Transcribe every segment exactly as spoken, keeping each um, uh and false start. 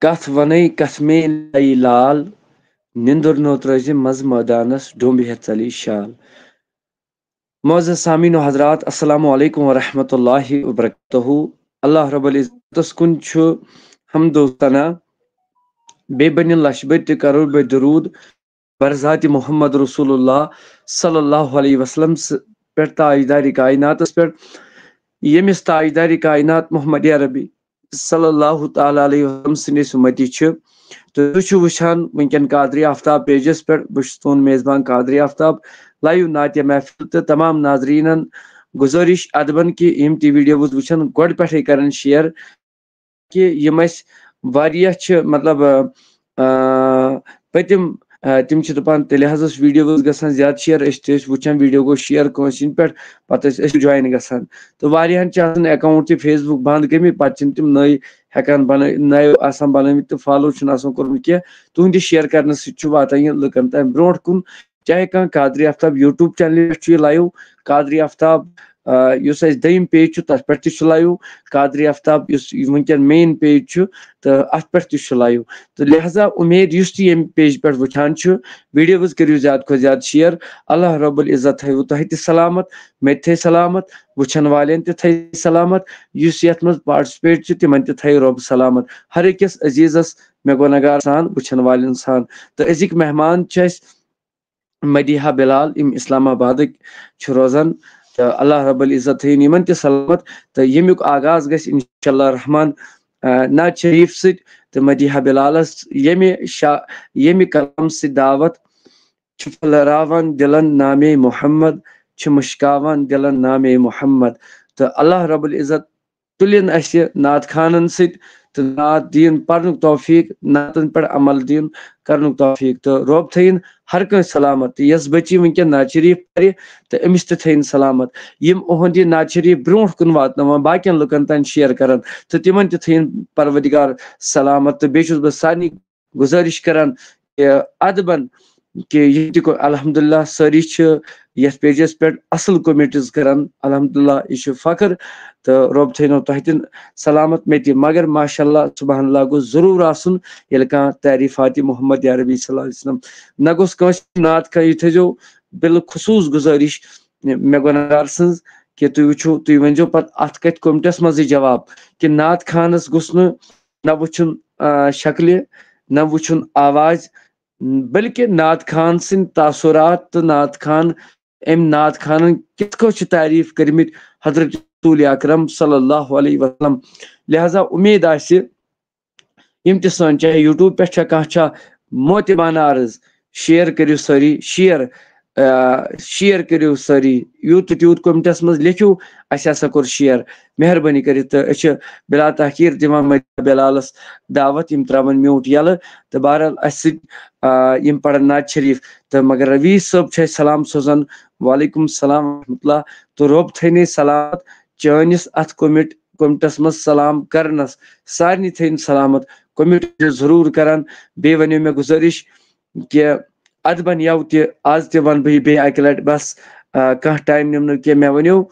کتھ ونے کتھ مے نئی لال، نندر نو ترٲزِ منٛز مٲدانس، ڈوٚمب ہٮ۪تھ ژلی شال۔ معزز سامعین و حضرات، السلام علیکم ورحمۃ اللہ وبرکاتہ۔ اللہ رب العزتس کُن چھُ حمد و ثنا، بیٚیہِ بنہِ لچھ بٔدۍ تہِ کرور بٔدۍ درود بر ذات محمد رسول اللہ صلی اللہ علیہ وسلم س-، پٮ۪ٹھ، تاجدارِ کائناتس پٮ۪ٹھ، ییٚمِس تاجدارِ کائنات محمد عربی صلی اللہ تعالیٰ علیہ وسلم سٕنٛدۍ أسۍ اُمتی چھِ۔ تہٕ تُہۍ چھِو وٕچھان وٕنکیٚن قادری آفتاب پیجس پٮ۪ٹھ، بہٕ چھُس تُہُنٛد میزبان قادری آفتاب، لایو نعتیہ محفل، تہٕ تمام ناظریٖنن گُزٲرِش ادبن کہِ یِم تہِ ویڈیوز وٕچھن، گۄڈٕ پٮ۪ٹھے کرن شیئر، کہِ یِم اَسہِ واریاہ چھِ، مطلب، آ، آ، پٔتِم، آ، تِم چھِ دَپان، تیٚلہِ حظ ٲس ویڈیوز گژھان زیادٕ شیئر، أسۍ تہِ ٲسۍ وٕچھان ویڈیو گوٚو شیئر کٲنٛسہِ ہِنٛدۍ پٮ۪ٹھ، پَتہٕ ٲسۍ أسۍ جوین گژھان۔ تہٕ واریاہَن چھِ آسان اکاؤنٹ تہِ فیس بُک بنٛد گٔمٕتۍ، پَتہٕ چھِنہٕ تِم نٔے ہٮ۪کان بنٲ-، نَیو آسان بنٲومٕتۍ تہٕ فالو چھُنہٕ آسان کوٚرمُت کینٛہہ۔ تُہٕنٛدِ شیئر کرنہٕ سۭتۍ چھُ واتان یہِ لُکَن تام برونٛٹھ کُن۔ چاہے کانٛہہ قادری آفتاب یوٗٹیوب چینلہِ پٮ۪ٹھ چھُ یہِ لایو، قادری آفتاب، آ، یُس اَسہِ دوٚیِم پیج چھُ، تَتھ پٮ۪ٹھ تہِ چھُ لایو، قادری آفتاب یُس وٕنکیٚن مین پیج چھُ، تہٕ اَتھ پٮ۪ٹھ تہِ چھُ لایو۔ تہٕ لہذا اُمید یُس تہِ ییٚمہِ پیج پٮ۪ٹھ وٕچھان چھُ، ویڈیوز کٔرِو زیادٕ کھۄتہٕ زیادٕ شیئر۔ اللہ رب العزت تھٲیِو تۄہہِ تہِ سلامت، مےٚ تہِ تھٲے سلامت، وٕچھن والٮ۪ن تہِ تھٲے سلامت۔ یُس یَتھ منٛز پارٹسپیٹ چھُ، تِمن تہِ تھٲیِو رۄب سلامت۔ ہر أکِس عزیزس مےٚ گۄناہ گار سان، وٕچھن والٮ۪ن سان۔ تہٕ أزِکۍ مہمان چھِ اَسہِ مدیحہ بلال، یِم اسلام آبادٕکۍ چھِ روزان۔ تہٕ اللہ رب العزت تھٲیِن یِمن تہِ سلامت۔ تہٕ ییٚمیُک آغاز گژھِ انشاءاللہ الرحمن، آ، نعت شریف سۭتۍ تہٕ مدیحہ بلالس ییٚمہِ شا-، ییٚمہِ کلام سۭتۍ دعوت چھِ پھٔلراوان دِلن نامے محمد، چھِ مُشکاوان دِلن نامے محمد۔ تہٕ اللہ رب العزت تُلِن اَسہِ نعت خانن سۭتۍ تہٕ نعت دِیِن پرنُک توفیق، نعتن پٮ۪ٹھ عمل دِیِن کرنُک توفیق۔ تہٕ رۄب تھٲیِن ہر کٲنٛسہِ سلامت۔ تہٕ یۄس بٔچی وٕنکیٚن نعت شریف پرِ، تہٕ أمِس تہِ تھٲیِن سلامت۔ یِم اُہُنٛد یہِ نعت شریف برونٛٹھ کُن واتناوان، باقین لُکن تام شیئر کرن، تہٕ تِمن تہِ تھٲیِن پروردگار سلامت۔ تہٕ بیٚیہِ چھُس بہٕ سارنٕے گُزٲرِش کران کہِ ادبن کہِ یہِ تہِ کوٚر، الحمدللہ، سٲری چھِ یتھ پیجس پٮ۪ٹھ اصل کومنٹس کران، الحمدللہ، یہِ چھُ فخر۔ تہٕ رۄب تھٲینو تۄہہِ تہِ سلامت، مےٚ تہِ۔ مگر ماشاءاللہ، سبحان اللہ گوٚژھ ضروٗر آسُن، ییٚلہِ کانٛہہ تعریفات محمد عربی صلی اللہ علیہ وسلم۔ نہ گوٚژھ کٲنٛسہِ نعت خواہ، یہِ تھٲیزیو بالخصوٗص گُزٲرِش مےٚ گۄناہگار سٕنٛز، کہِ تُہۍ وٕچھِو، تُہۍ ؤنۍزیو پتہٕ اتھ کتھِ کومنٹس منٛزٕے جواب، کہِ نعت خانس گوٚژھ نہٕ نہ وٕچھُن، آ، شکلہِ، نہ وٕچھُن آواز، بلکہِ نعت خان سٕنٛدۍ تاثرات تہٕ نعت خان، أمۍ نعت خانن کِتھ کٔنۍ چھِ تعریف کٔرمٕتۍ حضرت رسول اکرم صلی اللہ علیہ وسلم۔ لہذا اُمید آسہِ، یِم تہِ سٲنۍ، چاہے یوٗٹیوب پٮ۪ٹھ چھا کانٛہہ چھا، موتبانہ عرض، شیئر کٔرِو سٲری، شیئر، آ، شیئر کٔرِو سٲری، یوٗت تہٕ تیوٗت کومنٹس منٛز لیکھِو، اَسہِ ہسا کوٚر شیئر، مہربٲنی کٔرِتھ۔ تہٕ أسۍ چھِ بلا تحقیر دِوان مدیحہ بلالس دعوت، یِم ترٛاوَن میوٗٹ یَلہٕ، تہٕ بہرحال اَسہِ سۭتۍ، آ، یِم پرن نعت شریف۔ تہٕ مگر رویش صٲب چھُ اَسہِ سلام سوزان، وعلیکم السلام ورحمۃ اللہ، تہٕ رۄب تھٲینَے سلامت چٲنِس اَتھ کومنٹ کومنٹس منٛز سلام کرنس۔ سارنٕے تھٲیِن سلامت، کومنٹ چھِ ضروٗر کران۔ بیٚیہِ ؤنِو مےٚ گُزٲرِش کہِ ادبن یَوٕ تہِ، آز تہِ وَنہٕ بہٕ یہِ بیٚیہِ اَکہِ لَٹہِ، بس، آ، کانٛہہ ٹایم نِمہٕ نہٕ کینٛہہ۔ مےٚ ؤنِو،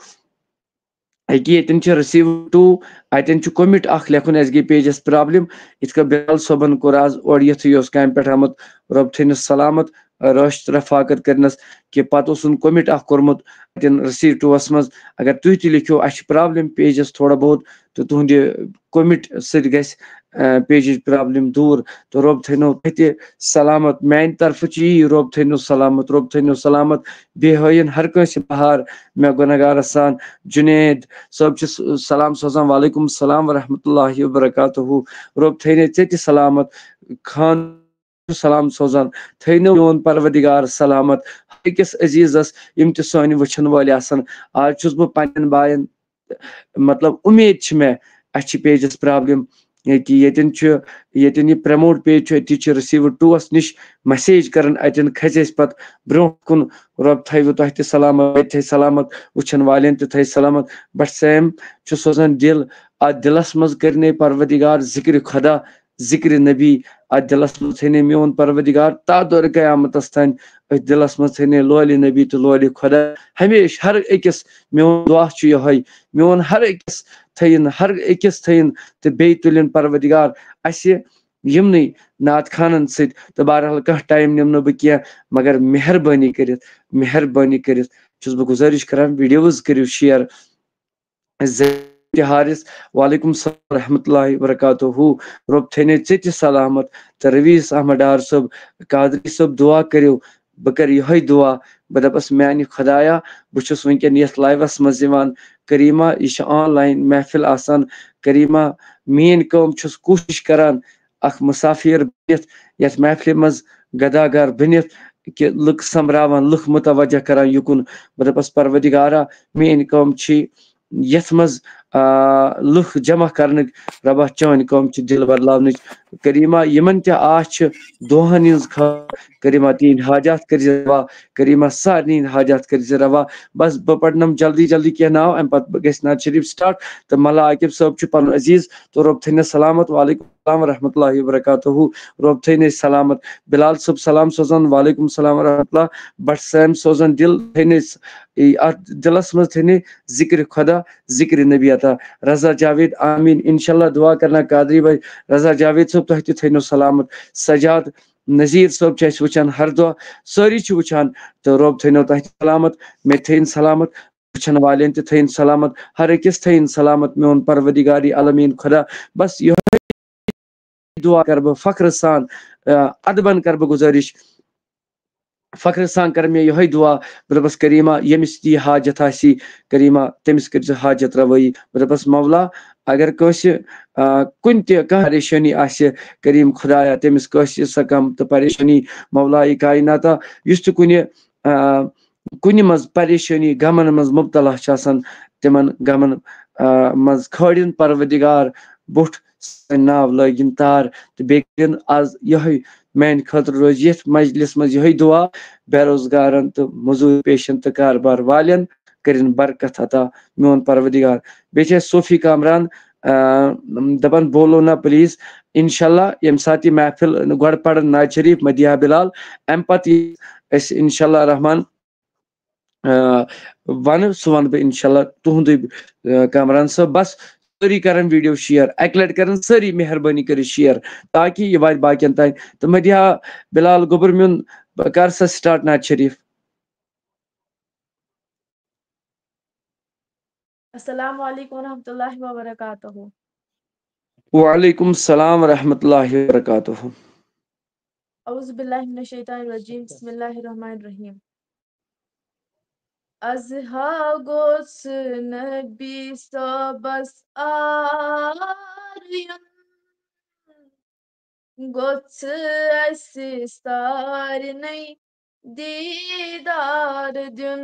أکہِ ییٚتٮ۪ن چھِ رسیٖو ٹوٗ، اَتٮ۪ن چھُ کومنٹ اکھ لیکھُن، اَسہِ گٔے پیجس پرابلم۔ یِتھ کٔنۍ بلال صٲبن کوٚر آز اورٕ یِتھُے یہِ اوس کامہِ پٮ۪ٹھ آمُت، رۄب تھٲینَس سلامت، رٲچھ رفاقت کٔرنَس، کہِ پتہٕ اوسُن کومنٹ اکھ کوٚرمُت اَتٮ۪ن رسیٖو ٹوٗوَس منٛز۔ اگر تُہۍ تہِ لیکھِو، اَسہِ چھِ پرابلم پیجس تھوڑا بہت، تہٕ تُہنٛدِ کومنٹ سۭتۍ گژھِ، آ، پیجٕچ پرابلم دوٗر۔ تہٕ رۄب تھٲینو تۄہہِ تہِ سلامت۔ میانہِ طرفہٕ چھُ یی، رۄب تھٲینو سلامت، رۄب تھٲینو سلامت۔ بیٚیہِ ہٲیِن ہر کٲنٛسہِ بہار، مےٚ گۄناہگارس سان۔ جُنید صٲب چھُ س-، سلام سوزان، وعلیکم السلام ورحمۃ اللہ وبرکاتہ۔ رۄب تھٲینَے ژےٚ تہِ سلامت۔ خان سلام سوزان، تھٲینو میون پروردگار سلامت۔ ہر أکِس عزیزس، یِم تہِ سٲنۍ وٕچھن وٲلۍ آسن، آز چھُس بہٕ پننٮ۪ن باین، مطلب، اُمید چھِ مےٚ، اَسہِ چھِ پیجس پرابلم، ییٚتہِ، ییٚتٮ۪ن چھُ، ییٚتٮ۪ن یہِ پرموٹ پیج چھُ، أتی چھِ رسیٖو ٹوٗوَس نِش مسیج کران، اَتٮ۪ن کھژِ اَسہِ پتہٕ برونٛہہ کُن۔ رۄب تھٲیِو تۄہہِ تہِ سلامت، مےٚ تہِ تھٲے سلامت، وٕچھن والٮ۪ن تہِ تھٲے سلامت۔ بٹ سیم چھُ سوزان دِل، اتھ دِلس منٛز کٔرِنَے پروردگار ذکرِ خدا، ذکرِ نبی، اتھ دِلس منٛز تھٲینَے میون پروردگار تا دورِ قیامتس تام، أتھۍ دِلس منٛز تھٲینَے لولِ نبی تہٕ لولِ خدا۔ ہمیشہِ ہر أکِس، میون دعا چھُ یِہوٚے، میون ہر أکِس تھٲیِن، ہر أکِس تھٲیِن، تہٕ بیٚیہِ تُلِن پروردگار اَسہِ یِمنٕے نعت خانن سۭتۍ۔ تہٕ بہرحال کانٛہہ ٹایم نِمہٕ نہٕ بہٕ کینٛہہ، مگر مہربٲنی کٔرِتھ، مہربٲنی کٔرِتھ چھُس بہٕ گُزٲرِش کران، ویڈیوز کٔرِو شیئر۔ زید حارث، وعلیکم السلام ورحمۃ اللہ وبرکاتہ۔ رۄب تھٲینَے ژےٚ تہِ سلامت۔ تہٕ رویس احمد ڈار صٲب، قادری صٲب، دعا کٔرِو۔ بہٕ کَرٕ یِہوٚے دعا، بہٕ دَپَس، میٛانہِ خۄدایا، بہٕ چھُس وٕنکٮ۪ن یَتھ لایوَس منٛز یِوان۔ کریمہ، یہِ چھِ آن لائن محفل آسان۔ کریمہ، میٛٲنۍ کٲم چھُس کوٗشِش کران اکھ مسافر بٔنِتھ، یَتھ محفلہِ منٛز گداگر بٔنِتھ، کہِ لُکھ سمراوان، لُکھ متوجہ کران یُکُن۔ بہٕ دَپَس، پروردگارا، میٛٲنۍ کٲم چھِ یَتھ منٛز، آ، لُکھ جمع کرنٕکۍ۔ رۄبا، چٲنۍ کٲم چھِ دِل بدلاونٕچ۔ کریمہ، یِمن تہِ آس چھِ دۄہن ہٕنٛز خٲر، کریمہ، تِہِنٛدۍ حاجات کٔرۍ زِ روا۔ کریمہ، سارنٕے ہٕنٛدۍ حاجات کٔرۍ زِ روا۔ بس، بہٕ پرنم جلدی جلدی کینٛہہ ناو، اَمہِ پتہٕ گژھِ نعت شریف سٹارٹ۔ تہٕ ملا عاقب صٲب چھُ پنُن عزیز، تہٕ رۄب تھٲینَس سلامت۔ وعلیکم السلام ورحمۃ اللہ وبرکاتہ۔ رۄب تھٲینَے سلامت۔ بلال صٲب سلام سوزان، وعلیکم السلام ورحمۃ اللہ۔ بٹ سیم سوزان، دِل تھٲینَے س-، اتھ دِلس منٛز تھٲینَے ذکر خدا، ذکر نبی عطا۔ رضا جاوید، آمین۔ انشاءاللہ دعا کرنا قادری بھائی۔ رضا جاوید صٲب، تۄہہِ تہِ تھٲینو سلامت۔ سجاد نذیر صٲب چھِ اَسہِ وٕچھان ہر دۄہ، سٲری چھِ وٕچھان، تہٕ رۄب تھٲینو تۄہہِ تہِ سلامت، مےٚ تہِ تھٲیِن سلامت، وٕچھن والٮ۪ن تہِ تھٲیِن سلامت، ہر أکِس تھٲیِن سلامت میون پروردگار عالمین خدا۔ بس یِہوٚے دعا کرٕ بہٕ فخرٕ سان، آ، ادبن کرٕ بہٕ گُزٲرِش، فخرٕ سان کرٕ مےٚ یِہوٚے دعا، بہٕ دَپَس، کریمہ، ییٚمِس تہِ یہِ حاجت آسہِ، کریمہ، تٔمِس کٔرۍ زِ حاجت رَوٲیی۔ بہٕ دَپَس، مولا، اگر کٲنٛسہِ، آ، کُنہِ تہِ کانٛہہ پریشٲنی آسہِ، کریم خدایا، تٔمِس کٲنٛسہِ سۄ غم تہٕ پریشٲنی، مولا یہِ کائناتا، یُس تہِ کُنہِ، آ، کُنہِ منٛز پریشٲنی، غمن منٛز مبتلا چھِ آسان، تِمن غمن، آ، منٛز کھٲڑِن پروردگار بُٹھ، سٲنۍ ناو لٲگِن تار، تہٕ بیٚیہِ کٔرِن آز یِہوٚے میانہِ خٲطرٕ روزِ یَتھ مجلِس منٛز یِہوٚے دُعا، بے روزگارن تہٕ مٔزوٗرۍ پیشن تہٕ کاربار والٮ۪ن کٔرِن برکت عطا میون پروردگار۔ بیٚیہِ چھِ اَسہِ صوفی کامران، آ، دَپان، بولو نا پلیز۔ انشاءاللہ ییٚمہِ ساتہٕ یہِ محفل گۄڈٕ پَرن نعت شریف مدیحہ بلال، اَمہِ پَتہٕ یی أسۍ انشاءاللہ رحمان، آ، وَنہٕ، سُہ وَنہٕ بہٕ انشاءاللہ تُہُنٛدُے، آ، کامران صٲب۔ بس سٲری کرن ویڈیو شیئر، اَکہِ لَٹہِ کرن سٲری مہربٲنی کٔرِتھ شیئر، تاکہِ یہِ واتہِ باقین تام۔ تہٕ مدیحہ بلال گوٚبُر میون، بہٕ کر سا سٹارٹ نعت شریف۔ السلام علیکم ورحمۃ اللہ وبرکاتہ۔ وعلیکم السلام ورحمۃ اللہ وبرکاتہ۔ اعوذ باللہ من الشیطان الرجیم، بسم اللہ الرحمن الرحیم۔ از ہا گوٚژھ نبی صٲبس آر یُن، گوٚژھ اَسہِ سارنٕے دیٖدار دیُن۔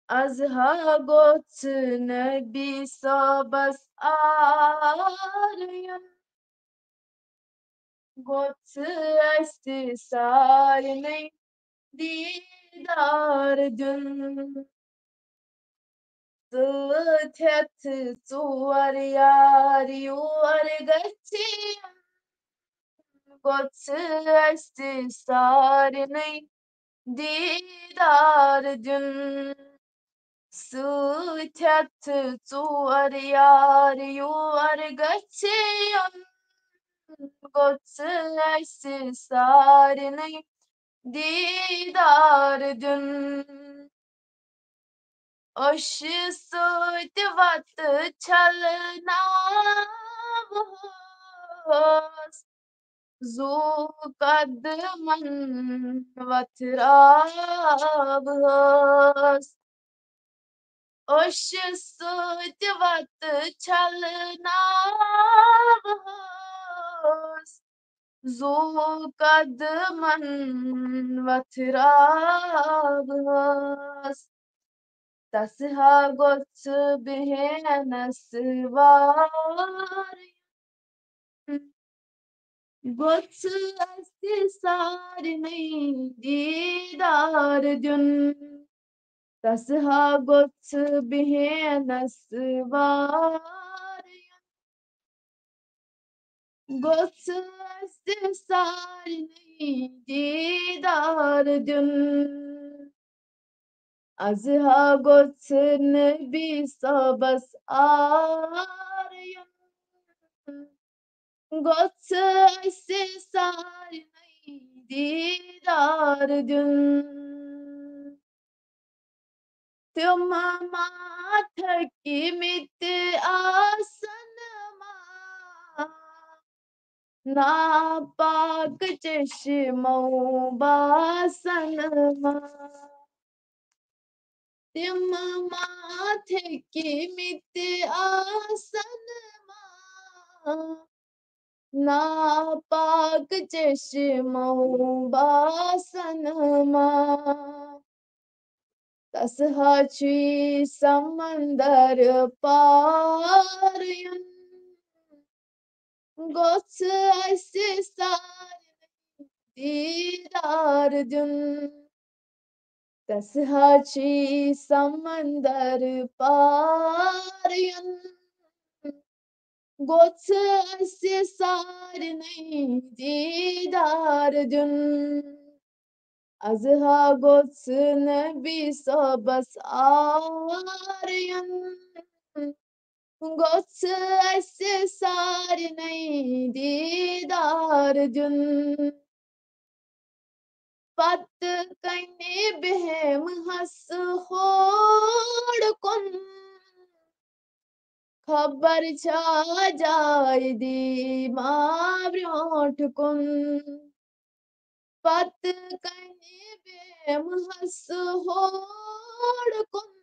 از ہا گوٚژھ نبی صٲبس آر یُن، گوٚژھ اَسہِ سارنٕے دیٖدار دیُن۔ سۭتۍ ہٮ۪تھ ژور یار یور گژھِ یُن، گوٚژھ اَسہِ سارنٕے دیٖدار دیُن۔ سۭتۍ ہٮ۪تھ ژور یار یور گژھِ یُن، گوٚژھ اَسہِ سارنٕے دیٖدار دیُن۔ أچھ سۭتۍ وَتہٕ چھَلناوہوس، زُو قدمن وۄتھراوہوس۔ أچھ سۭتۍ وَتہٕ چھَلناوہوس، زُو قدمن وۄتھراوہوس۔ تس ہا گوٚژھ بیہنس وار، گوٚژھ اَسہِ سارنٕے دیٖدار دیُن۔ تس ہا گوٚژھ بیہنس وار، گوٚژھ اَسہِ سارنٕے دیٖدار دیُن۔ از ہا گوٚژھ نبی صٲبس آر یُن، گوٚژھ اسہِ سارنٕے دیٖدار دیُن۔ تِم ما تھٔکمٕتۍ آسن ما، ناپاک چشمو باسن ما۔ تِم ما تھٔکمٕتۍ آسن ما، ناپاک چشمو باسن ما۔ تس ہا چھُ سمندر پار یُن، گوٚژھ اسہِ سارنٕے دیٖدار دیُن۔ تس ہا چھُ سمندر پار یُن، گوٚژھ اسہِ سارنٕے دیٖدار دیُن۔ از ہا گوٚژھ نبی صٲبس آر یُن، گوٚژھ اسہِ سارنٕے دیٖدار دیُن۔ پتہٕ کنہِ بیہمہٕ ہس ہور کُن، خبر چھا جاے دی ما برونٛٹھ کُن۔ پتہٕ کنہِ بیہمہٕ ہس ہور کُن،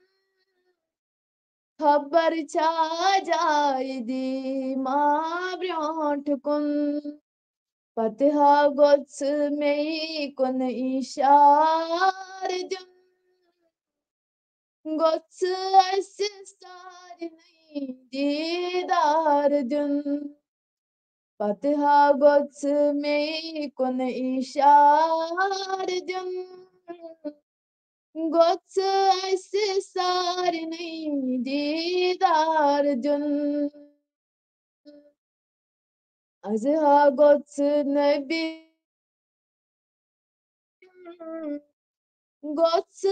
خبر چھا جاے دی ما برونٛٹھ کُن۔ پتہٕ ہا گوٚژھ مے کُن اشار دیُن، گوٚژھ اسہِ سارنٕے دیٖدار دیُن۔ پتہٕ ہا گوٚژھ مے کُن اشار دیُن، گوٚژھ اسہِ سارنٕے دیٖدار دیُن۔ از ہا گوٚژھ نبی، گوٚژھ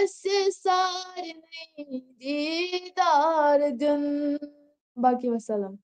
اسہِ سارنٕے دیٖدار دیُن۔ باقی وسلام۔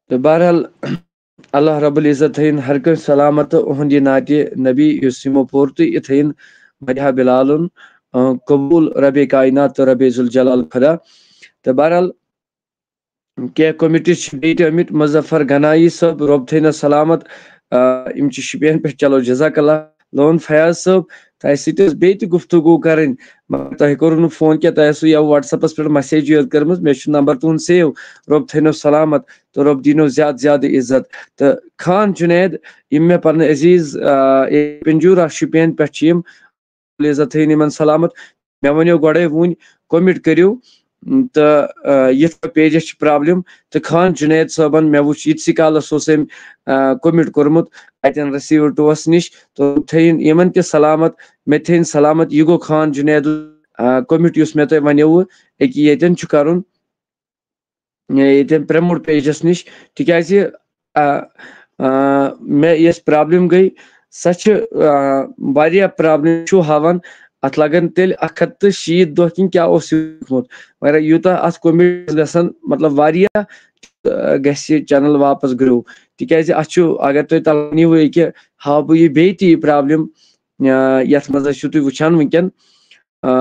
تہٕ بہرحال، اللہ رب العزت تھٲیِن ہر کٲنٛسہِ سلامت تہٕ اُہُنٛد یہِ نعتِ نبی یُس یِمو پوٚر تہٕ یہِ تھٲیِن مدحہ بلالُن، آ، قبوٗل ربِ کائنات تہٕ ربِ ذوالجلال خدا۔ تہٕ بہرحال، کینٛہہ commentس چھِ بیٚیہِ تہِ آمٕتۍ، مظفر گنایی صٲب، رۄب تھٲینَس سلامت، آ، یِم چھِ شُپین پٮ۪ٹھ، چلو جزاک اللہ۔ لون فیاض صٲب، تۄہہِ سۭتۍ ٲس بیٚیہِ تہِ گفتگو کَرٕنۍ، مگر تۄہہِ کوٚروٕ نہٕ فون کینٛہہ، تۄہہِ ٲسوٕ یا WhatsAppس پٮ۪ٹھ message یوت کٔرمٕژ، مےٚ چھُ number تُہُنٛد save۔ رۄب تھٲینو سلامت تہٕ رۄب دیٖنو زیادٕ زیادٕ عزت۔ تہٕ خان جُنید، یِم مےٚ پنٕنۍ عزیٖز، آ، اے، پنجوٗرہ شُپین پٮ۪ٹھ چھِ یِم، عزت تھٲیِن یِمن سلامت۔ مےٚ وَنیو گۄڈَے وُنۍ، comment کٔرِو، م، تہٕ، آ، یِتھ پٲٹھۍ pageس چھِ problem۔ تہٕ خان جُنید صٲبن مےٚ وُچھ ییٖتسٕے کالس اوس أمۍ، آ، comment کوٚرمُت اَتٮ۪ن receive ٹوس نِش، تہٕ تھٲیِن یِمن تہِ سلامت، مےٚ تھٲیِن سلامت۔ یہِ گوٚو خان جُنید، آ، comment یُس مےٚ تۄہہِ وَنیووُ، أکہِ ییٚتٮ۪ن چھُ کَرُن، ییٚتٮ۪ن پرٛموٹ pageس نِش، تِکیٛازِ، آ، آ، مےٚ یۄس problem گٔے، سۄ چھِ، آ، واریاہ problem چھُ ہاوان، اَتھ لَگَن تیٚلہِ اَکھ ہَتھ تہٕ شیٖتھ دۄہ کِنہٕ کیٛاہ اوس یہِ لیوٗکھمُت۔ مگر یوٗتاہ اَتھ commentس گژھن، مطلب، واریاہ، آ، گژھِ یہِ channel واپس grow، تِکیٛازِ اَتھ چھُ، اگر تُہۍ تَلہٕ نیٖوٕ یہِ کہِ ہاوٕ بہٕ یہِ بیٚیہِ تہِ یہِ problem، آ، یَتھ منٛز ٲسِو تُہۍ وٕچھان وٕنکٮ۪ن، آ،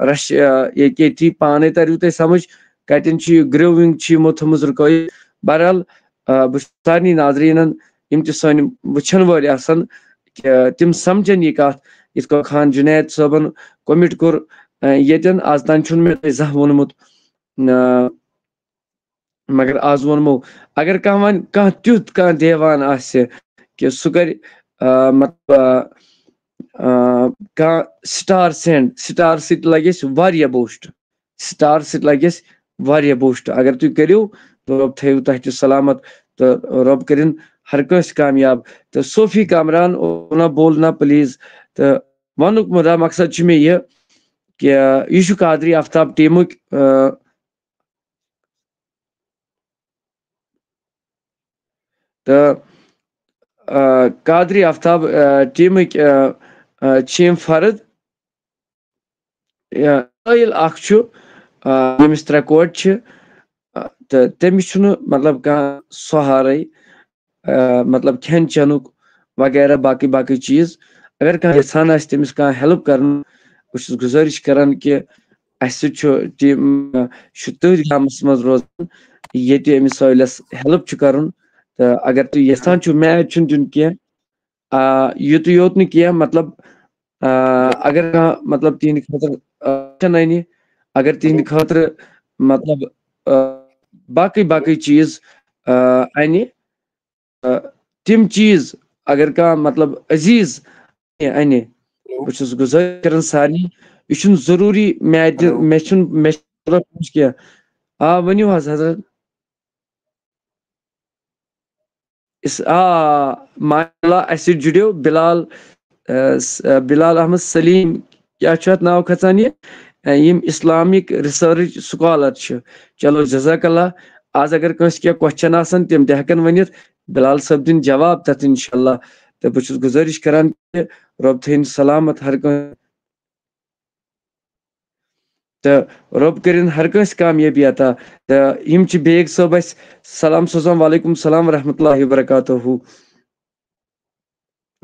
رش-، آ، ییٚکیٛاہ ییٚتی پانے تریو تۄہہِ سمجھ کتٮ۪ن چھُ یہِ growing چھُ یِمو تھٲومٕژ رُکٲوِتھ۔ بہرحال، آ، بہٕ چھُس سارنٕے ناظریٖنن، یِم تہِ سٲنۍ وٕچھن وٲلۍ آسن، کہِ تِم سمجھن یہِ کتھ، یِتھ کٔنۍ خان جنید صٲبن کوٚمِٹ کوٚر، آ، ییٚتٮ۪ن آز تام چھُنہٕ مےٚ تۄہہِ زانٛہہ ووٚنمُت، آ، مگر آز ووٚنمو، اگر کانٛہہ وۄنۍ کانٛہہ تیُتھ کانٛہہ دیوان آسہِ کہِ سُہ کرِ، آ، مطلب، آ، آ، کانٛہہ سٹار سینڈ، سٹار سۭتۍ لگہِ اَسہِ واریاہ بوسٹ، سٹار سۭتۍ لگہِ اَسہِ واریاہ بوسٹ۔ اگر تُہۍ کٔرِو، رۄب تھٲیِو تۄہہِ تہِ سلامت تہٕ رۄب کٔرِن ہر کٲنٛسہِ کامیاب۔ تہٕ صوفی کامران اونا بولنا پلیز۔ تہٕ وَنُک مُدا مقصد چھُ مےٚ یہِ کہِ یہِ چھُ قادری آفتاب ٹیٖمُک، آ، تہٕ، آ، قادری آفتاب، آ، ٹیٖمٕکۍ، آ، آ، چھِ یِم فرد، یا سٲیِل اکھ چھُ، آ، ییٚمِس ترٛےٚ کورِ چھِ، آ، تہٕ تٔمِس چھُنہٕ، مطلب، کانٛہہ سہارَے، آ، مطلب، کھٮ۪ن چٮ۪نُک وغیرہ، باقٕے باقٕے چیٖز۔ اگر کانٛہہ یَژھان آسہِ تٔمِس کانٛہہ ہیلپ کرُن، بہٕ چھُس گُزٲرِش کران کہِ اَسہِ سۭتۍ چھُ ٹیٖم، آ، چھُ تٔتھۍ گامَس منٛز روزان، ییٚتہِ أمِس سٲیلَس ہیلپ چھُ کرُن۔ تہٕ اگر تُہۍ یَژھان چھِو، میچ چھُنہٕ دیُن کینٛہہ، آ، یُتُے یوت نہٕ کینٛہہ، مطلب، آ، اگر کانٛہہ، مطلب، تِہنٛدِ خٲطرٕ، آ، چھَنہٕ اَنہِ، اگر تِہنٛدِ خٲطرٕ، مطلب، آ، باقٕے باقٕے چیٖز، آ، اَنہِ، آ، تِم چیٖز، اگر کانٛہہ، مطلب، عزیٖز اَنہِ، بہٕ چھُس گُزٲرِش کران سارنٕے، یہِ چھُنہٕ ضروٗری مےٚ اَتہِ، ہیلو۔ مےٚ چھُنہٕ، مےٚ چھُنہٕ ضروٗرت کینٛہہ۔ آ، ؤنِو حظ، حضرت۔ اس-، آ، ماشاء اللہ، اَسہِ سۭتۍ جُڑیو بلال، آ، س-، آ، بلال احمد سلیم، کیٛاہ چھُ اَتھ ناو کھژان یہِ؟ آ، یِم Islamic research scholar چھِ۔ چلو، جزاک اللہ۔ آز اگر کٲنٛسہِ کینٛہہ question آسن، تِم تہِ ہٮ۪کن ؤنِتھ۔ بلال صٲب دِن جواب تَتھ، انشاء اللہ۔ تہٕ بہٕ چھُس گُزٲرِش کران کہِ رۄب تھٲیِن سلامت ہر کٲنٛسہِ۔ تہٕ رۄب کٔرِن ہر کٲنٛسہِ کامیٲبی عطا۔ تہٕ یِم چھِ بیگ صٲب اَسہِ۔ سلام سوزان، وعلیکم السلام ورحمۃ اللہ وبرکاتہ۔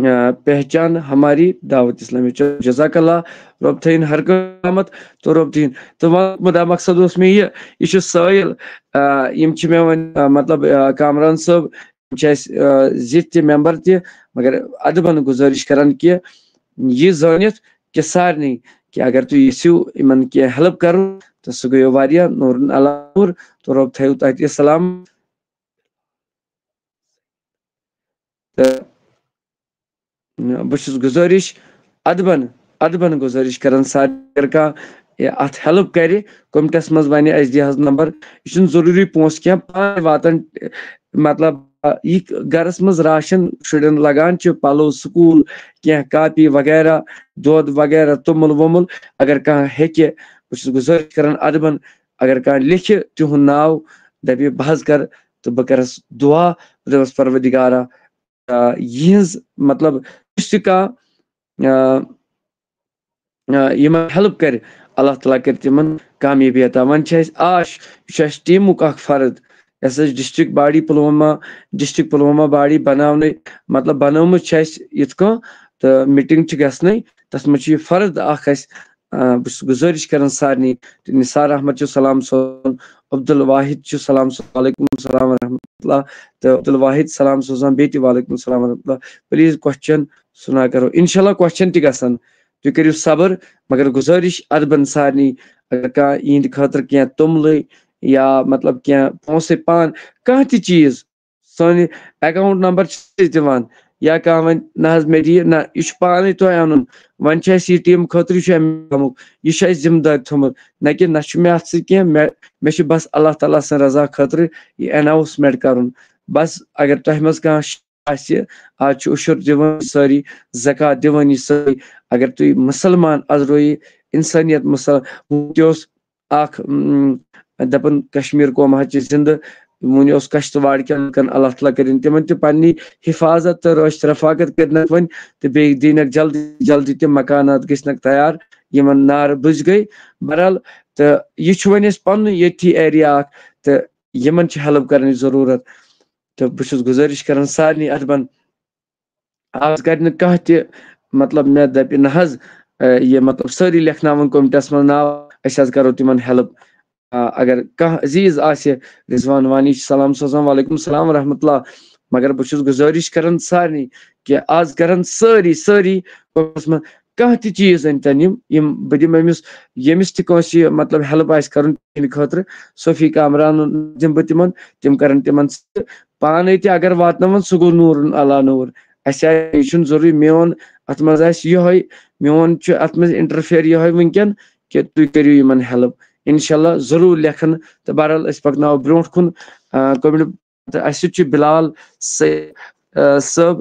آ، پہچان ہماری دعوت اسلامی۔ چلو، جزاک اللہ، رۄب تھٲیِن ہر کٲنٛسہِ سلامت تہٕ رۄب دِیِن۔ تہٕ وۄنۍ مُدا مقصد اوس مےٚ یہِ، یہِ چھُ سٲیِل، آ، یِم چھِ مےٚ وۄنۍ، آ، مطلب، آ، کامران صٲب، یِم چھِ اَسہِ، آ، زِٹھۍ تہِ، مٮ۪مبر تہِ، مگر ادبن گُزٲرِش کران کہِ یہِ زٲنِتھ کہِ سارنٕے کہِ اگر تُہۍ یژھِو یِمن کینٛہہ ہیلپ کرُن، تہٕ سُہ گٔیو واریاہ نوٗرن علی نوٗر، تہٕ رۄب تھٲیِو تۄہہِ تہِ سلام۔ تہٕ بہٕ چھُس گُزٲرِش ادبن، ادبن گُزٲرِش کران سارنٕے، اگر کانٛہہ یہِ اتھ ہیلپ کرِ، کوٚمٹس منٛز ونہِ، اَسہِ دِ حظ نمبر۔ یہِ چھُنہٕ ضروٗری پونٛسہٕ کینٛہہ، پانے واتان، مطلب، یہِ گرس منٛز راشن شُرٮ۪ن لگان چھُ، پلو، سکوٗل، کینٛہہ کاپی وغیرہ، دۄد وغیرہ، توٚمُل ووٚمُل، اگر کانٛہہ ہیٚکہِ، بہٕ چھُس گُزٲرِش کران ادبن، اگر کانٛہہ لیکھِ تِہُنٛد ناو، دپہِ بہٕ حظ کرٕ، تہٕ بہٕ کرس دُعا، بہٕ دپس، پروردگارا، آ، یِہٕنٛز، مطلب، یُس تہِ کانٛہہ، آ، آ، یِمن ہیلپ کرِ، اللہ تعالیٰ کرِ تِمن کامیٲبی عطا۔ وۄنۍ چھِ اَسہِ آش، یہِ چھُ اَسہِ ٹیٖمُک اکھ فرد، یۄس اَسہِ district body Pulwama, district Pulwama body بناونٕچ، مطلب، بنٲومٕژ چھِ اَسہِ یِتھ کٔنۍ، تہٕ میٖٹنگ چھِ گژھنٕے، تَتھ منٛز چھُ یہِ فرد اکھ اَسہِ۔ آ، بہٕ چھُس گُزٲرِش کران سارنٕے، تہٕ نثار احمد چھُ سلام سوزان، عبدالواحد چھُ سلام سوزان، وعلیکم السلام ورحمۃ اللہ، تہٕ عبدالواحد سلام سوزان بیٚیہِ تہِ، وعلیکم السلام ورحمۃ اللہ۔ پلیز کوسچن سُنا کرو، انشاءاللہ کوسچن تہِ گژھن، تُہۍ کٔرِو صبر، مگر گُزٲرِش ادبن سارنٕے، اگر کانٛہہ یِہنٛدِ خٲطرٕ کینٛہہ توٚملٕے یا، مطلب، کینٛہہ پونٛسے پان، کانٛہہ تہِ چیٖز، سٲنۍ اکاؤنٹ نمبر چھِ أسۍ دِوان، یا کانٛہہ وَنہِ، "نہ حظ، مےٚ دِیِو نہ، یہِ چھُ پانے تۄہہِ اَنُن، وۄنۍ چھُ اَسہِ یہِ ٹیٖم خٲطرٕ، یہِ چھُ اَمہِ کامُک، یہِ چھُ اَسہِ ذمہٕ دٲری تھٲومٕژ، نہ کہِ نہ چھُ مےٚ اَتھ سۭتۍ کینٛہہ، مےٚ، مےٚ چھُ بس اللہ تعالیٰ سٕنٛز رضا خٲطرٕ یہِ اناؤنسمنٹ کرُن۔ بس اگر تۄہہِ منٛز کانٛہہ آسہِ، آز چھُ عُشُر دِوان سٲری، زکوٰۃ دِوان یہِ سٲری، اگر تُہۍ مُسلمان از رویہِ، انسٲنیت مُسل-، وُنہِ تہِ اوس اکھ، م، دپان کشمیر قوم حظ چھِ زندٕ، وُنہِ اوس کشتواڑ کٮ۪ن لُکن اللہ تعالیٰ کٔرِن تِمن تہِ پننی حفاظت تہٕ رٲچھ رفاقت کٔرنکھ وۄنۍ، تہٕ بیٚیہِ دِنکھ جلدی جلدی تِم مکانات گٔژھنکھ تیار، یِمن نعرٕ بُزۍ گٔے۔ بہرحال، تہٕ یہِ چھُ وۄنۍ اَسہِ پننُے ییٚتھی ایریا اکھ، تہٕ یِمن چھِ ہیلپ کرنٕچ ضروٗرت۔ تہٕ بہٕ چھُس گُزٲرِش کران سارنٕے ادبن، آز کرِ نہٕ کانٛہہ تہِ، مطلب، مےٚ دَپہِ نہ حظ، اے، یہِ، مطلب، سٲری لیکھناوَن کومنٹَس منٛز ناو، أسۍ حظ کرو تِمن ہیلپ۔ آ، اگر کانٛہہ عزیٖز آسہِ، رضوان وانی چھُ سلام سوزان، وعلیکم السلام ورحمۃ اللہ۔ مگر بہٕ چھُس گُزٲرِش کران سارنٕے کہِ آز کرن سٲری سٲری کٲنٛسہِ منٛز کانٛہہ تہِ چیٖز أنۍ تن یِم یِم بہٕ دِمہٕ أمِس ییٚمِس تہِ کٲنٛسہِ یہِ مطلب ہیلپ آسہِ کرُن تِہنٛدِ خٲطرٕ، صوفی کامرانُن دِمہٕ بہٕ تِمن، تِم کرن تِمن سۭتۍ۔ پانے تہِ اگر واتناون سُہ گوٚو نوٗرُن علی نوٗر۔ اسہِ آسہِ یہِ چھُنہٕ ضروٗری میون اتھ منٛز آسہِ یِہوے، میون چھُ اتھ منٛز انٹرفیئر یِہوے وٕنکیٚن کہِ تُہۍ کٔرِو یِمن ہیلپ۔ انشاءاللہ ضروٗر لیکھن تہٕ بہرحال أسۍ پکناوو برونٛٹھ کُن۔ آ، کوٚمنٹ تہٕ اسہِ سۭتۍ چھُ بلال سید، آ، صٲب،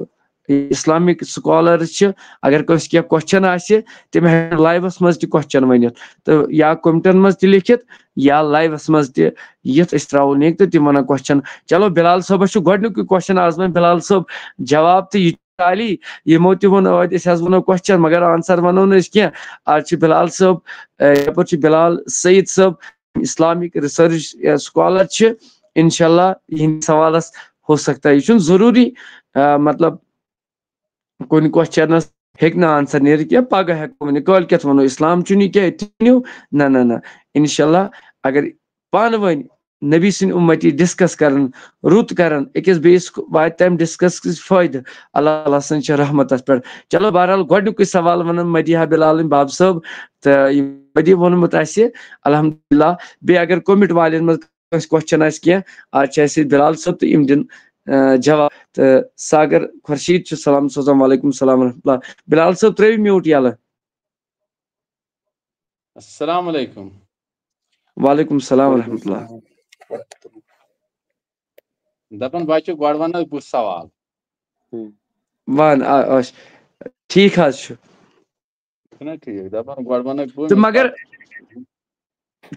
اسلامک سکالر چھِ۔ اگر کٲنٛسہِ کینٛہہ کوسچن آسہِ، تِم ہٮ۪کن لایوس منٛز تہِ کوسچن ؤنِتھ تہٕ یا کومنٹن منٛز تہِ لیکھِتھ یا لایوس منٛز تہِ یِتھ أسۍ تراوو لِنک تہٕ تِم ونن کوسچن۔ چلو، بلال صٲبس چھُ گۄڈٕنیُکُے کوسچن آز وۄنۍ بلال صٲب جواب تہٕ یہِ چھُ خالی یِمو تہِ ووٚن ٲدۍ أسۍ حظ ووٚنو کوسچن مگر آنسر ونو نہٕ أسۍ کینٛہہ۔ آز چھُ بلال صٲب، آ، یپٲرۍ چھُ بلال سعید صٲب، اسلامک ریسرچ سکالر چھِ، انشاءاللہ یِہنٛدِس سوالس ہو سکتا ہے۔ یہِ چھُنہٕ ضروٗری، آ، مطلب کُنہِ کوسچنس ہیٚکہِ نہٕ آنسر نیرِتھ کینٛہہ، پگاہ ہٮ۪کو ؤنِتھ، کٲلۍ کٮ۪تھ ؤنو اسلام چھُنہٕ یہِ کینٛہہ، یہِ تہِ ؤنِو۔ نہ نہ نہ، انشاءاللہ اگر پانہٕ ؤنۍ نبی سٕنٛدۍ اُمتی ڈسکس کرن، رُت کرن، أکِس بیٚیِس واتہِ تمہِ ڈسکس سۭتۍ فٲیدٕ۔ اللہ تعالیٰ سٕنٛز چھِ رحمت اتھ پٮ۪ٹھ۔ چلو، بہرحال گۄڈنیُکُے سوال ونان مدیحہ بلالٕنۍ باب صٲب، تہٕ یہِ مدیحہ ووٚنمُت اسہِ، الحمدللہ۔ بیٚیہِ اگر کومنٹ والٮ۪ن منٛز کٲنٛسہِ کوسچن آسہِ کینٛہہ، آز چھِ اَسہِ سۭتۍ بلال صٲب تہٕ یِم دِن، آ، جواب۔ تہٕ ساگر خورشید چھُ سلام سوزان، وعلیکم السلام ورحمۃ اللہ۔ بلال صٲب ترٲیِو میوٗٹ یَلہٕ۔ السلام علیکم۔ وعلیکم السلام ورحمۃ اللہ۔ دَپان بَچہٕ گۄڈٕ وَن حظ بہٕ سوال۔ وَن، آ، آ، ٹھیٖک حظ چھُ۔ چھُنہ ٹھیٖک؟ دَپان گۄڈٕ وَنَکھ بہٕ تہٕ مگر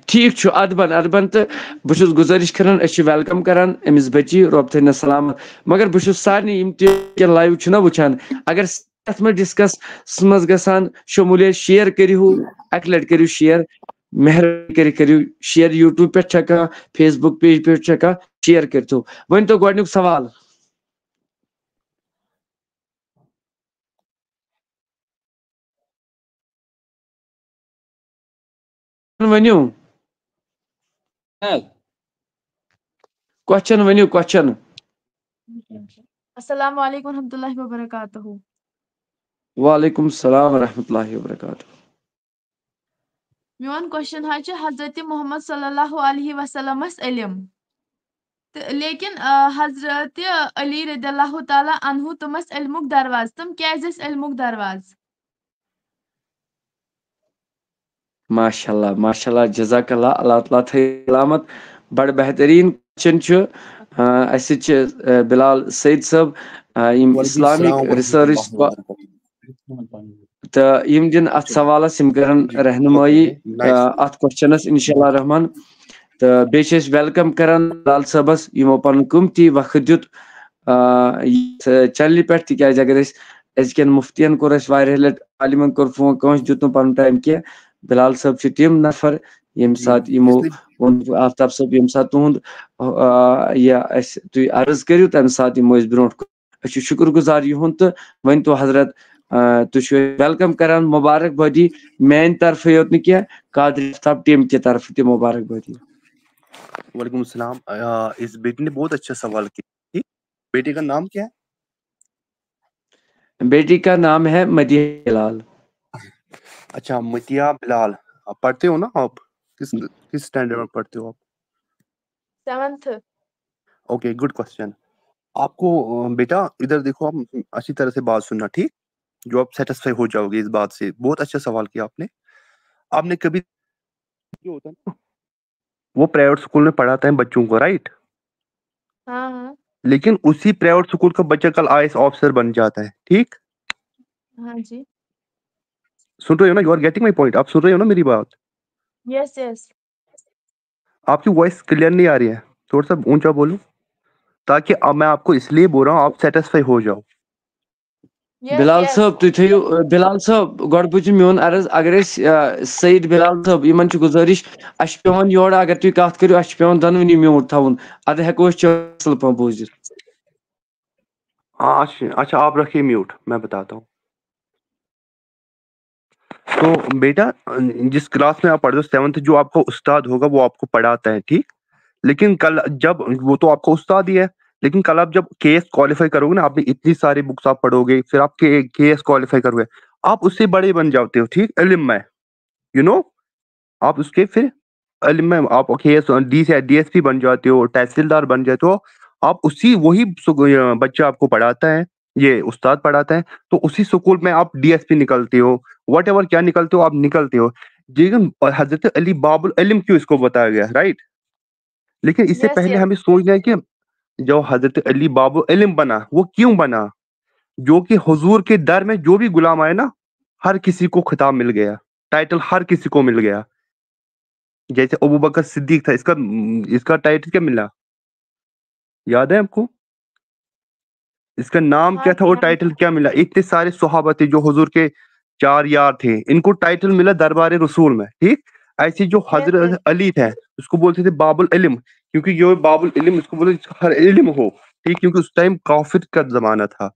ٹھیٖک چھُ، اَدٕ بَن، اَدٕ بَن۔ تہٕ بہٕ چھُس گُزٲرِش کران، أسۍ چھِ ویلکم کران أمِس بٔچی، رۄب تھٲینَس سلامت۔ مگر بہٕ چھُس سارنٕے یِم تہِ کینٛہہ لایِو چھِنہ وٕچھان، اگر اَتھ منٛز ڈسکسس منٛز گژھان شموٗلیت، شیئر کٔرِو، اَکہِ لَٹہِ کٔرِو شیئر، مہربٲنی کٔرِتھ کٔرِو شیئر۔ یوٗٹیوب پٮ۪ٹھ چھا کانٛہہ، فیس بُک پیج پٮ۪ٹھ چھا کانٛہہ، شیئر کٔرِتو۔ وۄنۍ تو گۄڈٕنیُک سوال۔ ؤنِو۔ ہاں۔ کوسچن ؤنِو، کوسچن۔ السلام علیکم ورحمۃ اللہ وبرکاتہ۔ وعلیکم السلام ورحمۃ اللہ وبرکاتہ۔ میون کوسچن حظ چھُ، حضرت محمد صلی اللہ علیہ وسلمس علم، تہٕ لیکن، آ، حضرت علی رضی اللہ تعالیٰ عنہ تِم ٲسۍ علمُک دروازٕ، تِم کیازِ ٲسۍ علمُک دروازٕ؟ ماشاء اللہ، ماشاء اللہ، جزاک اللہ، اللہ تعالیٰ تھٲیِو سلامت۔ بڑٕ بہتریٖن کوسچن چھُ۔ آ، اَسہِ سۭتۍ چھِ، آ، بلال سعید صٲب، آ، یِم وعلیکم اسلامک السلام ریسرچ ورحمۃ اللہ وبرکاتہ۔ تہٕ یِم دِن اَتھ سوالَس، یِم کَرَن رہنمٲیی، آ، اَتھ کوسچنَس، انشاءاللہ الرحمن۔ تہٕ بیٚیہِ چھِ أسۍ ویلکم کَران بلال صٲبَس، یِمو پَنُن قۭمتی وقت دیُت، آ، یَتھ چینلہِ پٮ۪ٹھ، تِکیٛازِ اگر أسۍ أزکٮ۪ن مُفتِیَن کوٚر اَسہِ واریاہ لَٹہِ، عالمَن کوٚر فون، کٲنٛسہِ دیُت نہٕ پَنُن ٹایم کینٛہہ۔ بلال صٲب چھِ تِم نفر، ییٚمہِ ساتہٕ یِمو ووٚن، آفتاب صٲب، ییٚمہِ ساتہٕ تُہُنٛد، آ، یہِ اَسہِ تُہۍ عرض کٔرِو، تَمہِ ساتہٕ یِمو أسۍ برونٛٹھ کُن۔ أسۍ چھِ شُکُر گُزار یِہُنٛد تہٕ ؤنۍ تو حضرت، آ، تُہۍ چھِو ویلکم کران، مبارک بٲدی میانہِ طرفہٕ یوت نہٕ کینٛہہ، قادری آفتاب ٹیٖم کہِ طرفہٕ تہِ مبارک بٲدی۔ وعلیکم السلام۔ آ، اس بیٹی نے بہت اچھا سوال کیا۔ بیٹی کا نام کیا ہے؟ بیٹی کا نام ہے مدیحہ بلال۔ اچھا، مدیحہ بلال، آپ پڑھتے ہو نا آپ؟ کس، کس اسٹینڈرڈ میں پڑھتے ہو آپ؟ سیونتھ۔ Okay, good question. آپ کو، آ، بیٹا، ادھر دیکھو، آپ اچھی طرح سے بات سننا، ٹھیک؟ جو آپ سیٹسفائی ہو جاؤ گے اس بات سے۔ بہت اچھا سوال کیا آپ نے۔ آپ نے کبھی، جو ہوتا ہے نا، وہ پرائیویٹ اسکول میں پڑھاتا ہے بچوں کو، رائٹ؟ ہاں، ہاں۔ لیکن اسی پرائیویٹ اسکول کا بچہ کل آئی اے ایس آفیسر بن جاتا ہے، ٹھیک؟ ہاں جی۔ سن رہے ہو نا؟ You are getting my point؟ آپ سن رہے ہو نا میری بات؟ یس، یس۔ آپ کی وائس کلیئر نہیں آ رہی ہے، تھوڑا سا اونچا بولو، تاکہ اب میں آپ کو اس لیے بول رہا ہوں، آپ سیٹسفائی ہو جاؤ۔ یس، بلال یس۔ صٲب، تُہۍ تھٲیِو، بلال صٲب، گۄڈٕ بوٗزِو میون عرض، اگر أسۍ، آ، سعید بلال صٲب، یِمن چھِ گُزٲرِش، اَسہِ چھِ پٮ۪وان یورٕ، اگر تُہۍ کتھ کٔرِو، اَسہِ چھِ پٮ۪وان دۄنوٕنی میوٗٹ تھاوُن، اَدٕ ہٮ۪کو أسۍ اَصٕل پٲٹھۍ بوٗزِتھ۔ ہاں، اچھا، اچھا، آپ رکھیے میوٹ، میں بتاتا ہوں۔ تو بیٹا، جس کلاس میں آپ پڑھتے ہو، سیونتھ، جو آپ کا استاد ہوگا، وہ آپ کو پڑھاتا ہے، ٹھیک؟ لیکن کل جب، وہ تو آپ کا استاد ہی ہے، لیکن کل آپ جب کے ایس کوالیفائی کرو گے نا، آپ نے اتنی ساری بکس آپ پڑھو گے، پھر آپ کے ایس کوالیفائی کرو گے، آپ اس سے بڑے بن جاتے ہو، ٹھیک، علم میں، یو نو آپ اس کے پھر علم میں آپ کے S D C D S P بن جاتے ہو، تحصیلدار بن جاتے ہو۔ آپ اسی وہی سکو- بچہ آپ کو پڑھاتا ہے، یہ استاد پڑھاتا ہے، تو اسی سکول میں آپ ڈی ایس پی نکلتے ہو، واٹ ایور کیا نکلتے ہو، آپ نکلتے ہو۔ لیکن حضرت علی باب العلم کیوں اس کو بتایا گیا، رائٹ؟ لیکن اس سے یس پہلے یس ہمیں سوچنا ہے کہ جو حضرت علی باب العلم بنا، وہ کیوں بنا؟ جو کہ حضور کے در میں جو بھی غلام آئے نا، ہر کسی کو خطاب مل گیا، ٹائٹل ہر کسی کو مل گیا۔ جیسے ابو بکر صدیق تھا، اس کا اس کا ٹائٹل کیا ملا؟ یاد ہے آپ کو؟ اس کا نام کیا ہاں تھا جی، اور ہاں۔ ٹائٹل کیا ملا؟ اتنے سارے صحابہ تھے جو حضور کے چار یار تھے، ان کو ٹائٹل ملا دربار رسول میں، ٹھیک۔ ایسے جو یس حضرت یس علی تھے، اس کو بولتے تھے باب العلم، کیونکہ یہ باب العلم، اس کو بولتے تھے ہر علم ہو، ٹھیک، کیونکہ اس ٹائم کافر کا زمانہ تھا۔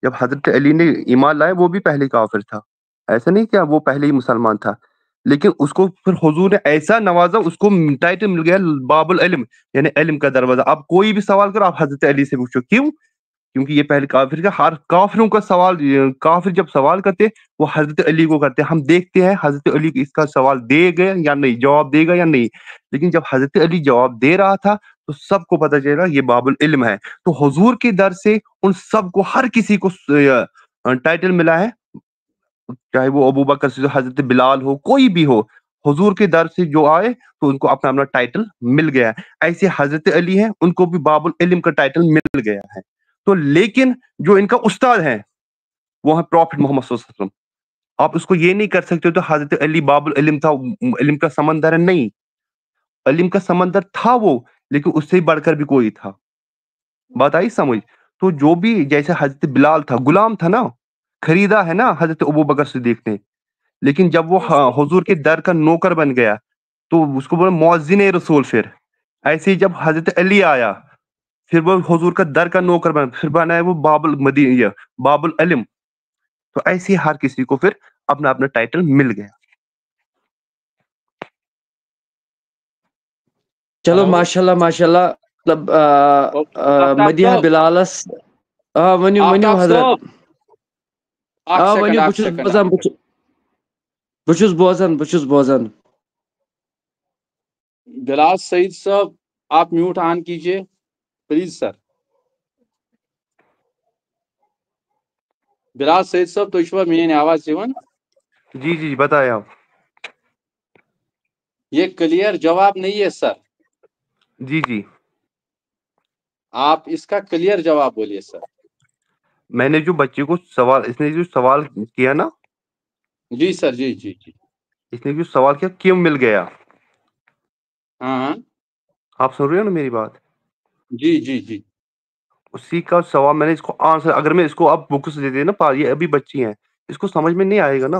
جب حضرت علی نے ایمان لایا، وہ بھی پہلے کافر تھا، ایسا نہیں کیا وہ پہلے ہی مسلمان تھا، لیکن اس کو پھر حضور نے ایسا نوازا، اس کو ٹائٹل مل گیا باب العلم، یعنی علم کا دروازہ۔ آپ کوئی بھی سوال کرو، آپ حضرت علی سے پوچھو، کیوں؟ کیونکہ یہ پہلے کافر کا، ہر کافروں کا سوال، کافر جب سوال کرتے، وہ حضرت علی کو کرتے۔ ہم دیکھتے ہیں حضرت علی اس کا سوال دے گئے یا نہیں، جواب دے گا یا نہیں۔ لیکن جب حضرت علی جواب دے رہا تھا، تو سب کو پتہ چل رہا یہ باب العلم ہے۔ تو حضور کے در سے ان سب کو، ہر کسی کو س- ٹائٹل ملا ہے، چاہے وہ ابو بکر سے حضرت بلال ہو، کوئی بھی ہو، حضور کے در سے جو آئے تو ان کو اپنا اپنا ٹائٹل مل گیا ہے۔ ایسے حضرت علی ہیں، ان کو بھی باب العلم کا ٹائٹل مل گیا ہے۔ تو لیکن جو ان کا استاد ہے، وہ ہے پرافٹ محمد صلی اللہ علیہ وسلم۔ آپ اس کو یہ نہیں کر سکتے تو حضرت علی باب العلم تھا، علم کا سمندر ہے، نہیں، علم کا سمندر تھا وہ، لیکن اس سے بڑھ کر بھی کوئی تھا۔ بات آئی سمجھ؟ تو جو بھی، جیسے حضرت بلال تھا، غلام تھا نا، خریدا ہے نا حضرت ابو بکر صدیق نے، لیکن جب وہ یس ح- یس حضور کے در کا نوکر بن گیا، تو اس کو بولا مؤذن رسول۔ پھر ایسے ہی جب حضرت علی آیا، پھر وہ حضور کا در کا نوکر بنا، پھر بنایا وہ باب المدین، یہ باب العلم۔ تو ایسے ہی ہر کسی کو پھر اپنا اپنا ٹائٹل مل گیا۔ چلو، ہیلو۔ ماشاء اللہ، ماشاء اللہ۔ مطلب، آ، او، آ، آفتاب مدیحہ صٲب۔ بلالس۔ آ، ؤنِو، ؤنِو آفتاب حضرت۔ صٲب۔ اکھ آ، سیکنڈ، ؤنِو، بہٕ اکھ چھُس سیکنڈ، بوزان، اکھ بہٕ چھُس، بہٕ چھُس بوزان، بہٕ چھُس بوزان۔ بلال سعید صٲب، آپ میوٹ آن کیجیے، پلیز سر۔ بلال سعید صٲب، تُہۍ چھِوا میٲنۍ آواز یِوان؟ جی جی، بتائیں آپ۔ یہ کلیئر جواب نہیں ہے سر۔ جی جی۔ آپ اس کا کلیئر جواب بولیے سر۔ میں نے جو بچے کو سوال، اس نے جو سوال کیا نا، جی سر، جی جی جی۔ اس نے جو سوال کیا، کیوں مل گیا؟ ہاں ہاں۔ آپ سن رہے ہو نا میری بات؟ جی جی جی۔ اسی کا سوال میں نے اس کو آنسر، اگر میں اس کو اب بکس دے دینا پا، یہ ابھی بچی ہیں، اس کو سمجھ میں نہیں آئے گا نا۔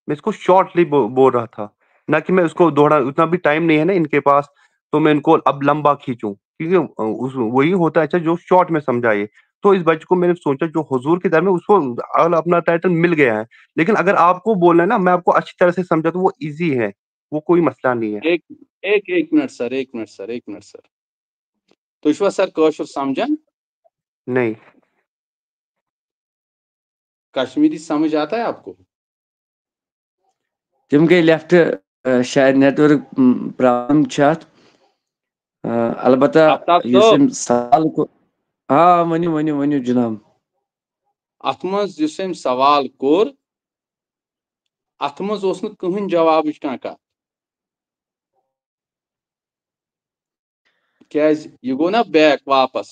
میں اس کو شارٹلی بول رہا تھا، نہ کہ میں اس کو دوہرا، اتنا بھی ٹائم نہیں ہے نا ان کے پاس، تو میں ان کو اب لمبا کھینچوں، کیونکہ اس وہی ہوتا ہے اچھا جو شارٹ میں سمجھائے۔ تو اس بچے کو میں نے سوچا جو حضور کے در میں اس کو اپنا ٹائٹل مل گیا ہے، لیکن اگر آپ کو بولنا ہے نا، میں آپ کو اچھی طرح سے سمجھا تو وہ ایزی ہے، وہ کوئی مسئلہ نہیں ہے۔ ایک ایک ایک منٹ سر، ایک منٹ سر، ایک منٹ سر۔ تُہۍ چھِوا سر کٲشُر سمجھان؟ نہیں۔ کشمیری سمجھ آتا ہے آپ کو؟ تِم گٔے لیفٹ، آ، شاید نیٹورک، م، پرابلم چھِ اَتھ۔ آ، البتہ آفتاب یُس صٲب۔ أمۍ سوال کوٚر، آ، ؤنِو، ؤنِو، ؤنِو جناب۔ اتھ منٛز یُس أمۍ سوال کوٚر، اتھ منٛز اوس نہٕ کٕہٕنۍ جوابٕچ کانٛہہ کتھ۔ کیازِ یہِ گوٚو نا بیک واپس۔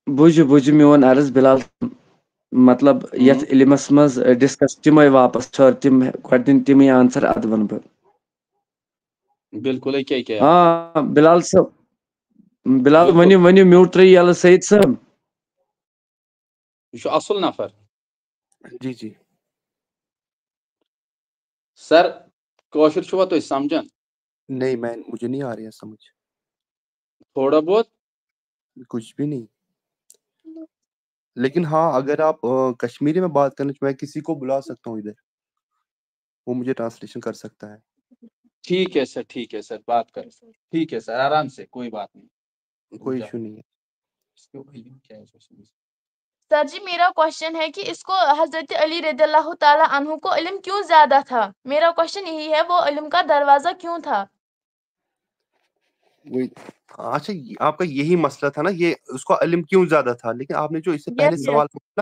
بوٗزِو، بوٗزِو میون عرض بلال، مطلب، یَتھ ہُم۔ علمَس منٛز، آ، ڈسکس تِمے واپس ژھٲر، تِم گۄڈٕنِکۍ تِمے آنسر، اَدٕ وَنہٕ بہٕ۔ بِلکُل، ییٚکیٛاہ، ییٚکیٛاہ۔ آ، بلال صٲب، بلال، بِلکُل۔ ؤنِو، ؤنِو، میوٗٹ ترٲیِو یَلہٕ، سعید صٲب۔ یہِ چھُ اَصٕل نفر۔ جی جی۔ سر، کٲشُر چھُوا تُہۍ سمجھان؟ نہیں، میں، مجھے نہیں آ رہی ہے سمجھ۔ تھوڑا بہت؟ کچھ بھی نہیں۔ لیکن ہاں، اگر آپ، آ، کشمیری میں بات کرنا چاہیں، میں کسی کو بلا سکتا ہوں ادھر، وہ مجھے ٹرانسلیشن کر سکتا ہے۔ ٹھیک ہے سر، ٹھیک ہے سر، بات کر۔ ٹھیک ہے سر، آرام سے، کوئی بات نہیں۔ کوئی جا۔ ایشو نہیں ہے۔ سر جی، میرا کوشچن ہے کہ اس کو، حضرت علی رضی اللہ تعالیٰ عنہ کو علم کیوں زیادہ تھا؟ میرا کوشچن یہی ہے، وہ علم کا دروازہ کیوں تھا؟ وہی اچھا، یہ آپ کا یہی مسئلہ تھا نا، یہ اس کو علم کیوں زیادہ تھا، لیکن آپ نے جو اس سے پہلے یس یس سوال پوچھا،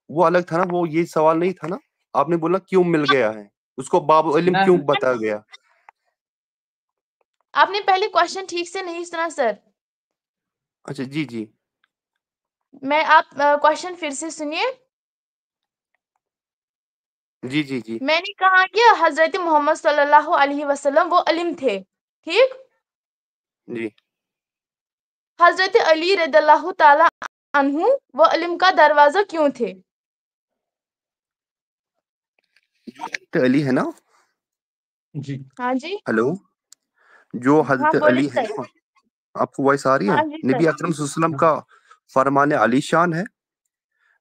وہ الگ تھا نا، وہ یہ سوال نہیں تھا نا۔ آپ نے بولا کیوں مل گیا ہے اس کو، باب علم نہ کیوں نہ بتا گیا؟ آپ نے پہلے کوشچن ٹھیک سے نہیں سنا سر۔ اچھا جی جی میں آپ کوشچن پھر سے سنیے۔ جی جی جی میں نے کہا کہ حضرت محمد صلی اللہ علیہ وسلم وہ علم تھے، ٹھیک؟ جی حضرت علی رضی اللہ تعالیٰ عنہ وہ علم کا دروازہ کیوں تھے؟ جو حضرت علی ہے نا، جی ہاں جی، ہیلو، جو ہاں حضرت بولیے علی ہے سر۔ نا، آپ کو وائس آ رہی ہے؟ ہاں جی سر۔ نبی اکرم صلی اللہ علیہ وسلم کا فرمان علی شان ہے،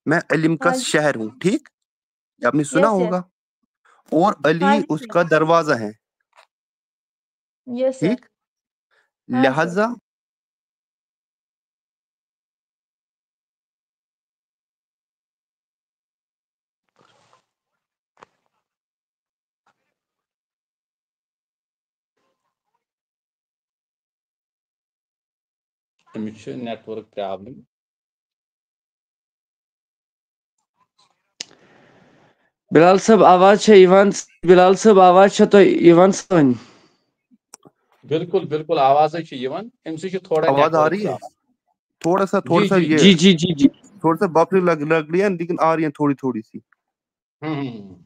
میں علم کا ہاں جی، شہر ہوں، ٹھیک؟ یہ آپ نے سنا یس یس۔ ہوگا۔ اور علی ہاں جی اس سر۔ کا دروازہ ہے، یس سر۔ ٹھیک؟ ہاں سر۔ لہذا أمِس چھِ network problem۔ بلال صٲب، آواز چھےٚ یِوان؟ بلال صٲب، آواز چھےٚ تۄہہِ یِوان سٲنۍ؟ بِلکُل بِلکُل، آواز حظ چھِ یِوان۔ أمۍ سٕے چھِ تھوڑا آواز آ network رہی ہے؟ problem۔ تھوڑا سا، تھوڑا جی سا جی یہ، جی۔ جی جی جی جی۔ تھوڑا سا بفرنگ لگ لگ رہی ہے، لیکن آ رہی ہیں تھوڑی تھوڑی سی۔ ہوں ہوں۔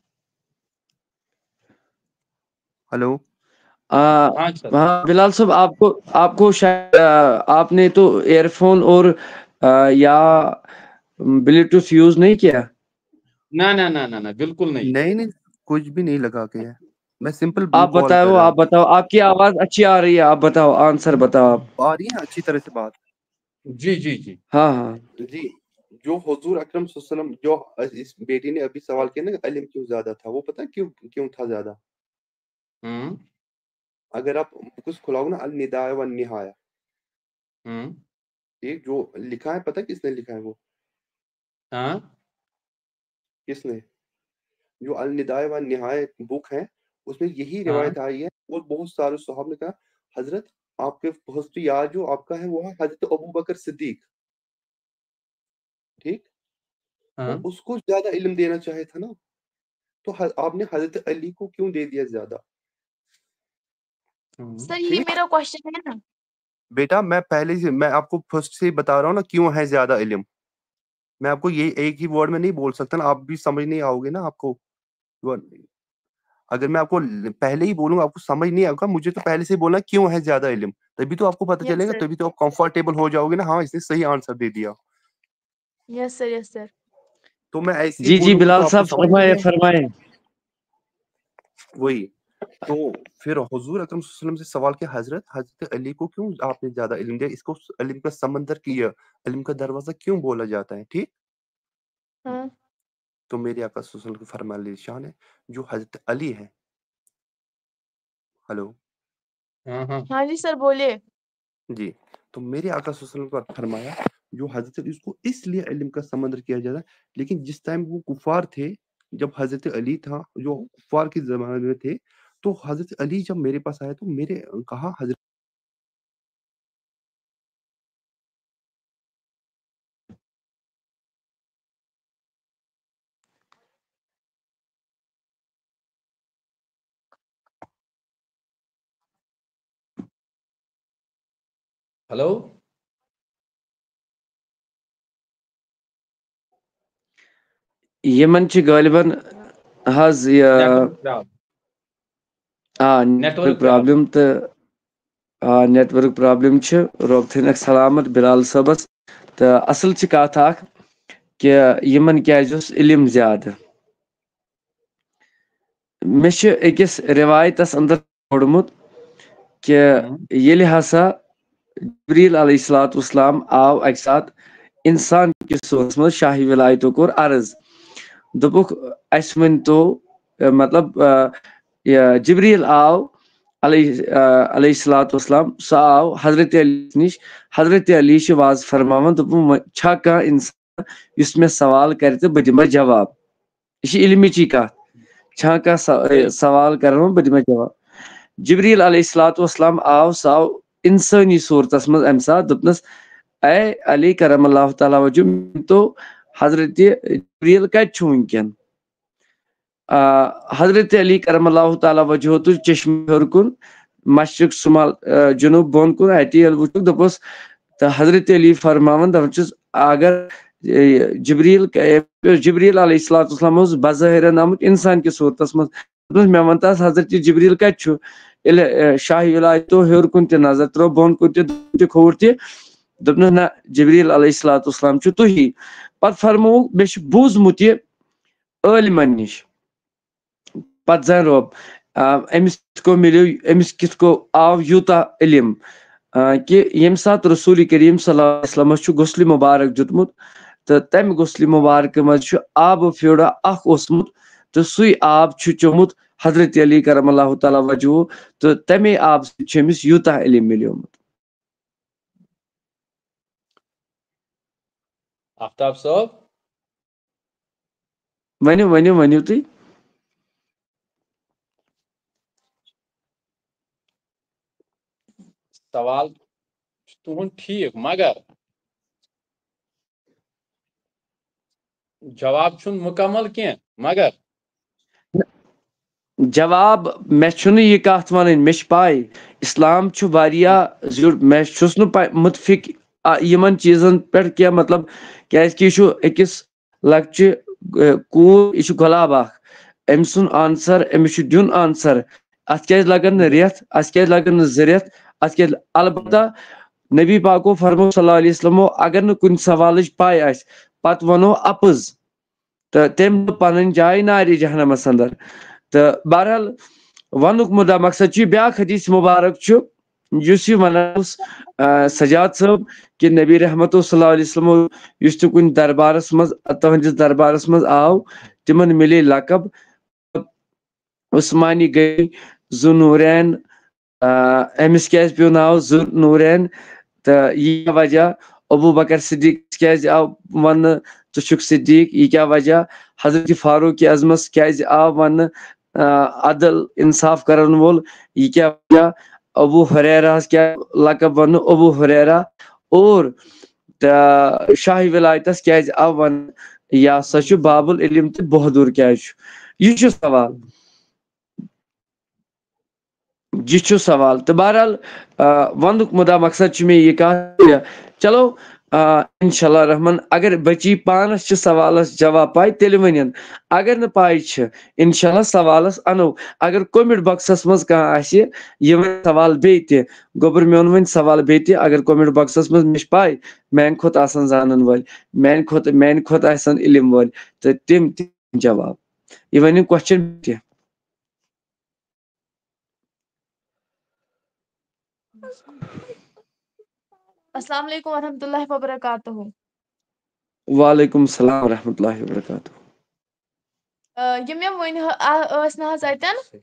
ہیلو۔ آ، ہاں سر۔ ہاں بلال صاحب، آپ کو، آپ کو شاید، آ، آپ نے تو ایئر فون اور، آ، یا بلوٹوتھ یوز نہیں کیا؟ نہ نہ نہ نہ نہ، بالکل نہیں۔ نہیں نہیں، کچھ بھی نہیں لگا کے ہے، میں سمپل آپ کال کر بتاؤ، رہا آپ ہوں۔ بتاؤ، آپ کی آواز اچھی آ رہی ہے، آپ بتاؤ، آنسر بتاؤ آپ۔ آ رہی ہے اچھی طرح سے بات؟ جی جی جی۔ ہاں ہاں۔ جی، جو حضور اکرم صلی اللہ علیہ وسلم، جو اس بیٹی نے ابھی سوال کیا نا، علم کیوں زیادہ تھا، وہ پتہ ہے کیوں، کیوں تھا زیادہ؟ ہوں اگر آپ بکس کھلاؤ نا، النداء و نہایا، ہوں۔ ٹھیک، جو لکھا ہے، پتہ کس نے لکھا ہے وہ؟ ہاں۔ کس نے؟ جو النداء و نہایا بک ہے، اس میں یہی ہاں۔ روایت آئی ہے، اور بہت سارے صحابہ نے کہا، حضرت، آپ کے فرسٹ یار جو آپ کا ہے، وہ ہے حضرت ابو بکر صدیق، ٹھیک؟ ہاں۔ تو اس کو زیادہ علم دینا چاہے تھا نا، تو ح-، آپ نے حضرت علی کو کیوں دے دیا زیادہ؟ ہوں۔ سر، یہ ٹھیک؟ میرا کوشچن ہے نا۔ بیٹا، میں پہلے سے، میں آپ کو فرسٹ سے ہی بتا رہا ہوں نا، کیوں ہے زیادہ علم۔ میں آپ کو یہ ایک ہی ورڈ میں نہیں بول سکتا نا، آپ بھی سمجھ نہیں آؤگے نا آپ کو۔ اگر میں آپ کو ل-، پہلے ہی بولوں، آپ کو سمجھ نہیں آئے گا، مجھے تو پہلے سے ہی بولنا کیوں ہے زیادہ علم، تبھی تو آپ کو پتہ یس چلے گا، سر۔ تبھی تو آپ کمفرٹیبل ہو جاؤ گے نا، ہاں، اس نے صحیح آنسر دے دیا۔ یس سر، یس سر۔ تو میں ایسے ہی جی جی، بولوں گا بلال تو آپ صاحب، کو سمجھ فرمائے، نہیں آئے۔ فرمائے۔ وہی۔ تو پھر حضور اکرم صلی اللہ علیہ وسلم سے سوال کیا، حضرت، حضرت علی کو کیوں آپ نے زیادہ علم دیا؟ اس کو علم کا سمندر کیا، علم کا دروازہ کیوں بولا جاتا ہے؟ ٹھیک؟ ہاں۔ تو میرے آقا صلی اللہ علیہ وسلم کی فرمان علی شان ہے، جو حضرت علی ہے۔ ہیلو۔ ہاں ہاں۔ ہاں جی سر، بولیے۔ جی، تو میرے آقا صلی اللہ علیہ وسلم کا فرمایا، جو حضرت علی، اس کو اس لیے علم کا سمندر کیا جاتا ہے، لیکن جس ٹائم وہ کفار تھے، جب حضرت علی تھا، جو کفار کے زمانے میں تھے، تو حضرت علی جب میرے پاس آیا تو میرے کہا، حضرت ہیلو۔ یِمن چھِ غٲلبن حظ یہِ، network problem۔ آ، network network problem۔ problem تہٕ، آ، network problem چھِ۔ رۄب تھٲینَکھ سلامت بلال صٲبس۔ تہٕ اصل چھِ کتھ اکھ کہِ یِمن کیازِ اوس علم زیادٕ۔ مےٚ چھِ أکِس رِوایتَس اندر پوٚرمُت کہِ ہم۔ ییٚلہِ ہسا جبریل علیہ الصلوۃ والسلام آو اَکہِ ساتہٕ اِنسان کِس صوٗرتَس منٛز شاہی ولایتُک کوٚر عرض۔ دوٚپُکھ، "اَسہِ ؤنۍ تو، اَ، مطلب، اَ، یہِ جبریل آو علیہ آ، علیہ الصلوۃ والسلام، سُہ آو حضرت علی نِش۔ حضرت علی چھِ واضح فرماوان، دوٚپُن، "وۄنۍ چھا کانٛہہ اِنسان یُس مےٚ سوال کَرِ تہٕ بہٕ دِمَس جواب؟" یہِ چھِ علمٕچی کَتھ۔ چھا کانٛہہ سو-، اے، سوال کَرَن وۄنۍ بہٕ دِمَس جواب۔ جبریٖل علیہ الصلوۃ والسلام آو، سُہ آو اِنسٲنی صوٗرتَس منٛز اَمہِ ساتہٕ، دوٚپنَس، "اے علی کرم اللہ تعالیٰ وجہ، مےٚ ؤنۍ تو حضرت جبریٖل کَتہِ چھُ وٕنکٮ۪ن؟" آ، حضرت علی کرم اللہ تعالیٰ وجہ تُج چشمہٕ ہیوٚر کُن، مشرق شمال، آ، جنوب بۄن کُن، اَتہِ ییٚلہِ وٕچھُکھ، دوٚپُس، تہٕ حضرت علی فرماوان، دَپان چھُس، اگر، اے، جبریٖل، اے، جبریٖل علیہ الصلوۃ والسلام اوس بظٲہِرَن آمُت اِنسان کِس صوٗرتَس منٛز۔ دوٚپنَس، "مےٚ وَن تہٕ حض، حضرت جبریٖل کَتہِ چھُ؟" ییٚلہِ، اے، شاہ وِلایت تو ہیوٚر کُن تہِ نظر ترٲو، بۄن کُن تہِ، دۄن کُن تہِ، کھووُر تہِ، دوٚپنَس، "نہ، جبریٖل علیہ الصلوۃ والسلام چھُ تُہی۔" پَتہٕ فرمووُکھ، مےٚ چھُ بوٗزمُت یہِ عٲلمَن نِش۔ پَتہٕ زَن روب، آ، أمِس کِتھ کٔنۍ مِلیو، أمِس کِتھ کٔنۍ آو یوٗتاہ علم، آ، کہِ ییٚمہِ ساتہٕ رسول کریم صلی اللہ علیہ وسلمَس چھُ غسلِ مُبارک دیُتمُت، تہٕ تَمہِ غسلِ مُبارکہٕ منٛز چھُ آبہٕ پھیوٗرا اکھ اوسمُت، تہٕ سُے آب چھُ چوٚمُت حضرت علی کرم اللہ تعالیٰ وجہہ، تہٕ تَمے آبہٕ سۭتۍ چھُ أمِس یوٗتاہ علم مِلیومُت۔ آفتاب صٲب۔ ؤنِو، ؤنِو، ؤنِو تُہۍ۔ سوال چھُ تُہُنٛد ٹھیٖک، مگر جواب چھُنہٕ مُکمل کینٛہہ، مگر جواب، مےٚ چھُنہٕ یہِ کَتھ وَنٕنۍ، مےٚ چھِ پَے، اِسلام چھُ واریاہ زیُٹھ، مےٚ چھُس نہٕ پَے مُتفِق، آ، یِمَن چیٖزَن پٮ۪ٹھ کینٛہہ، مطلب، کیٛازِکہِ یہِ چھُ أکِس لۄکچہِ، اے، کوٗر، یہِ چھُ گۄلاب اَکھ، أمۍ سُنٛد answer، أمِس چھُ دیُن answer، اَتھ کیٛازِ لَگَن نہٕ رٮ۪تھ، اَتھ کیٛازِ لَگَن نہٕ زٕ رٮ۪تھ، اَتھ کیٛازِ، البتہ نبی پاکو فرمو صلی اللہ علیہ وسلمو، اگر نہٕ کُنہِ سوالٕچ پَے آسہِ، پَتہٕ وَنو اَپُز۔ تہٕ تٔمۍ دوٚپ پنٕنۍ جاے نارِ جہنمس اندر۔ تہٕ بہرحال، ونُک مُدا مقصد چھُ، یہِ بیاکھ حدیث مبارک چھُ، یُس یہِ ونان اوس، آ، سجاد صٲب، کہِ نبی رحمت صلی اللہ علیہ وسلم یُس تہِ کُنہِ دربارس منٛز، تُہنٛدِس دربارس منٛز آو، تِمن مِلے لقب عثمانی گٔے ذو نورین، آ، أمِس کیٛازِ پیوٚو ناو ذو نورین؟ تہٕ یہِ کیٛاہ وجہ؟ ابو بکر صدیق کیٛازِ آو وننہٕ، ژٕ چھُکھ صدیق؟ یہِ کیٛاہ وجہ؟ حضرت فاروق اعظمس کیٛازِ آو وننہٕ، آ، عدل انصاف کرن وول؟ یہِ کیٛاہ وجہ؟ ابو ہریرہس کیٛاہ لقب وننہٕ ابو ہریرہ؟ اور تہٕ شاہ ولایتس کیٛازِ آو وننہٕ، یہِ ہسا چھُ باب العلم تہٕ بہادُر کیٛازِ چھُ؟ یہِ چھُ سوال۔ یہِ چھُ سوال۔ تہٕ بہرحال، آ، ونُک مُدا مقصد چھُ مےٚ یہِ کَتھ، چلو، آ، انشاءاللہ رحمان، اگر بچی پانس چھِ سوالس جواب پاے، تیٚلہِ ؤنِن۔ اگر نہٕ پاے چھِ، انشاءاللہ سوالس انو۔ اگر comment boxس منٛز کانٛہہ آسہِ، یہِ وَنہِ سوال بیٚیہِ تہِ، گوٚبُر میون وَنہِ سوال بیٚیہِ تہِ، اگر comment boxس منٛز مےٚ چھِ پاے، میانہِ کھۄتہٕ آسن زانن وٲلۍ، میانہِ کھۄتہٕ، میانہِ کھۄتہٕ آسن علم وٲلۍ، تہٕ تِم تہِ جواب۔ یہِ وَنہِ question تہِ۔ السلام علیکم ورحمۃ اللہ وبرکاتہ۔ وعلیکم السلام ورحمۃ اللہ وبرکاتہ۔ آ، یہِ مےٚ وٕنۍ ہا-، آ، ٲس نہٕ حظ اَتٮ۪ن؟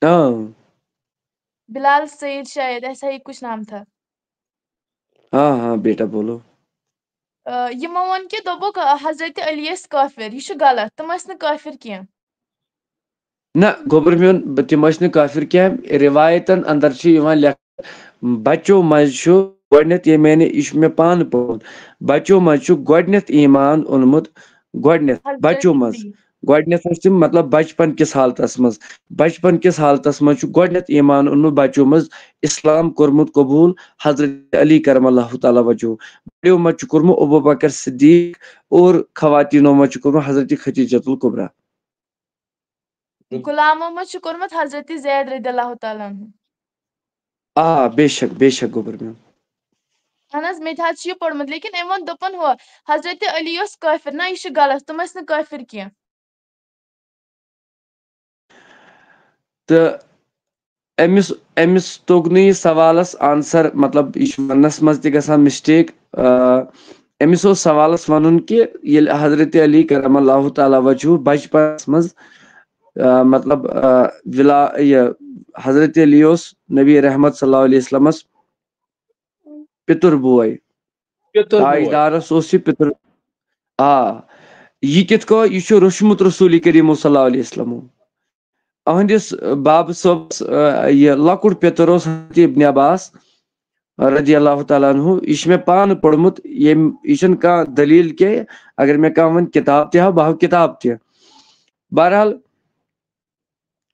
آ۔ بلال سعید شاید، ایسا ہی کچھ نام تھا۔ ہاں، ہاں، بیٹا، بولو۔ آ، یِمو ووٚن کہِ دوٚپُکھ، آ، حضرت علی ٲسۍ کٲفِر، یہِ چھُ غلط، تِم ٲسۍ نہٕ کٲفِر کینٛہہ۔ نہ، گوٚبُر میون، بہٕ، تِم ٲسۍ نہٕ کٲفِر کینٛہہ۔ رِوایتَن اندر چھِ یِوان لیکھنہٕ، بَچو منٛز چھُ گۄڈٕنٮ۪تھ، یہِ میانہِ، یہِ چھُ مےٚ پانہٕ پوٚرمُت، بَچو منٛز چھُ گۄڈٕنٮ۪تھ ایٖمان اوٚنمُت، گۄڈٕنٮ۪تھ حضرت بَچو منٛز، صدیق۔ گۄڈٕنٮ۪تھ ٲسۍ تِم، مطلب، بَچپَن کِس حالتَس منٛز، بَچپَن کِس حالتَس منٛز چھُ گۄڈٕنٮ۪تھ ایٖمان اوٚنمُت بَچو منٛز، اِسلام کوٚرمُت قبوٗل حضرت علی کرم اللہ تعالیٰ وجہہ، بڑیو منٛز چھُ کوٚرمُت ابو بکر صدیق اور خواتینو منٛز چھُ کوٚرمُت حضرت خدیجۃ الکبریٰ۔ غلامو منٛز چھُ کوٚرمُت حضرت زید رضی اللہ تعالیٰ عنہ۔ آ، بے شک، بے شک، گوٚبُر میون۔ اہن حظ، مےٚ تہِ حظ چھُ یہِ پوٚرمُت، لیکن أمۍ ووٚن، دوٚپُن، ہُہ، حضرت علی اوس کٲفِر۔ نہ، یہِ چھُ غلط، تِم ٲسۍ نہٕ کٲفِر کینٛہہ۔ تہٕ أمِس، أمِس توٚگ نہٕ یہِ سوالَس answer، مطلب، یہِ چھُ وَننَس منٛز تہِ گژھان mistake۔ آ، أمِس اوس سوالَس وَنُن کہِ ییٚلہِ حضرت علی کرم اللہ تعالیٰ وجہہ بَچپَنَس منٛز، آ، مطلب، آ، وِلا-، یہِ، حضرت علی اوس نبی رحمت صلی اللہ علیہ وسلمس پِتُر بوے۔ پِتُر بوے۔ تاجدارس اوس یہِ پِتُر۔ آ، یہِ کِتھ کٔنۍ، یہِ چھُ روٚچھمُت رسول کریم صلی اللہ علیہ وسلمو۔ أہنٛدِس بابہٕ صٲبس، آ، یہِ لۄکُٹ پِتُر اوس حضرت ابن عباس رضی اللہ تعالیٰ عنہ۔ یہِ چھُ مےٚ پانہٕ پوٚرمُت، ییٚمۍ، یہِ چھُنہٕ کانٛہہ دٔلیٖل کینٛہہ۔ اگر مےٚ کانٛہہ وَنہِ کِتاب تہِ ہاو، بہٕ ہاو کِتاب تہِ۔ بہرحال،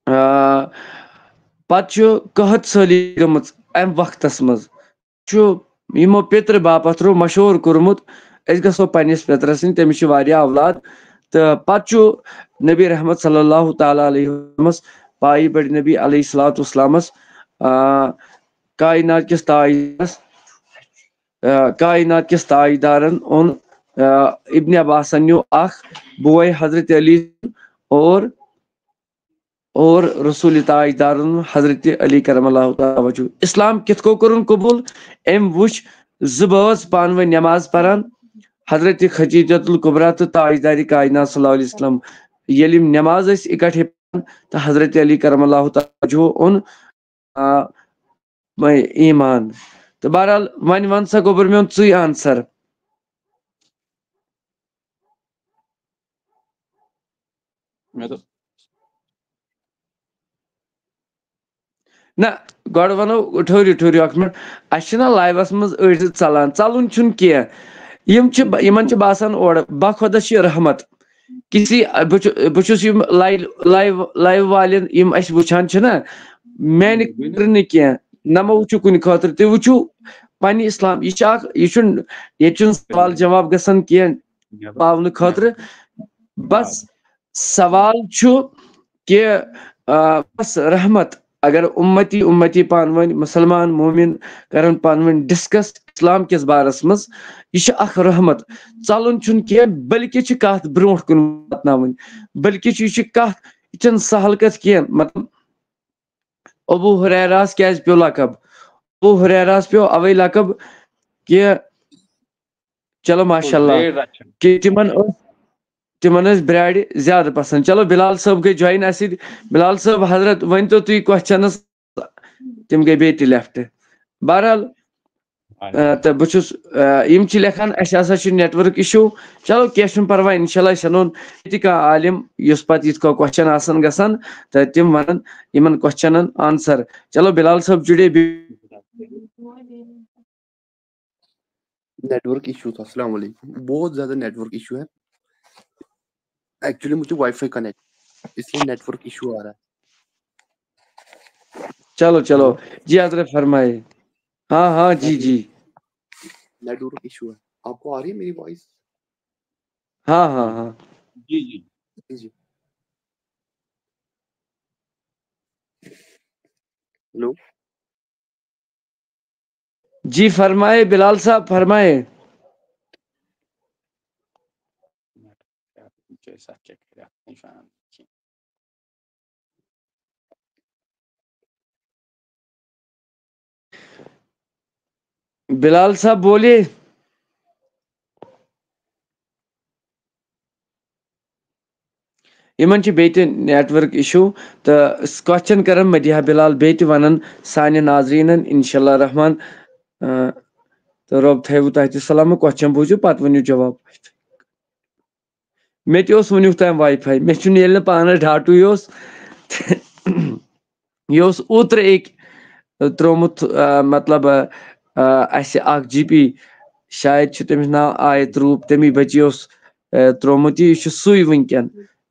آ، پتہٕ چھُ قحط سٲلی گٔمٕژ اَمہِ وقتس منٛز۔ چھُ یِمو پِترِ باپتھ رو مشہوٗر کوٚرمُت، أسۍ گژھو پننِس پِترس نِش، تٔمِس چھِ واریاہ اولاد۔ تہٕ پتہٕ چھُ نبی رحمت صلی اللہ تعالیٰ علیہ وسلمس، پایہِ بٔڑۍ نبی علیہ الصلوۃ والسلامس، آ، کائنات کِس تاجدارس، آ، کائنات کِس تاجدارن اوٚن، آ، ابن عباسن نیوٗ اکھ بوے حضرت علی اور اور رسول تاجدارن حضرت علی کرم اللہ تعالیٰ وجہہ۔ اسلام کِتھ کٔنۍ کوٚرُن قبول؟ أمۍ وٕچھ زٕ بٲژ پانہٕ ؤنۍ نماز پران، حضرت خدیجۃ الکبریٰ تہٕ تاجدار کائنات صلی اللہ علیہ وسلم۔ ییٚلہِ یِم نماز ٲسۍ اکٹھے پران تہٕ حضرت علی کرم اللہ تعالیٰ وجہہ اوٚن، آ، وۄنۍ ایمان۔ تہٕ بہرحال وۄنۍ وَن سا گوٚبُر میون ژٕے آنسر۔ مےٚ دوٚپ نہ، گۄڈٕ وَنو ٹھٔہرِو، ٹھٔہرِو اکھ مِنٹ۔ اَسہِ چھِنہ لایوَس منٛز أڑۍ زٕ ژَلان، ژَلُن چھُنہٕ کینٛہہ۔ یِم چھِ، یِمن چھِ باسان اورٕ بخۄدا چھِ رحمت۔ کسی، بہٕ چھُ-، بہٕ چھُس یِم لایو، لایو، لایو والٮ۪ن یِم اَسہِ وٕچھان چھِنہ، میانہِ خٲطرٕ نہٕ کینٛہہ، نہ مہ وٕچھِو کُنہِ خٲطرٕ، تُہۍ وٕچھِو پننہِ اسلام۔ یہِ چھِ اکھ، یہِ چھُنہٕ، ییٚتہِ چھُنہٕ سوال جواب گژھان کینٛہہ پاونہٕ خٲطرٕ۔ بس سوال چھُ کہِ، آ، بس رحمت، اگر اُمتی اُمتی پانہٕ ؤنۍ مُسلمان مومِن کرن پانہٕ ؤنۍ ڈسکس اسلام کِس بارس منٛز، یہِ چھُ اکھ رحمت۔ ژلُن چھُنہٕ کینٛہہ، بلکہِ چھِ کتھ برونٛٹھ کُن واتناوٕنۍ، بلکہِ چھُ، یہِ چھِ کتھ، یہِ چھَنہٕ سہل کتھ کینٛہہ۔ مطلب، ابو ہریرہس کیازِ پیوٚو لقب؟ ابو ہریرہس پیوٚو اوے لقب کہِ، چلو ماشاء اللہ، بیٚیہِ رچھُن۔ کہِ تِمن ٲس، تِمن ٲسۍ برٛارِ زیادٕ پسنٛد۔ چلو، بلال صٲب گٔے جوین اَسہِ سۭتۍ۔ بلال صٲب حضرت، ؤنۍ تو تُہۍ کوسچنس، تِم گٔے بیٚیہِ تہِ لیفٹ۔ بہرحال، آ، تہٕ بہٕ چھُس، آ، یِم چھِ لیکھان، اَسہِ ہسا چھُ نیٹورک اشوٗ۔ چلو، کینٛہہ چھُنہٕ پرواے، انشاءاللہ أسۍ اَنون ییٚتہِ کانٛہہ عالم، یُس پتہٕ یِتھ کٔنۍ کوسچن آسن گژھان، تہٕ تِم ونن یِمن کوسچنن آنسر۔ چلو، بلال صٲب جُڑے بیٚیہِ۔ نیٹورک ایشو تھا۔ السلام علیکم، بہت زیادہ نیٹورک ایشو ہے۔ ایکچولی مجھے وائی فائی کنیکٹ، اس لیے نیٹورک ایشو آ رہا ہے۔ چلو، چلو۔ جی حضرت، فرمائے۔ ہاں، ہاں، جی، جی۔ نیٹورک ایشو ہے۔ آپ کو آ رہی ہے میری وائس؟ ہاں، ہاں، ہاں۔ جی، جی۔ جی۔ ہیلو۔ جی، فرمائے بلال صاحب، فرمائے۔ بلال صاحب، بولیے۔ یِمن چھِ بیٚیہِ تہِ نیٹورک ایشو، تہٕ کوسچن کرن مدیحہ بلال بیٚیہِ تہِ ونن سانٮ۪ن ناظریٖنن، انشاءاللہ رحمان۔ آ، تہٕ رۄب تھٲیوٕ تۄہہِ تہِ سلامت۔ کوسچن بوٗزِو، پتہٕ ؤنِو جواب۔ مےٚ تہِ اوس وٕنیُک تام واے فاے، مےٚ چھُنہٕ ییٚلہِ نہٕ پانس ڈاٹُے اوس، یہِ اوس اوترٕ أکۍ ترٛوومُت، آ، مطلب، آ، آ، اَسہِ اکھ جی پی، شاید چھُ تٔمِس ناو آیت روٗپ، تَمی بَچی اوس، آ، ترٛوومُت یہِ، یہِ چھُ سُے وٕنکیٚن۔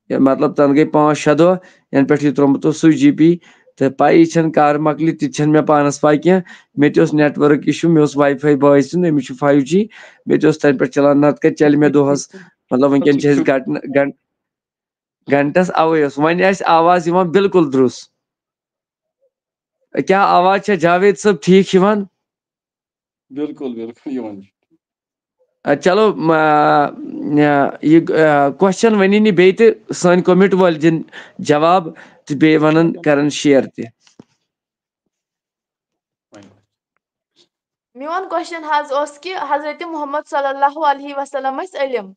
یہِ، مطلب، تَنہٕ گٔے پانٛژھ شےٚ دۄہ، یَنہٕ پٮ۪ٹھ یہِ ترٛوومُت اوس سُے جی پی، تہٕ پَیی چھَنہٕ کر مۄکلہِ، تہِ تہِ چھَنہٕ مےٚ پانَس پَے کینٛہہ۔ مےٚ تہِ اوس نیٹؤرٕک اِشوٗ، مےٚ اوس واے فاے بٲے سُنٛد، أمِس چھُ فایِو جی، مےٚ تہِ اوس تَنہٕ پٮ۪ٹھ چَلان، نَتہٕ کَتہِ چَلہِ مےٚ دۄہَس، مطلب، وٕنکیٚن چھِ أسۍ گَٹہٕ، گَنٛٹہٕ گنٹس اوے اوس، وۄنۍ آسہِ آواز یِوان بالکل درُس۔ کیٛاہ آواز چھےٚ جاوید صٲب ٹھیٖک یِوان؟ بالکل، بالکل یِوان چھِ۔ آ، چلو، ما، یہِ، یہِ کوسچن ؤنِو نہٕ بیٚیہِ تہِ، سٲنۍ کومنٹ وٲلۍ دِن جواب تہٕ بیٚیہِ ونن، کرن شیئر تہِ۔ میون کوسچن حظ اوس کہِ حضرت محمد صلی اللہ علیہ وسلم ٲسۍ علم،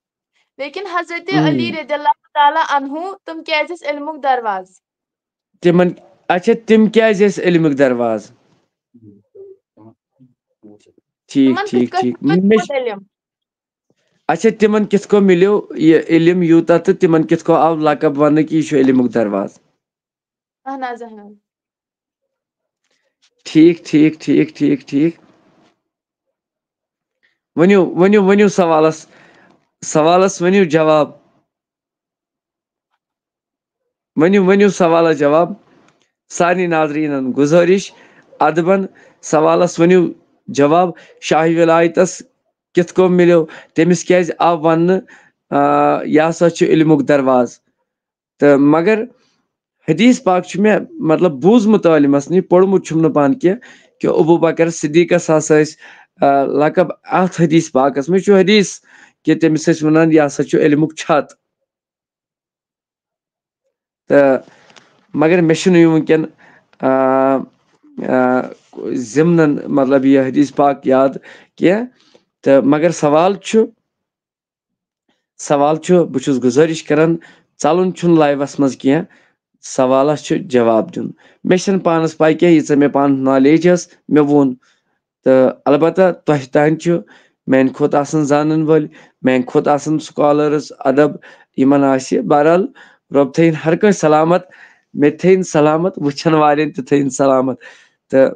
لیکن حضرت ہم۔ علی رضی اللہ تعالیٰ عنہ تِم کیازِ ٲسۍ علمُک دروازٕ؟ تِمن، اچھا، تِم کیازِ ٲسۍ علمُک دروازٕ؟ ٹھیٖک، تِمن کِتھ ٹھیٖک، کٔنۍ ٹھیٖک۔ ووت مےٚ چھِ علم؟ اچھا، تِمن کِتھ کٔنۍ مِلیو یہِ علم یوٗتاہ تہٕ تِمن کِتھ کٔنۍ آو لقب وننہٕ کہِ یہِ چھُ علمُک دروازٕ؟ اہن حظ، اہن حظ۔ ٹھیٖک، ٹھیٖک، ٹھیٖک، ٹھیٖک، ٹھیٖک۔ ؤنِو، ؤنِو، ؤنِو سوالس، سوالس ؤنِو جواب۔ ؤنِو، ؤنِو سوالس جواب۔ سارنٕے ناظریٖنن گُزٲرِش، ادبن سوالس ؤنِو جواب۔ شاہہِ ولایتس کِتھ کٔنۍ مِلیو؟ تٔمِس کیازِ آو وننہٕ، آ، یہِ ہسا چھُ علمُک دروازٕ؟ تہٕ مگر حدیث پاک چھُ مےٚ، مطلب، بوٗزمُت عٲلمس نِش، پوٚرمُت چھُم نہٕ پانہٕ کینٛہہ، کہِ ابو بکر صدیقس ہسا ٲسۍ، آ، لقب اتھ حدیث پاکس منٛز چھُ حدیث کہِ تٔمِس ٲسۍ ونان، یہِ ہسا چھُ علمُک چھت۔ تہٕ مگر مےٚ چھُنہٕ یہِ وٕنکیٚن، آ، آ، ضمنن، مطلب، یہِ حدیث پاک یاد کینٛہہ۔ تہٕ مگر سوال چھُ، سوال چھُ، بہٕ چھُس گُزٲرِش کران، ژلُن چھُنہٕ لایوَس منٛز کینٛہہ، سوالَس چھُ جواب دیُن۔ مےٚ چھَنہٕ پانَس پَے کینٛہہ، ییٖژاہ مےٚ پانَس نالیج ٲس، مےٚ ووٚن۔ تہٕ البتہ تۄہہِ تام چھُ میٛانہِ کھۄتہٕ آسَن زانَن وٲلۍ، میٛانہِ کھۄتہٕ آسَن سکالرٕز، ادب یِمَن آسہِ۔ بہرحال، رۄب تھٲیِن ہر کٲنٛسہِ سلامت، مےٚ تہِ تھٲیِن سلامت، وٕچھَن والٮ۪ن تہِ تھٲیِن سلامت۔ تہٕ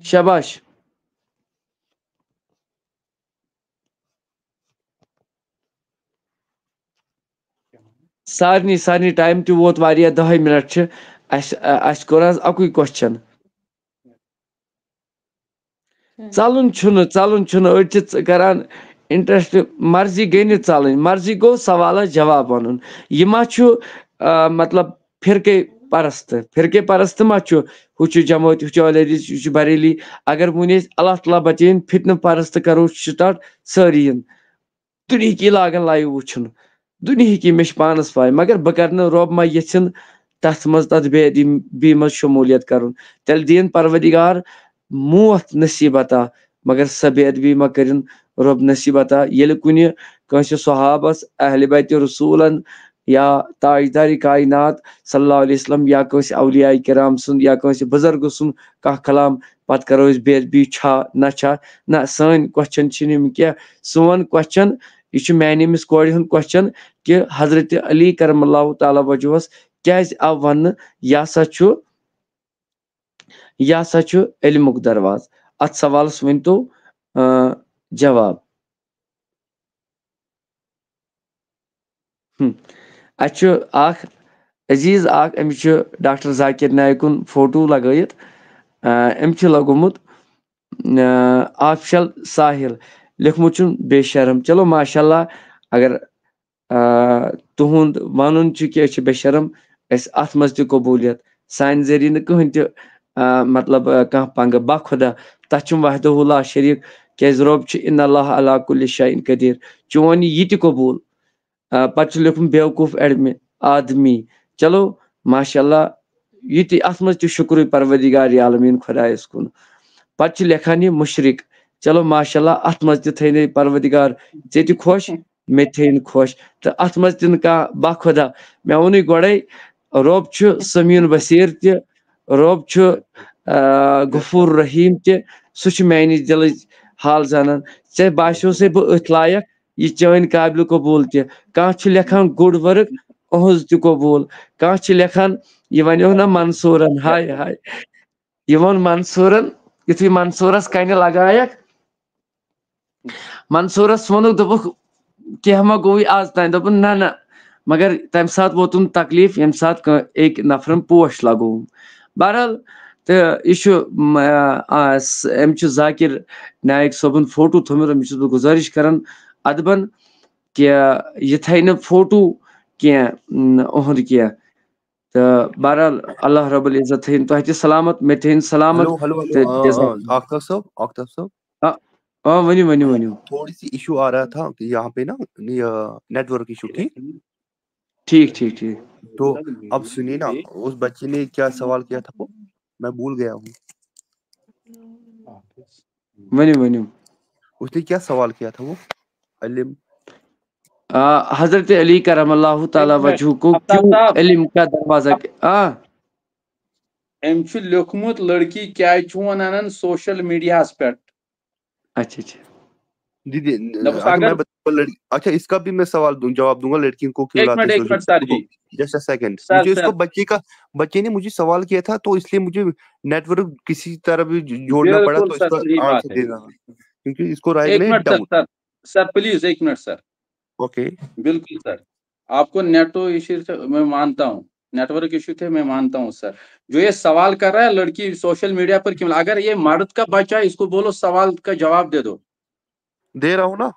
شاباش۔ سارنٕے، سارنٕے، ٹایم تہِ ووت واریاہ، دَہے منٹ چھِ۔ اَسہِ، اَسہِ کوٚر آز اَکُے کوسچن۔ ہم۔ ژَلُن چھُنہٕ، ژَلُن چھُنہٕ، أڑۍ چھِ ژ-، کران انٹرسٹ، مرضی گٔے نہٕ ژَلٕنۍ، مرضی گوٚو سوالَس جواب وَنُن۔ یہِ ما چھُ، آ، مطلب، فرقے پرست؟ فرقے پرست ما چھُ؟ ہُہ چھُ جمٲعت، ہُہ چھُ اہل حدیث، ہُہ چھُ بریلی۔ اگر وۄنۍ أسۍ اللہ تعالیٰ بچٲیِن، فتنہٕ پرست کرو سٹارٹ، سٲری یِن۔ دُنہِکی لاگن لایِو وٕچھُن۔ دُنہِکی، مےٚ چھِ پانَس پَے، مگر بہٕ کَرٕ نہٕ، رۄب ما یَژھِن تَتھ منٛز، تَتھ بے ادبی منٛز شموٗلیت کَرُن۔ تیٚلہِ دِیِن پروردگار موت نصیٖب عطا، مگر سۄ بے ادبی ما کٔرِن رۄب نصیٖب عطا۔ ییٚلہِ کُنہِ کٲنٛسہِ صحابس، اہلِ بیتِ رسوٗلن یا تاجدارِ کائنات صلی اللہ علیہ وسلم یا کٲنٛسہِ اولیاء کرام سُنٛد یا کٲنٛسہِ بُزرگہٕ سُنٛد کانٛہہ کلام، پتہٕ کرو أسۍ بے ادبی چھا نہ چھا؟ نہ، سٲنۍ کوسچن چھِنہٕ یِم کینٛہہ۔ سون کوسچن، یہِ چھُ میانہِ أمِس کورِ ہُنٛد کوسچن کہِ حضرت علی کرم اللہ تعالیٰ وجہس کیازِ آو وننہٕ، یہِ ہسا چھُ، یہِ ہسا چھُ علمُک دروازٕ۔ اتھ سوالس ؤنۍ تو، آ، جواب۔ ہم۔ اَسہِ چھُ اکھ عزیز اکھ، أمِس چھُ ڈاکٹر ذاکر نایکُن فوٹو لگٲیِتھ۔ آ، أمۍ چھُ لگومُت، آ، آفشل ساحل، لیوٚکھمُت چھُن بے شرم۔ چلو، ماشاءاللہ، اگر، آ، تُہُنٛد وَنُن چھُ کہِ أسۍ چھِ بے شرم، أسۍ اَتھ منٛز تہِ قبوٗلیت۔ سانہِ ذٔریعہٕ نہٕ کٕہٕنۍ تہِ، آ، مطلب، آ، کانٛہہ پنٛگہٕ۔ باخۄدا، تَتھ چھُم وحدہ لا شریٖک، کیٛازِ رۄب چھُ ان اللہ علی کل شیء قدیر۔ چون یہِ تہِ قبوٗل۔ آ، پتہٕ چھُ لیوٚکھمُت بیوقوف ایڈمہِ آدمی۔ چلو، ماشاءاللہ، یہِ تہِ، اتھ منٛز تہِ شُکرُے پروردگار عالمین خۄدایس کُن۔ پتہٕ چھُ لیکھان یہِ مُشرِک۔ چلو، ماشاءاللہ، اتھ منٛز تہِ تھٲینٲے پروردگار ژےٚ تہِ خۄش، مےٚ تہِ تھٲیِن خۄش۔ تہٕ اتھ منٛز تہِ نہٕ کانٛہہ باخۄدا۔ مےٚ ووٚنُے گۄڈے، رۄب چھُ سمیع بصیر تہِ، رۄب چھُ، آ، غفور رحیم تہِ، سُہ چھُ میانہِ دلٕچ حال زانان۔ ژےٚ باسیو سے بہٕ أتھۍ لایق، یہِ چٲنۍ قابلِ قبوٗل تہِ۔ کانٛہہ چھُ لیکھان good work، اُہٕنٛز تہِ قبوٗل۔ کانٛہہ چھُ لیکھان، یہِ وَنیو نہ منصوٗرن، ہاے ہاے۔ یہِ ووٚن منصوٗرن، یُتھُے منصوٗرس کَنہِ لگایکھ، منصوٗرس ووٚنُکھ، دوٚپُکھ، "کینٛہہ ما گوٚوُے آز تام؟" دوٚپُن، "نہ، نہ۔" مگر تَمہِ ساتہٕ ووتُن تکلیٖف، ییٚمہِ ساتہٕ کٲ-، أکۍ نفرن پوش لگووُم۔ بہرحال، تہٕ یہِ چھُ، م-، آ، س-، أمۍ چھُ ذاکر نایک صٲبُن فوٹو تھوٚومُت، أمِس چھُس بہٕ گُزٲرِش کران ادبن کہِ یہِ تھایہِ نہٕ فوٹو کینٛہہ، م، اُہُنٛد کینٛہہ۔ تہٕ بہرحال، اللہ رب العزت تھٲیِن تۄہہِ تہِ سلامت، مےٚ تہِ تھٲیِن سلامت۔ ہیلو، ہیلو، ہیلو، تہٕ آ، جزاک آ، آ، اختر صٲب، اختر صٲب۔ آ، آ، ؤنِو، ؤنِو، آ، ؤنِو۔ تھوڑی سی ایشو آ رہا تھا کہ یہاں پہ نا، یہ نیٹ ورک ایشو، ٹھیک؟ ٹھیک، ٹھیک، ٹھیک۔ تو اب سنیے نا، اس بچے نے کیا سوال کیا تھا وہ؟ میں بھول گیا ہوں۔ ؤنِو، ؤنِو۔ اس نے کیا سوال کیا تھا وہ؟ علم۔ آ، حضرت علی کرم اللہ تعالیٰ ایک منٹ۔ وجہ کو افتاب کیوں صاحب۔ علم کا دروازہ کہ-، آ، أمۍ چھُ لیوٚکھمُت، لڑکی کیٛازِ چھُ وۄنۍ انان سوشل میڈیاہس پٮ۪ٹھ؟ اچھا، اچھا۔ جی جی۔ دَپُس اچھا، میں اگر بتاؤں گا لڑکی، اچھا، اس کا بھی میں سوال دوں، جواب دوں گا، لڑکیوں کو کیوں ایک لاتے منٹ، ہیں ایک سوشل منٹ سر میڈیا جی۔ کو۔ جسٹ ا سیکنڈ، سر، مجھے اس سر۔ کو بچے کا، بچے نے مجھے سوال کیا تھا، تو اس لیے مجھے نیٹ ورک کسی طرح بھی جوڑنا پڑا، تو بالکل اس سر، کا صحیح بات آنسر ہے۔ دینا، کیونکہ اس کو رائے ایک نہیں minute sir, down. Sir, sir please ایک منٹ سر۔ اوکے۔ بالکل سر، آپ کو نیٹ ایشو سے میں مانتا ہوں، نیٹ ورک ایشو تھے، میں مانتا ہوں سر۔ جو یہ سوال کر رہا ہے لڑکی سوشل میڈیا پر کیوں، اگر یہ مرد کا بچہ ہے، اس کو بولو سوال کا جواب دے دو۔ دے رہا ہوں نا۔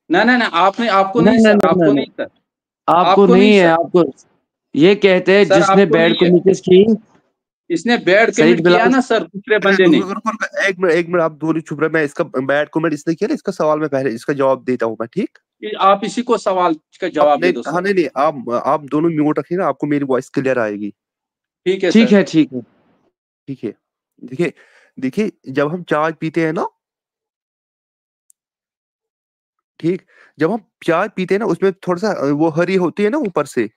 نہ نہ نہ، آپ نے، آپ کو نہ، نہیں نہ، سر، نہ، آپ نہ، کو نہ۔ نہیں سر، آپ آپ کو کو نہیں نہیں ہے، سر۔ آپ کو یہ کہتے ہیں سر، جس آپ نے کو بیڈ نہیں ہے۔ کمیونیکیشن کی۔ اس نے بیڈ سعید کمٹ کیا بلال۔ نا سر، دوسرے بندے نے۔ رک، رک، رک، ایک منٹ، ایک منٹ، آپ دونوں چپ رہے، میں اس کا بیڈ کمنٹ اس نے کیا نا، اس کا سوال میں پہلے اس کا جواب دیتا ہوں میں، ٹھیک؟ آپ اسی کو سوال کا جواب دے نہیں، دو ہاں، سر۔ نہیں، نہیں، آپ، آپ دونوں میوٹ رکھیے نا، آپ کو میری وائس کلیئر آئے گی۔ ٹھیک ہے ٹھیک سر۔ ہے، ٹھیک ہے۔ ٹھیک ہے، دیکھیے، دیکھیے، جب ہم چائے پیتے ہیں نا، ٹھیک، جب ہم چائے پیتے ہیں نا، اس میں تھوڑا سا، آ، وہ ہری ہوتی ہے نا اوپر سے،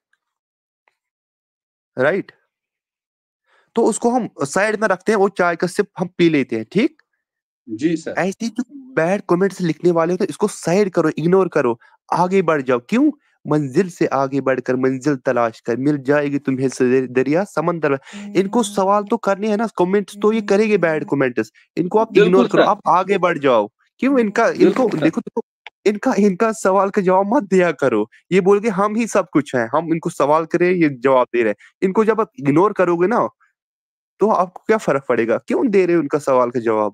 رائٹ؟ تو اس کو ہم سائیڈ میں رکھتے ہیں، وہ چائے کا سپ ہم پی لیتے ہیں، ٹھیک؟ جی سر۔ ایسے جو بیڈ کمنٹس لکھنے والے ہوتے ہیں، اس کو سائیڈ کرو، اگنور کرو، آگے بڑھ جاؤ۔ کیوں؟ منزل سے آگے بڑھ کر منزل تلاش کر، مل جائے گی تمہیں سدر-، دریا سمندر۔ ان کو سوال تو کرنے ہیں نا، کمنٹس تو یہ کریں گے، بیڈ کمنٹس، ان کو آپ بالکل اگنور کرو، سر۔ آپ آگے بڑھ جاؤ۔ کیوں؟ ان کا، ان کو بالکل سر۔ دیکھو، دیکھو، ان کا، ان کا سوال کا جواب مت دیا کرو، یہ بول کے ہم ہی سب کچھ ہیں، ہم ان کو سوال کریں، یہ جواب دے رہے ہیں۔ ان کو جب آپ اگنور کرو گے نا، تو آپ کو کیا فرق پڑے گا؟ کیوں دے رہے ہیں ان کا سوال کا جواب؟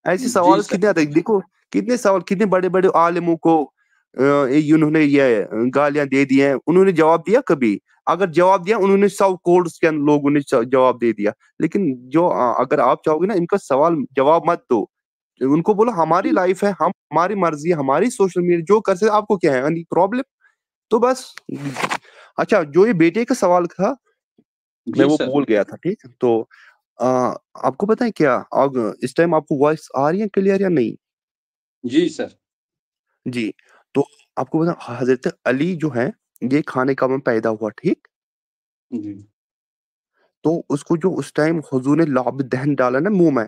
ایسے جی سوال سر۔ کتنے آتے ہیں؟ دیکھو، کتنے سوال، کتنے بڑے بڑے عالموں کو، آ، یہ انہوں نے یہ گالیاں دے دی ہیں، انہوں نے جواب دیا کبھی؟ اگر جواب دیا، انہوں نے سو کروڑ کے لوگوں نے جواب دے دیا۔ لیکن جو، آ، اگر آپ چاہو گے نا، ان کا سوال جواب مت دو، ان کو بولو ہماری لائف ہے، ہم، ہماری مرضی ہے، ہماری سوشل میڈیا، جو کر سکتے، آپ کو کیا ہے، یعنی پرابلم؟ تو بس۔ اچھا، جو یہ بیٹے کا سوال تھا، میں جی وہ سر۔ بھول گیا تھا، ٹھیک؟ تو، آ، آپ کو پتہ ہے کیا، اب اس ٹائم آپ کو وائس آ رہی ہے کلیئر یا نہیں؟ جی سر۔ جی، تو آپ کو پتہ، حضرت علی جو ہے، یہ خانہ کعبہ میں پیدا ہوا، ٹھیک؟ جی۔ تو اس کو جو اس ٹائم حضور نے لعاب دہن ڈالا نا منہ میں۔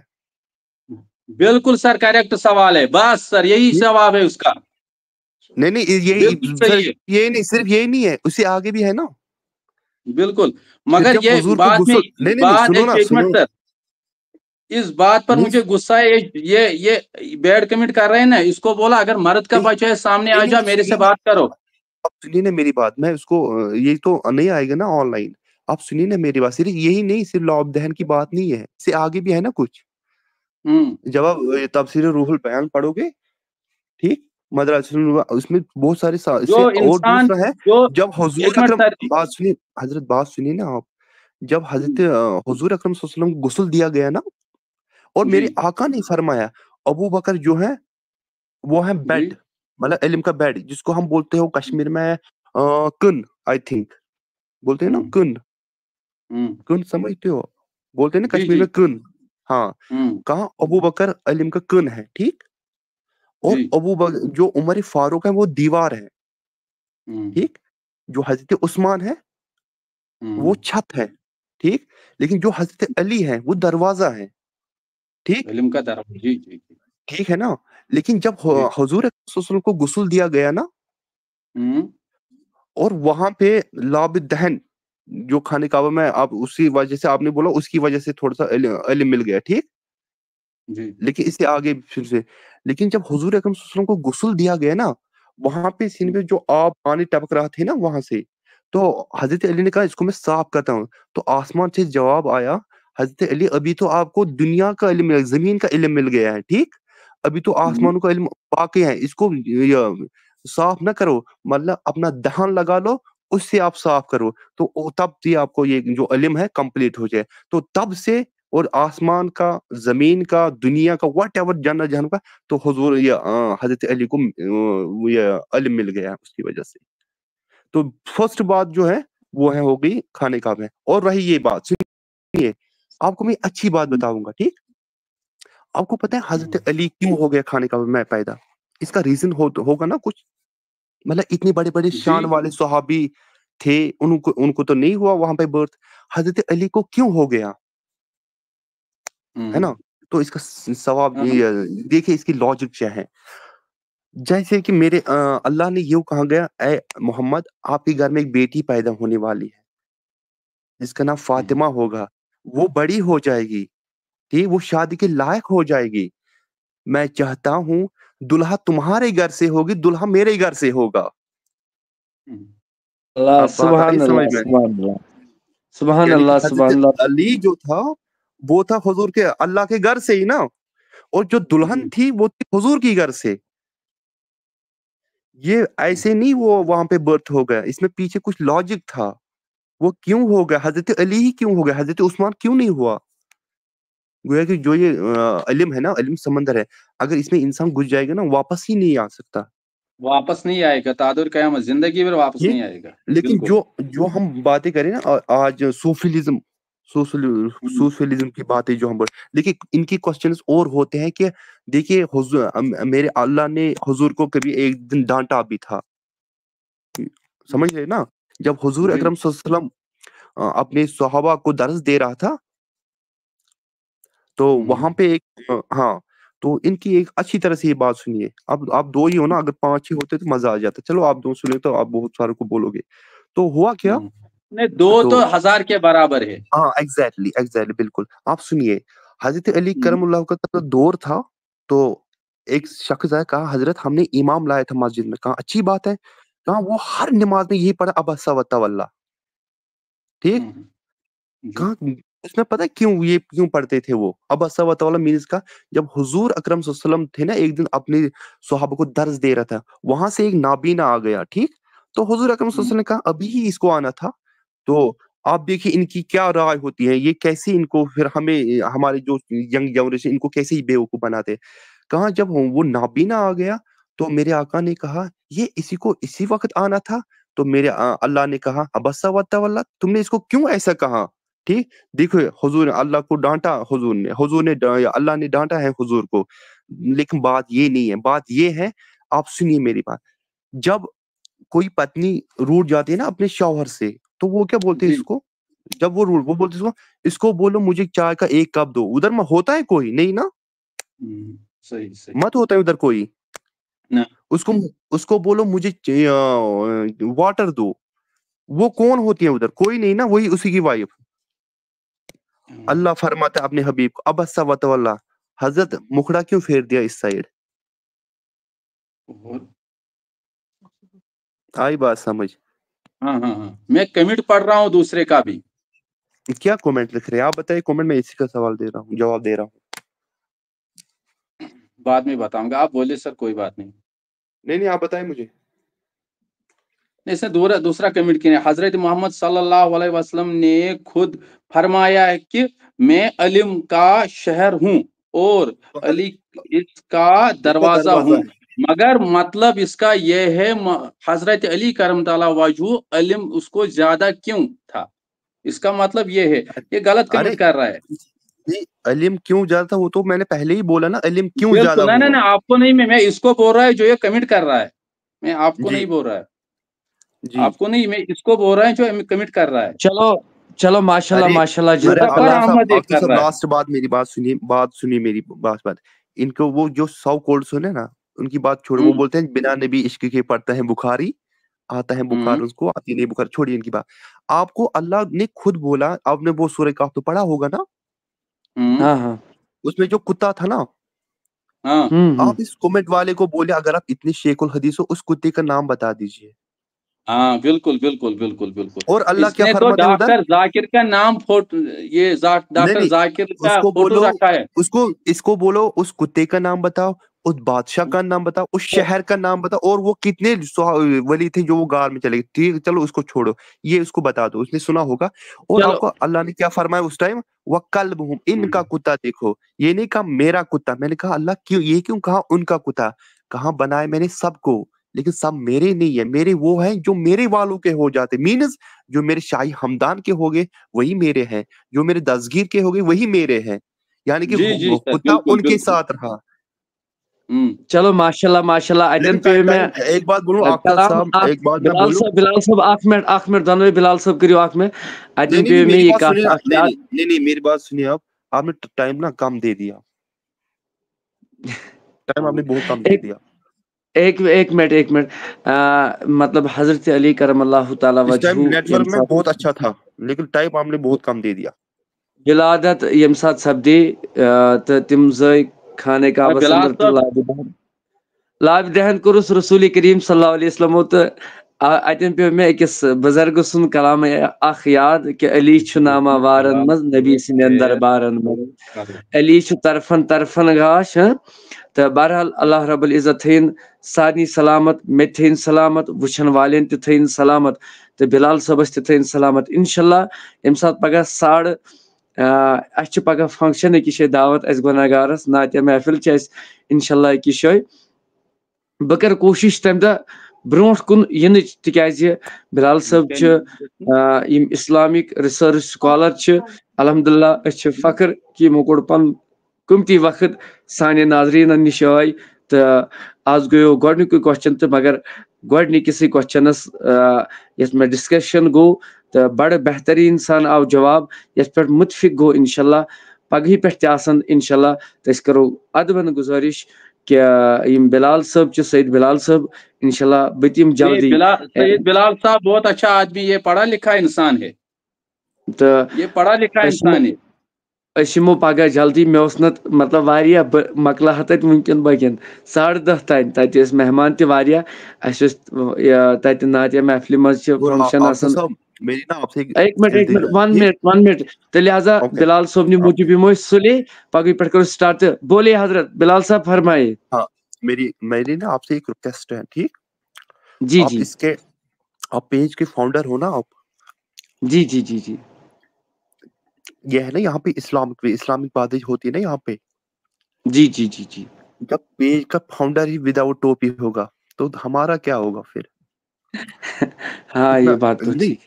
بالکل سر، کریکٹ سوال ہے، بس سر، یہی جی۔ جواب ہے اس کا۔ نہیں، نہیں، یہ، بالکل صحیح صرف یہ نہیں، صرف یہ نہیں ہے، اس سے آگے بھی ہے نا۔ بالکل، پھر مگر جب یہ حضور کو بات میں، غسل، نہیں، نہیں، نہیں، بات سنو ایک، نا، ایک منٹ سنو۔ سر، اس بات پر نہیں، مجھے غصہ ہے، یہ، یہ، یہ بیڈ کمنٹ کر رہے ہیں نا، اس کو بولا اگر مرد کا نہیں، بچہ ہے سامنے آ نہیں، جا، نہیں، میرے سے سنیے، بات کرو۔ اب سنیے نا میری بات، میں اس کو، آ، یہ تو نہیں آئے گا نا آن لائن۔ آپ سنیے نا میری بات، صرف یہی نہیں، صرف لعاب دہن کی بات نہیں ہے، اس سے آگے بھی ہے نا کچھ۔ ہوں۔ جب آپ، آ، تفسیر روح البیان پڑھو گے، ٹھیک، مدارج النور، اس میں بہت سارے سا-، اس جو سے اور انسان، دوسرا ہے، جو، جب حضور ایک منٹ اکرم، سر جی۔ بات سنیے، حضرت، بات سنیے نا آپ، جب حضرت، ہوں۔ آ، حضور اکرم صلی اللہ علیہ وسلم کو غسل دیا گیا نا، اور میرے جی۔ آقا نے فرمایا، ابو بکر جو ہے، وہ ہے جی۔ بیڈ، مطلب علم کا بیڈ، جس کو ہم بولتے ہو کشمیر میں، آ، کن، آئی تھنک، بولتے ہیں نا ہوں۔ کن، ہوں۔ کن سمجھتے ہو؟ بولتے ہیں نا جی، کشمیر جی۔ میں کن۔ ہاں، ہوں۔ کہاں؟ ابو بکر علم کا کن ہے، ٹھیک؟ اور جی۔ ابو بکر، جو عمر فاروق ہے، وہ دیوار ہے، ہوں۔ ٹھیک؟ جو حضرت عثمان ہے، وہ ہوں۔ چھت ہے، ٹھیک؟ لیکن جو حضرت علی ہے، وہ دروازہ ہے، ٹھیک؟ علم کا دروازہ، جی، جی، جی۔ ٹھیک ہے نا؟ لیکن جب ہو-، جی۔ حضور صلی اللہ علیہ وسلم کو غسل دیا گیا نا، ہوں۔ اور وہاں پہ لعاب دہن، جو خانہ کعبہ میں آپ، اسی وجہ سے آپ نے بولا، اس کی وجہ سے تھوڑا سا علم، علم مل گیا، ٹھیک؟ جی۔ لیکن اس سے آگے پھر سے، لیکن جب حضور اکرم صلی اللہ علیہ وسلم کو غسل دیا گیا نا، وہاں پہ سینے پہ جو آپ پانی ٹپک رہا تھے نا وہاں سے، تو حضرت علی نے کہا، "اس کو میں صاف کرتا ہوں۔" تو آسمان سے جواب آیا، "حضرت علی، ابھی تو آپ کو دنیا کا علم ملا، زمین کا علم مل گیا ہے، ٹھیک؟ ابھی تو ہوں۔ آسمانوں کا علم باقی ہے، اس کو یہ صاف نہ کرو، مطلب اپنا دہن لگا لو، اس سے آپ صاف کرو۔" تو او-، تب سے آپ کو یہ جو علم ہے کمپلیٹ ہو جائے۔ تو تب سے اور آسمان کا، زمین کا، دنیا کا، واٹ ایور، جنت جہنم کا، تو حضور یہ، آ، حضرت علی کو، آ، یہ علم مل گیا اس کی وجہ سے۔ تو فرسٹ بات جو ہے، وہ ہے، ہو گئی خانہ کعبہ میں۔ اور رہی یہ بات، سنیے، آپ کو میں اچھی بات بتاؤں گا، ٹھیک؟ आपको पता है हजरत अली क्यों हो गया खाने का मैं पैदा? इसका रीजन हो, होगा ना कुछ। मतलब इतने बड़े बड़े शान वाले सहाबी थे, उनको उनको तो नहीं हुआ वहां पे बर्थ। हजरत अली को क्यों हो गया? है ना? तो इसका सवाब, देखिए इसकी लॉजिक क्या है। जैसे कि मेरे अल्लाह ने यूं कहा गया, ए मोहम्मद, आपके घर में एक बेटी पैदा होने वाली है जिसका नाम फातिमा होगा। वो बड़ी हो जाएगी, ठीक, वो शादी के लायक हो जाएगी। मैं चाहता हूँ दुल्हा तुम्हारे घर से होगी, दुल्हा मेरे घर से होगा। अल्लाह, सुभान अल्लाह, सुभान अल्लाह। सुभान अल्लाह, सुभान अल्लाह। अली जो था वो था हुजूर के, अल्लाह के घर से ही ना, और जो दुल्हन थी वो थी हुजूर की घर से। ये ऐसे नहीं वो वहां पे बर्थ हो गया, इसमें पीछे कुछ लॉजिक था। वो क्यों हो गया? हजरत अली ही क्यों हो गया? हजरत उस्मान क्यों नहीं हुआ? गोया कि जो ये इल्म है ना, इल्म समंदर है, अगर इसमें इंसान घुस जाएगा ना, वापस ही नहीं आ सकता। वापस नहीं आएगा, तादुर कयामत, जिंदगी भर वापस नहीं आएगा। लेकिन जो जो हम बातें करें ना आज, सूफिलिज्म, सूफिलिज्म की बातें जो हम बोल, देखिए इनकी क्वेश्चंस और होते हैं कि देखिए हुजूर, मेरे अल्लाह ने हुजूर को कभी एक दिन डांटा भी था, समझ रहे ना? जब हुजूर अकरम सल्लल्लाहु अलैहि वसल्लम अपने सहाबा को दर्स दे रहा था, तो वहां पे एक, हाँ, तो इनकी एक अच्छी तरह से ये बात सुनिए। अब आप दो ही हो ना, अगर पांच ही होते तो मजा आ जाता। चलो, आप दो सुने तो आप बहुत सारे को बोलोगे। तो हुआ क्या? नहीं, दो तो, तो हजार के बराबर है। हाँ, एग्जैक्टली, एग्जैक्टली, बिल्कुल। आप सुनिए, हजरत अली करमुल्लाह का तो दौर था, तो एक शख्स आया, कहा, "हजरत, हमने इमाम लाया था मस्जिद में।" कहा, "अच्छी बात है।" कहा, "वो हर नमाज में यही पढ़ा, अबसा व तवल्ला।" ठीक। कहा, उसमें पता है क्यों, ये क्यों पढ़ते थे वो? अबसा व तवल्ला मीन्स का, जब हुजूर अकरम सल्लल्लाहु अलैहि वसल्लम थे ना, एक दिन अपने सहाबा को दर्स दे रहा था, वहां से एक नाबीना आ गया, ठीक। तो हुजूर अकरम सल्लल्लाहु अलैहि वसल्लम ने कहा, अभी ही इसको आना था। तो आप देखिए इनकी क्या राय होती है, ये कैसे इनको फिर हमें, हमारे जो यंग जनरेशन, इनको कैसे ही बेवकूफ बनाते। कहा, जब वो नाबीना आ गया तो मेरे आका ने कहा, ये इसी को इसी वक्त आना था। तो मेरे अल्लाह ने कहा, अबसा व तवल्ला, तुमने इसको क्यों ऐसा कहा? ठीक, देखो, हुजूर ने अल्लाह को डांटा, हुजूर ने हुजूर ने अल्लाह ने डांटा है हुजूर को। लेकिन बात ये नहीं है, बात ये है, आप सुनिए मेरी बात। जब कोई पत्नी रूठ जाती है ना अपने शौहर से, तो वो क्या बोलते हैं इसको? जब वो रूठ, वो बोलते इसको, इसको बोलो मुझे चाय का एक कप दो। उधर में होता है कोई? नहीं ना। सही, सही। मत होता है उधर कोई। ना। उसको उसको बोलो मुझे वाटर दो। वो कौन होती है उधर? कोई नहीं ना, वही उसी की वाइफ। अल्लाह फरमाता है अपने हबीब को, अबसा व तवल्ला, हजरत मुखड़ा क्यों फेर दिया इस साइड? आई बात समझ? हाँ, हाँ, हाँ, मैं कमेंट पढ़ रहा हूँ दूसरे का भी। क्या कमेंट लिख रहे हैं आप? बताइए कमेंट में, इसी का सवाल दे रहा हूँ, जवाब दे रहा हूँ। बाद में बताऊंगा, आप बोले सर, कोई बात नहीं। नहीं, नहीं, आप बताएं मुझे। इसने दूसरा दूसरा कमेंट किया, हजरत मोहम्मद सल्लल्लाहु अलैहि वसल्लम ने खुद फरमाया है कि मैं इल्म का शहर हूँ और अली इसका दरवाजा हूँ। मगर मतलब इसका यह है, हजरत अली करम तआला वजहू इल्म उसको ज्यादा क्यों था? इसका मतलब ये है, ये गलत कमेंट कर रहा है। नहीं, इल्म क्यों ज्यादा था, वो तो मैंने पहले ही बोला ना, इल्म क्यों ज्यादा। ना, ना, आपको नहीं, मैं, मैं इसको बोल रहा है जो ये कमेंट कर रहा है, मैं आपको नहीं बोल रहा है। आपको नहीं, मैं इसको बोल रहा है जो कमेंट कर रहा है। चलो, चलो, माशाल्लाह, माशाल्लाह। लास्ट बात, मेरी बात सुनिए, बात सुनिए मेरी बात, बात। इनको वो जो सौ कोल्ड सुने ना, उनकी बात छोड़ो। वो बोलते हैं बिना नबी इश्क के पड़ता है बुखारी, आता है बुखार उसको, आती नहीं बुखार, छोड़िए इनकी बात। आपको अल्लाह ने खुद बोला, आपने वो सूरह कहफ तो पढ़ा होगा ना? हाँ, हाँ। उसमें जो कुत्ता था ना, हाँ। आप इस कमेंट वाले को बोले, अगर आप इतने शेखुल हदीस हो, उस कुत्ते का नाम बता दीजिए। हाँ, बिल्कुल, बिल्कुल, बिल्कुल, बिल्कुल। और अल्लाह क्या फरमाता है उधर? डॉक्टर जाकिर का नाम फोटो, ये डॉक्टर जाकिर का फोटो रखा है। उसको, इसको बोलो, उस कुत्ते का नाम बताओ, उस बादशाह का नाम बताओ, उस शहर का नाम बताओ, और वो कितने वली थे जो वो गार में चले गए। ठीक, चलो उसको छोड़ो, ये उसको बता दो, उसने सुना होगा। और आपको अल्लाह ने क्या फरमाया उस टाइम? व कल्बुहुम, इनका कुत्ता देखो। ये नहीं कहा मेरा कुत्ता, मैंने कहा अल्लाह क्यों, ये क्यों कहा उनका कुत्ता? कहा बनाए मैंने सबको, लेकिन सब मेरे नहीं है। मेरे वो हैं जो मेरे वालों के हो जाते, मीन्स जो मेरे शाही हमदान के हो गए वही मेरे हैं, जो मेरे दस्तगीर के हो गए वही मेरे हैं। یعنی کہ جی، جی، وہ سر، خود تھا بالکل، ان کے بالکل۔ ساتھ رہا۔ ہم۔ چلو، ماشاء اللہ، ماشاء اللہ، اتٮ۪ن لیکن پیٚو ٹائم مےٚ ٹائم ایک بات بولوں آختر کلام صاحب، اکھ، ایک بات میں بلال بولوں۔ صٲب، بلال صٲب، اکھ منٹ، اکھ منٹ، دۄنوَے بلال صٲب کٔرِو اکھ منٹ۔ نہیں اتٮ۪ن نہیں پیٚو نہیں، مےٚ میری یہِ بات کتھ سنیے آپ، اکھ نہیں یاد۔ نہیں نہیں نہیں، میری بات سنیے آپ۔ آپ نے ٹائم نا کم دے دیا، ٹائم آپ نے بہت کم دے ایک دیا۔ ایک ایک منٹ، ایک منٹ۔ آ، مطلب، حضرت علی کرم اللہ تعالیٰ اس ٹائم وجہہ نیٹ ورک ییٚمہِ میں ساتہٕ بہت اچھا تھا، لیکن ٹائم آپ نے بہت کم دے دیا۔ ولادت ییٚمہِ ساتہٕ سپدے، آ، تہٕ تِم زٲے خانہ کعبس بلال اندر تہٕ صٲب۔ لابہِ دہن، لابہِ دہن کوٚرُس رسول کریم صلی اللہ علیہ وسلمو تہٕ آ، اتٮ۪ن پیٚو مےٚ أکِس بُزرگہٕ سُنٛد کلام اکھ یاد کہِ علی چھُ نامہ وارن منٛز نبی سٕنٛدٮ۪ن دربارن منٛز۔ علی چھُ طرفن طرفن گاش، ہاں؟ تہٕ بہرحال اللہ رب العزت تھٲیِن سارنٕے سلامت، مےٚ تہِ تھٲیِن سلامت، وٕچھن والٮ۪ن تہِ تھٲیِن سلامت تہٕ بلال صٲبس تہِ تھٲیِن سلامت۔ انشاءاللہ ییٚمہِ ساتہٕ پگاہ ساڑٕ، آ، اَسہِ چھِ پگاہ فنکشن أکِس جایہِ دعوت اَسہِ گۄناہ گارس، نعتیہ محفل چھِ اَسہِ انشاءاللہ أکِس جایہِ۔ بہٕ کرٕ کوٗشِش تَمہِ دۄہ برونٛٹھ کُن یِنٕچ، تِکیازِ بلال صٲب چھِ، آ، یِم اسلامک ریسرچ سکالر چھِ۔ الحمدللہ، أسۍ چھِ فخر کہِ یِمو کوٚڑ پنُن قۭمتی وقت سانہِ ناظریٖنن نِش آے۔ تہٕ آز گوٚو گۄڈٕنیُکُے کوسچن، تہٕ مگر گۄڈٕنِکِسٕے کوسچنس، آ، یَتھ مےٚ ڈسکشن گوٚو، تہٕ بڑٕ بہتریٖن سان آو جواب، یَتھ پٮ۪ٹھ مُتفِق گوٚو انشاءاللہ۔ پگہٕے پٮ۪ٹھ تہِ آسن انشاءاللہ۔ تہٕ أسۍ کرو ادبن گُزٲرِش کہِ یِم بلال صٲب چھِ، سید بلال صٲب، انشاءاللہ بہٕ تہِ یِمہٕ نہیں، جلدی۔ بلال، سید بلال صاحب بہت اچھا آدمی ہے، پڑھا لکھا انسان ہے، تہٕ یہ پڑھا لکھا أسۍ یِمو انسان ہے۔ أسۍ یِمو پگاہ جلدی۔ مےٚ اوس نہٕ، مطلب، واریاہ، بہٕ مۄکلاہا تتہِ وٕنکیٚن بٲگٮ۪ن ساڑٕ دہ تام۔ تتہِ ٲسۍ مہمان تہِ واریاہ۔ اسہِ اوس، یہِ، تتہِ نعتیہ محفلہِ منٛز چھِ اور آ- فنکشن آفتاب آسان۔ صاحب، میری نا آپ سے ایک ایک منٹ، چیز ایک منٹ، دے- ون ٹھیک؟ منٹ، ون منٹ۔ تہٕ لہذا اوکے۔ بلال صٲبنہِ اوکے۔ موٗجوٗب یِمو أسۍ سُلے، پگہٕے پٮ۪ٹھ کرو سٹارٹ تہٕ بولے حضرت، بلال صاحب فرمائے۔ میری میری نا آپ سے ایک ریکویسٹ ہے، ٹھیک؟ جی، آپ جی۔ اس کے، آپ پیج کے فاؤنڈر ہو نا آپ؟ جی، جی، جی، جی۔ یہ ہے نا یہاں پہ اسلامک، اسلامک باتیں ہوتی ہے نا یہاں پہ۔ جی، جی، جی، جی۔ جب پیج کا فاؤنڈر ہی وداؤٹ ٹوپی ہوگا تو ہمارا کیا ہوگا پھر؟ ہاں، اتنا یہ بات تو نہیں، ٹھیک۔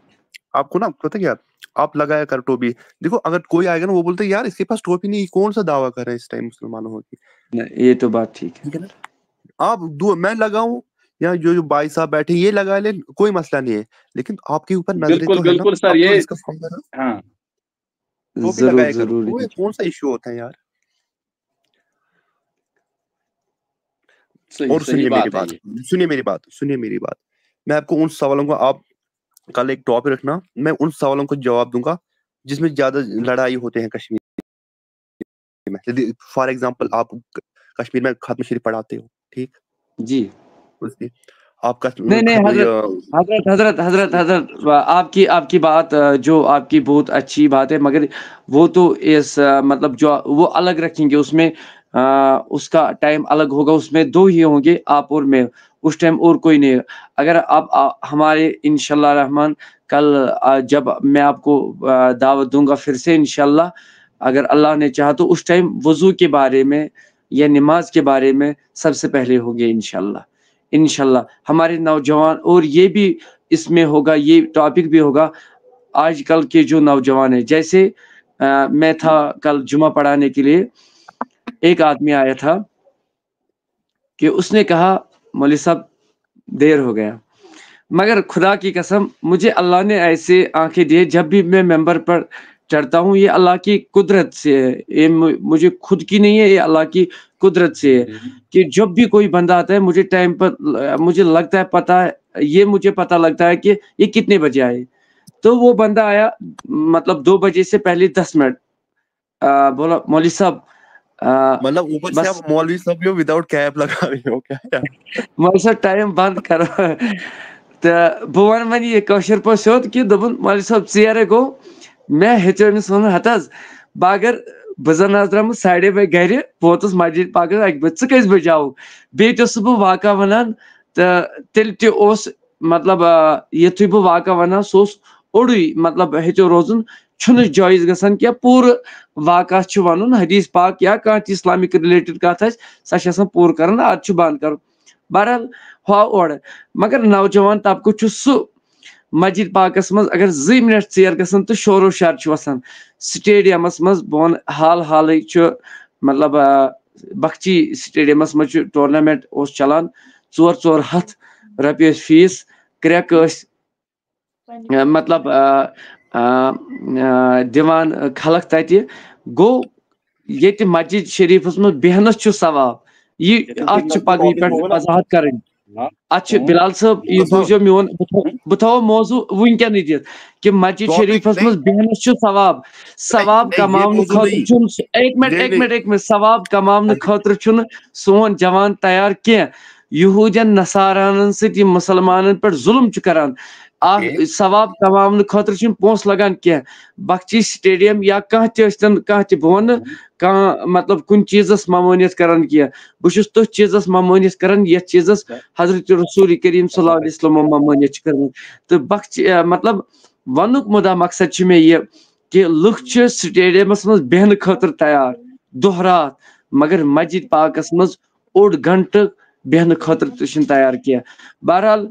آپ کو نا پتہ کیا، آپ لگایا کر ٹوپی۔ دیکھو، اگر کوئی آئے گا نا، وہ بولتے ہیں، "یار، اس کے پاس ٹوپی نہیں، کون سا دعویٰ کر رہا ہے اس ٹائم مسلمانوں ہوگی؟" نہیں، یہ تو بات ٹھیک ہے۔ ٹھیک ہے نا؟ آپ دو، میں لگاؤں یا جو جو بھائی صاحب بیٹھے یہ لگا لیں، کوئی مسئلہ نہیں ہے، لیکن آپ کے اوپر نظریں بالکل، تو ہے نا، بالکل سر، آپ تو یہ اس کا فاؤنڈر ہے، ہاں، ٹوپی ضرور، لگایا کرو۔ ضرور۔ وہ کون سا ایشو ہوتا ہے یار؟ صحیح، اور صحیح سنیے میری بات ہے بات، یہ۔ سنیے میری بات، سنیے میری بات۔ میں آپ کو ان سوالوں کو، آپ کل ایک ٹاپک رکھنا، میں ان سوالوں کو جواب دوں گا جس میں زیادہ لڑائی ہوتے ہیں کشمیر میں۔ فار ایگزامپل، آپ ک-، کشمیر میں ختم شریف پڑھاتے ہو، ٹھیک؟ جی۔ اس کی آپ کا نہیں، نہیں، ختم، حضرت، آ، حضرت، حضرت، حضرت، حضرت، آپ کی، آپ کی بات، آ، جو آپ کی بہت اچھی بات ہے، مگر وہ تو اس، آ، مطلب، جو وہ الگ رکھیں گے، اس میں، آ، اس کا ٹائم الگ ہوگا، اس میں دو ہی ہوں گے، آپ اور میں، اس ٹائم اور کوئی نہیں۔ اگر آپ، آ، ہمارے، انشاءاللہ رحمان، کل، آ، جب میں آپ کو، آ، دعوت دوں گا پھر سے، انشاءاللہ، اگر اللہ نے چاہا، تو اس ٹائم وضو کے بارے میں یا نماز کے بارے میں سب سے پہلے ہوں گے، انشاءاللہ۔ انشاءاللہ ہمارے نوجوان، اور یہ بھی اس میں ہوگا، یہ ٹاپک بھی ہوگا، آج کل کے جو نوجوان ہیں، جیسے، آ، میں تھا کل جمعہ پڑھانے کے لیے، ایک آدمی آیا تھا کہ اس نے کہا، "مولوی صاحب، دیر ہو گیا، مگر خدا کی قسم، مجھے اللہ نے ایسے آنکھیں دیے، جب بھی میں ممبر پر چڑھتا ہوں، یہ اللہ کی قدرت سے ہے، یہ مجھے خود کی نہیں ہے، یہ اللہ کی قدرت سے ہے، کہ جب بھی کوئی بندہ آتا ہے، مجھے ٹائم پر، مجھے لگتا ہے پتہ، یہ مجھے پتہ لگتا ہے کہ یہ کتنے بجے آئے۔" تو وہ بندہ آیا، مطلب، دو بجے سے پہلے دس منٹ، آ، بولا، "مولوی صاحب، آ، مطلب، اوپر سے بس۔" آپ مولوی صاحب جو وداؤٹ کیپ لگا رہے ہو کیا یار؟ مولوی صٲب، ٹایم بنٛد کرو۔ تہٕ بہٕ وَنہٕ وۄنۍ یہِ کٲشِر پٲٹھۍ سیوٚد کہِ دوٚپُن، "مولوی صٲب، ژیر ہے گوٚو۔" مےٚ ہیٚژیو أمِس وَنُن، "ہَتہٕ حظ، بہٕ اگر، بہٕ زَن آز درٛامُت ساڑے باہہِ گرِ، بہٕ ووتُس مسجد پاکَس اَکہِ بَجہِ، ژٕ کٔژِ بَجہِ آوُکھ؟" بیٚیہِ تہِ اوسُس بہٕ واقعہ وَنان، تہٕ تیٚلہِ تہِ اوس، مطلب، آ، یُتھُے بہٕ واقعہ وَنان، سُہ اوس اوٚڑُے، مطلب، ہیٚژیو روزُن، چھُنہٕ جٲیِز گژھان کینٛہہ۔ پوٗرٕ واقعہ چھُ وَنُن، حدیث پاک یا کانٛہہ تہِ اِسلامِک رِلیٹِڈ کَتھ آسہِ، سۄ چھِ آسان پوٗرٕ کَرٕنۍ، اَدٕ چھُ بنٛد کَرُن۔ بہرحال، ہۄ اورٕ۔ مگر نوجوان طبقہٕ چھُ سُہ، مسجد پاکس منٛز اگر زٕ منٹ ژیر گژھن تہٕ شور و شر چھُ وسان۔ سٹیڈیمس منٛز بہٕ ونہٕ حال حالٕے چھُ، مطلب، آ، بخچی سٹیڈیمس منٛز چھُ ٹورنامنٹ اوس چلان، ژور ژور ہتھ رۄپیہِ ٲسۍ فیس، کرٛٮ۪کہٕ ٲسۍ، آ، مطلب، آ، آ، آ، دِوان خلق تتہِ۔ گوٚو ییٚتہِ مسجد شریفس منٛز بیہنس چھُ ثواب، یہِ اتھ چھِ پگہٕے پٮ۪ٹھ وضاحت کرٕنۍ۔ اتھ چھِ بلال صٲب، یہِ بوٗزیو میون، بہٕ تھاو-، بہٕ تھاوو موضوع وٕنکیٚنٕے دِتھ کہِ مسجد شریفس منٛز بیہنس چھُ ثواب۔ ثواب کماونہٕ خٲطرٕ چھُنہٕ سُہ، اکہِ منٹ، اکہِ منٹ، اکہِ منٹ، ثواب کماونہٕ خٲطرٕ چھُنہٕ سون جوان تیار کینٛہہ۔ یہوٗدین نصارانن سۭتۍ یِم مُسلمانن پٮ۪ٹھ ظُلم چھُ کران، اکھ ثواب کماونہٕ خٲطرٕ چھُنہٕ پونٛسہٕ لگان کینٛہہ۔ بخچی سٹیڈیم یا کانٛہہ تہِ ٲسۍتن، کانٛہہ تہِ، بہٕ وَنہٕ، کانٛہہ، مطلب، کُنہِ چیٖزس ممٲنیت کران کینٛہہ۔ بہٕ چھُس تٔتھۍ چیٖزس ممٲنیت کران، یتھ چیٖزس حضرت رسول کریم صلی اللہ علیہ وسلم ممٲنیت چھِ کٔرمٕژ۔ تہٕ بخچی، آ، مطلب، ونُک مُدا مقصد چھُ مےٚ یہِ کہِ لُکھ چھِ سٹیڈیمس منٛز بیہنہٕ خٲطرٕ تیار دۄہ راتھ، مگر مسجد پاکس منٛز اوٚڑ گھنٹہٕ بیہنہٕ خٲطرٕ تہِ چھِنہٕ تیار کینٛہہ۔ بہرحال،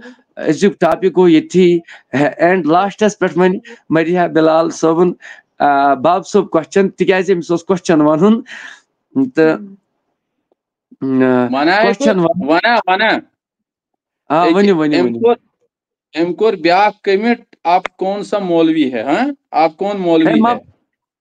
أزیُک ٹاپک گوٚو ییٚتھی اینڈ لاسٹس پٮ۪ٹھ وۄنۍ مریہ بلال صٲبُن، آ، باب صٲب کوسچن، تِکیازِ أمِس اوس کوسچن ونُن تہٕ، آ، ونہ ہے کوسچن بہٕ، ون-، ونہ، ونہ۔ آ، أکہِ-، ؤنِو، ؤنِو، أمۍ ؤنِو۔ کوٚر، أمۍ کوٚر بیٛاکھ کمنٹ، آپ کون سا مولوی ہے، ہاں؟ آپ کون ہے، مولوی ما-، ہے؟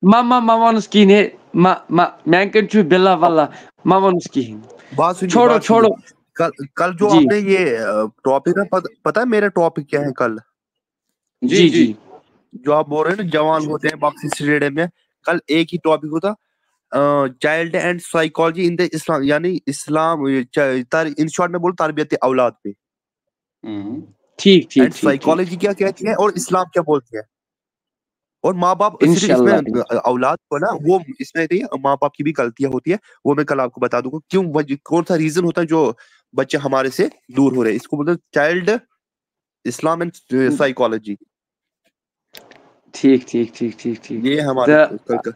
ما، ما، ما وَنُس کِہیٖنۍ، ہے، ما، ما، میٛانہِ کَنہِ چھُ باللہ واللہ، ما وَنُس کِہیٖنۍ۔ بات سنیے، چھوڑو، بات سنیے۔ چھوڑو۔ کل، کل جو جی۔ آپ نے یہ، آ، ٹاپک ہے، پت-، پتہ ہے میرا ٹاپک کیا ہے کل؟ جی، جی، جی۔ جی۔ جو آپ بول رہے ہیں نا، جوان ہوتے ہیں باکسنگ اسٹیڈیم میں، کل ایک ہی ٹاپک ہوتا، آ، child and psychology in the Islam، یعنی اسلام، یہ چا-، تر-، in short میں بولو، تربیت اولاد پہ۔ ہوں۔ ٹھیک، ٹھیک، and ٹھیک، ٹھیک۔ سائیکالوجی کیا کہتی ہے اور اسلام کیا بولتی ہے؟ اور ماں باپ صرف اس میں، انشاءاللہ۔ اولاد کو نا، وہ اس میں نہیں، ماں باپ کی بھی غلطیاں ہوتی ہے، وہ میں کل آپ کو بتا دوں گا، کیوں وجہ، کون سا ریزن ہوتا ہے جو بچے ہمارے سے دور ہو رہے ہیں۔ اس کو بولتے ہیں چائلڈ اسلام اینڈ سائیکالوجی۔ ٹھیک، ٹھیک، ٹھیک، ٹھیک، ٹھیک۔ یہ ہمارا تہٕ کل کا۔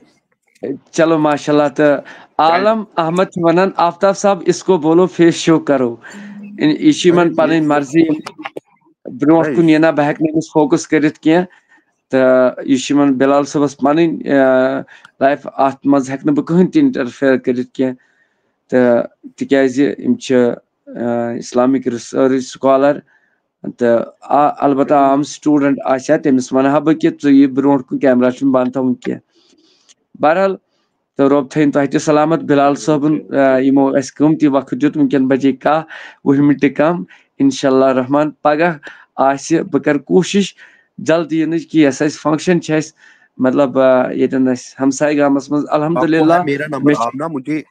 چلو، ماشاءاللہ۔ تہٕ عالم احمد چھُ وَنان، "آفتاب صاحب، اس کو بولو فیس شو کرو۔" یہِ چھِ یِمن پنٕنۍ مرضی، برونٛٹھ کُن یہِ نہ، بہٕ ہٮ۪کہٕ نہٕ أمِس فوکس کٔرِتھ کینٛہہ۔ تہٕ یہِ چھِ یِمن بلال صٲبس پنٕنۍ، آ، لایف، اتھ منٛز ہٮ۪کہٕ نہٕ بہٕ کٕہٕنۍ تہِ انٹرفیئر کٔرِتھ کینٛہہ۔ تہٕ تِکیازِ یِم چھِ، آ، اسلامک ریسرچ سکالر، تہٕ آ، البتہ عام سٹوڈنٹ آسہِ ہا، تٔمِس ونہٕ ہا بہٕ کہِ ژٕ یہِ برونٛٹھ کُن، کیمرہ چھُنہٕ بنٛد تھاوُن کینٛہہ۔ بہرحال، تہٕ رۄب تھٲیِن تۄہہِ تہِ سلامت۔ بلال صٲبُن، آ، یِمو اَسہِ قۭمتی وقت دیُت، وٕنکٮ۪ن بجے کاہ، وُہ مِنٹہِ کم۔ انشاءاللہ رحمان، پگاہ آسہِ، بہٕ کرٕ کوٗشِش جلدی یِنٕچ کہِ یۄس اَسہِ فنکشن چھِ اَسہِ، مطلب، آ، ییٚتٮ۪ن اَسہِ ہمسایہِ گامس منٛز، آپ کو ہے الحمدللہ، میرا نمبر، مےٚ چھِ آپ نا مجھے،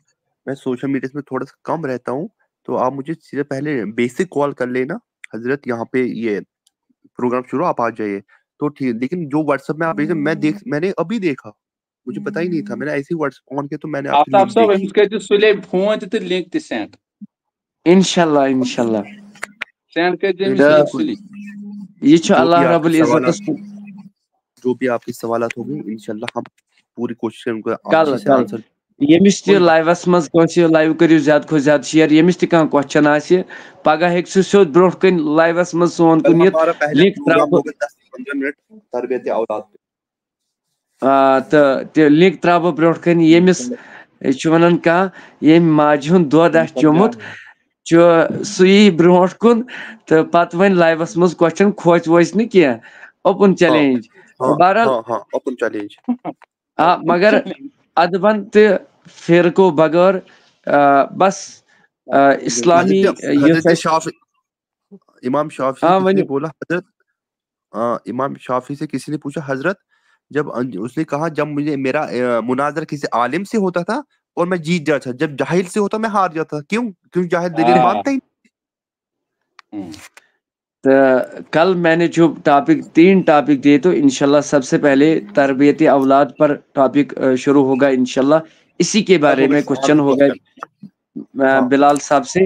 میں سوشل میڈیا میں تھوڑا سا کم رہتا ہوں، تو آپ مجھے سیدھے پہلے بیسک کال کر لینا، "حضرت، یہاں پہ یہ پروگرام شروع، آپ آ جائیے۔" تو ٹھیک، لیکن جو واٹس ایپ میں آپ بھیجتے، میں دیکھ، میں نے ابھی دیکھا، مجھے پتا ہی نہیں تھا، میں نے ایسے ہی واٹس ایپ آن کیا تو میں نے آپ سے آفتاب لنک صٲب، دیکھی۔ أمِس کٔرۍزِ سُلے فون تہِ تہٕ لِنک تہِ سینڈ۔ انشاءاللہ، انشاءاللہ۔ سینڈ کٔرۍزِ أمِس تہٕ لِنک سُلے۔ یہِ چھُ جو اللہ بھی آپ رب کے العزتس سوالات، کُن۔ جو بھی آپ کے سوالات ہوں گے، انشاءاللہ ہم پوری کوشش کریں ان کو کل، اچھے سے کل۔ آنسر۔ ییٚمِس تہِ کوئی بات لایوَس منٛز کٲنٛسہِ لایِو کٔرِو زیادٕ کھۄتہٕ زیادٕ شیئر، ییٚمِس تہِ کانٛہہ کوسچن آسہِ، پگاہ ہیٚکہِ سُہ سیوٚد برونٛٹھ کَنہِ لایوَس منٛز سون کل کُن یِتھ، ہمارا پہلا لِنک پروگرام ترٛاوٕ بہٕ۔ ہوگا دس سے پندرہ منٹ تربیت اولاد پہ۔ آ، تہٕ تہِ لِنک ترٛاوٕ بہٕ برونٛٹھ کَنہِ، ییٚمِس چھُ وَنان کانٛہہ، ییٚمۍ ماجہِ ہُنٛد دۄد آسہِ چومُت، چھُ سُہ یی برونٛٹھ کُن تہٕ پَتہٕ وَنہِ لایوَس منٛز کوسچن، کھوژِ ووژِ نہٕ کینٛہہ، اوپن ہاں، چیلنج۔ ہاں، بہرحال، ہاں، ہاں، اوپن چیلنج۔ آ، مگر ادبن تہٕ فرقو بغٲر، آ، بس، آ، اسلامی، حضرت، آ، یُس حضرت اَسہِ شافعی، امام شافعی ہاں، کسی نے ؤنِو۔ بولا، حضرت، آ، امام شافعی سے کسی نے پوچھا، "حضرت، جب ان-، اس نے کہا، جب مجھے میرا، آ، مناظرہ کسی عالم سے ہوتا تھا اور میں جیت جاتا تھا، جب جاہل سے ہوتا میں ہار جاتا تھا، کیوں؟ کیوں جاہل دلیل آ۔ مانتا ہی نہیں۔" ہم۔ تو کل میں نے جو ٹاپک، تین ٹاپک دیے، تو انشاءاللہ سب سے پہلے تربیت اولاد پر ٹاپک، آ، شروع ہوگا انشاءاللہ۔ اسی کے بارے میں کوسچن ہوگا، آ، ہاں۔ بلال صاحب سے۔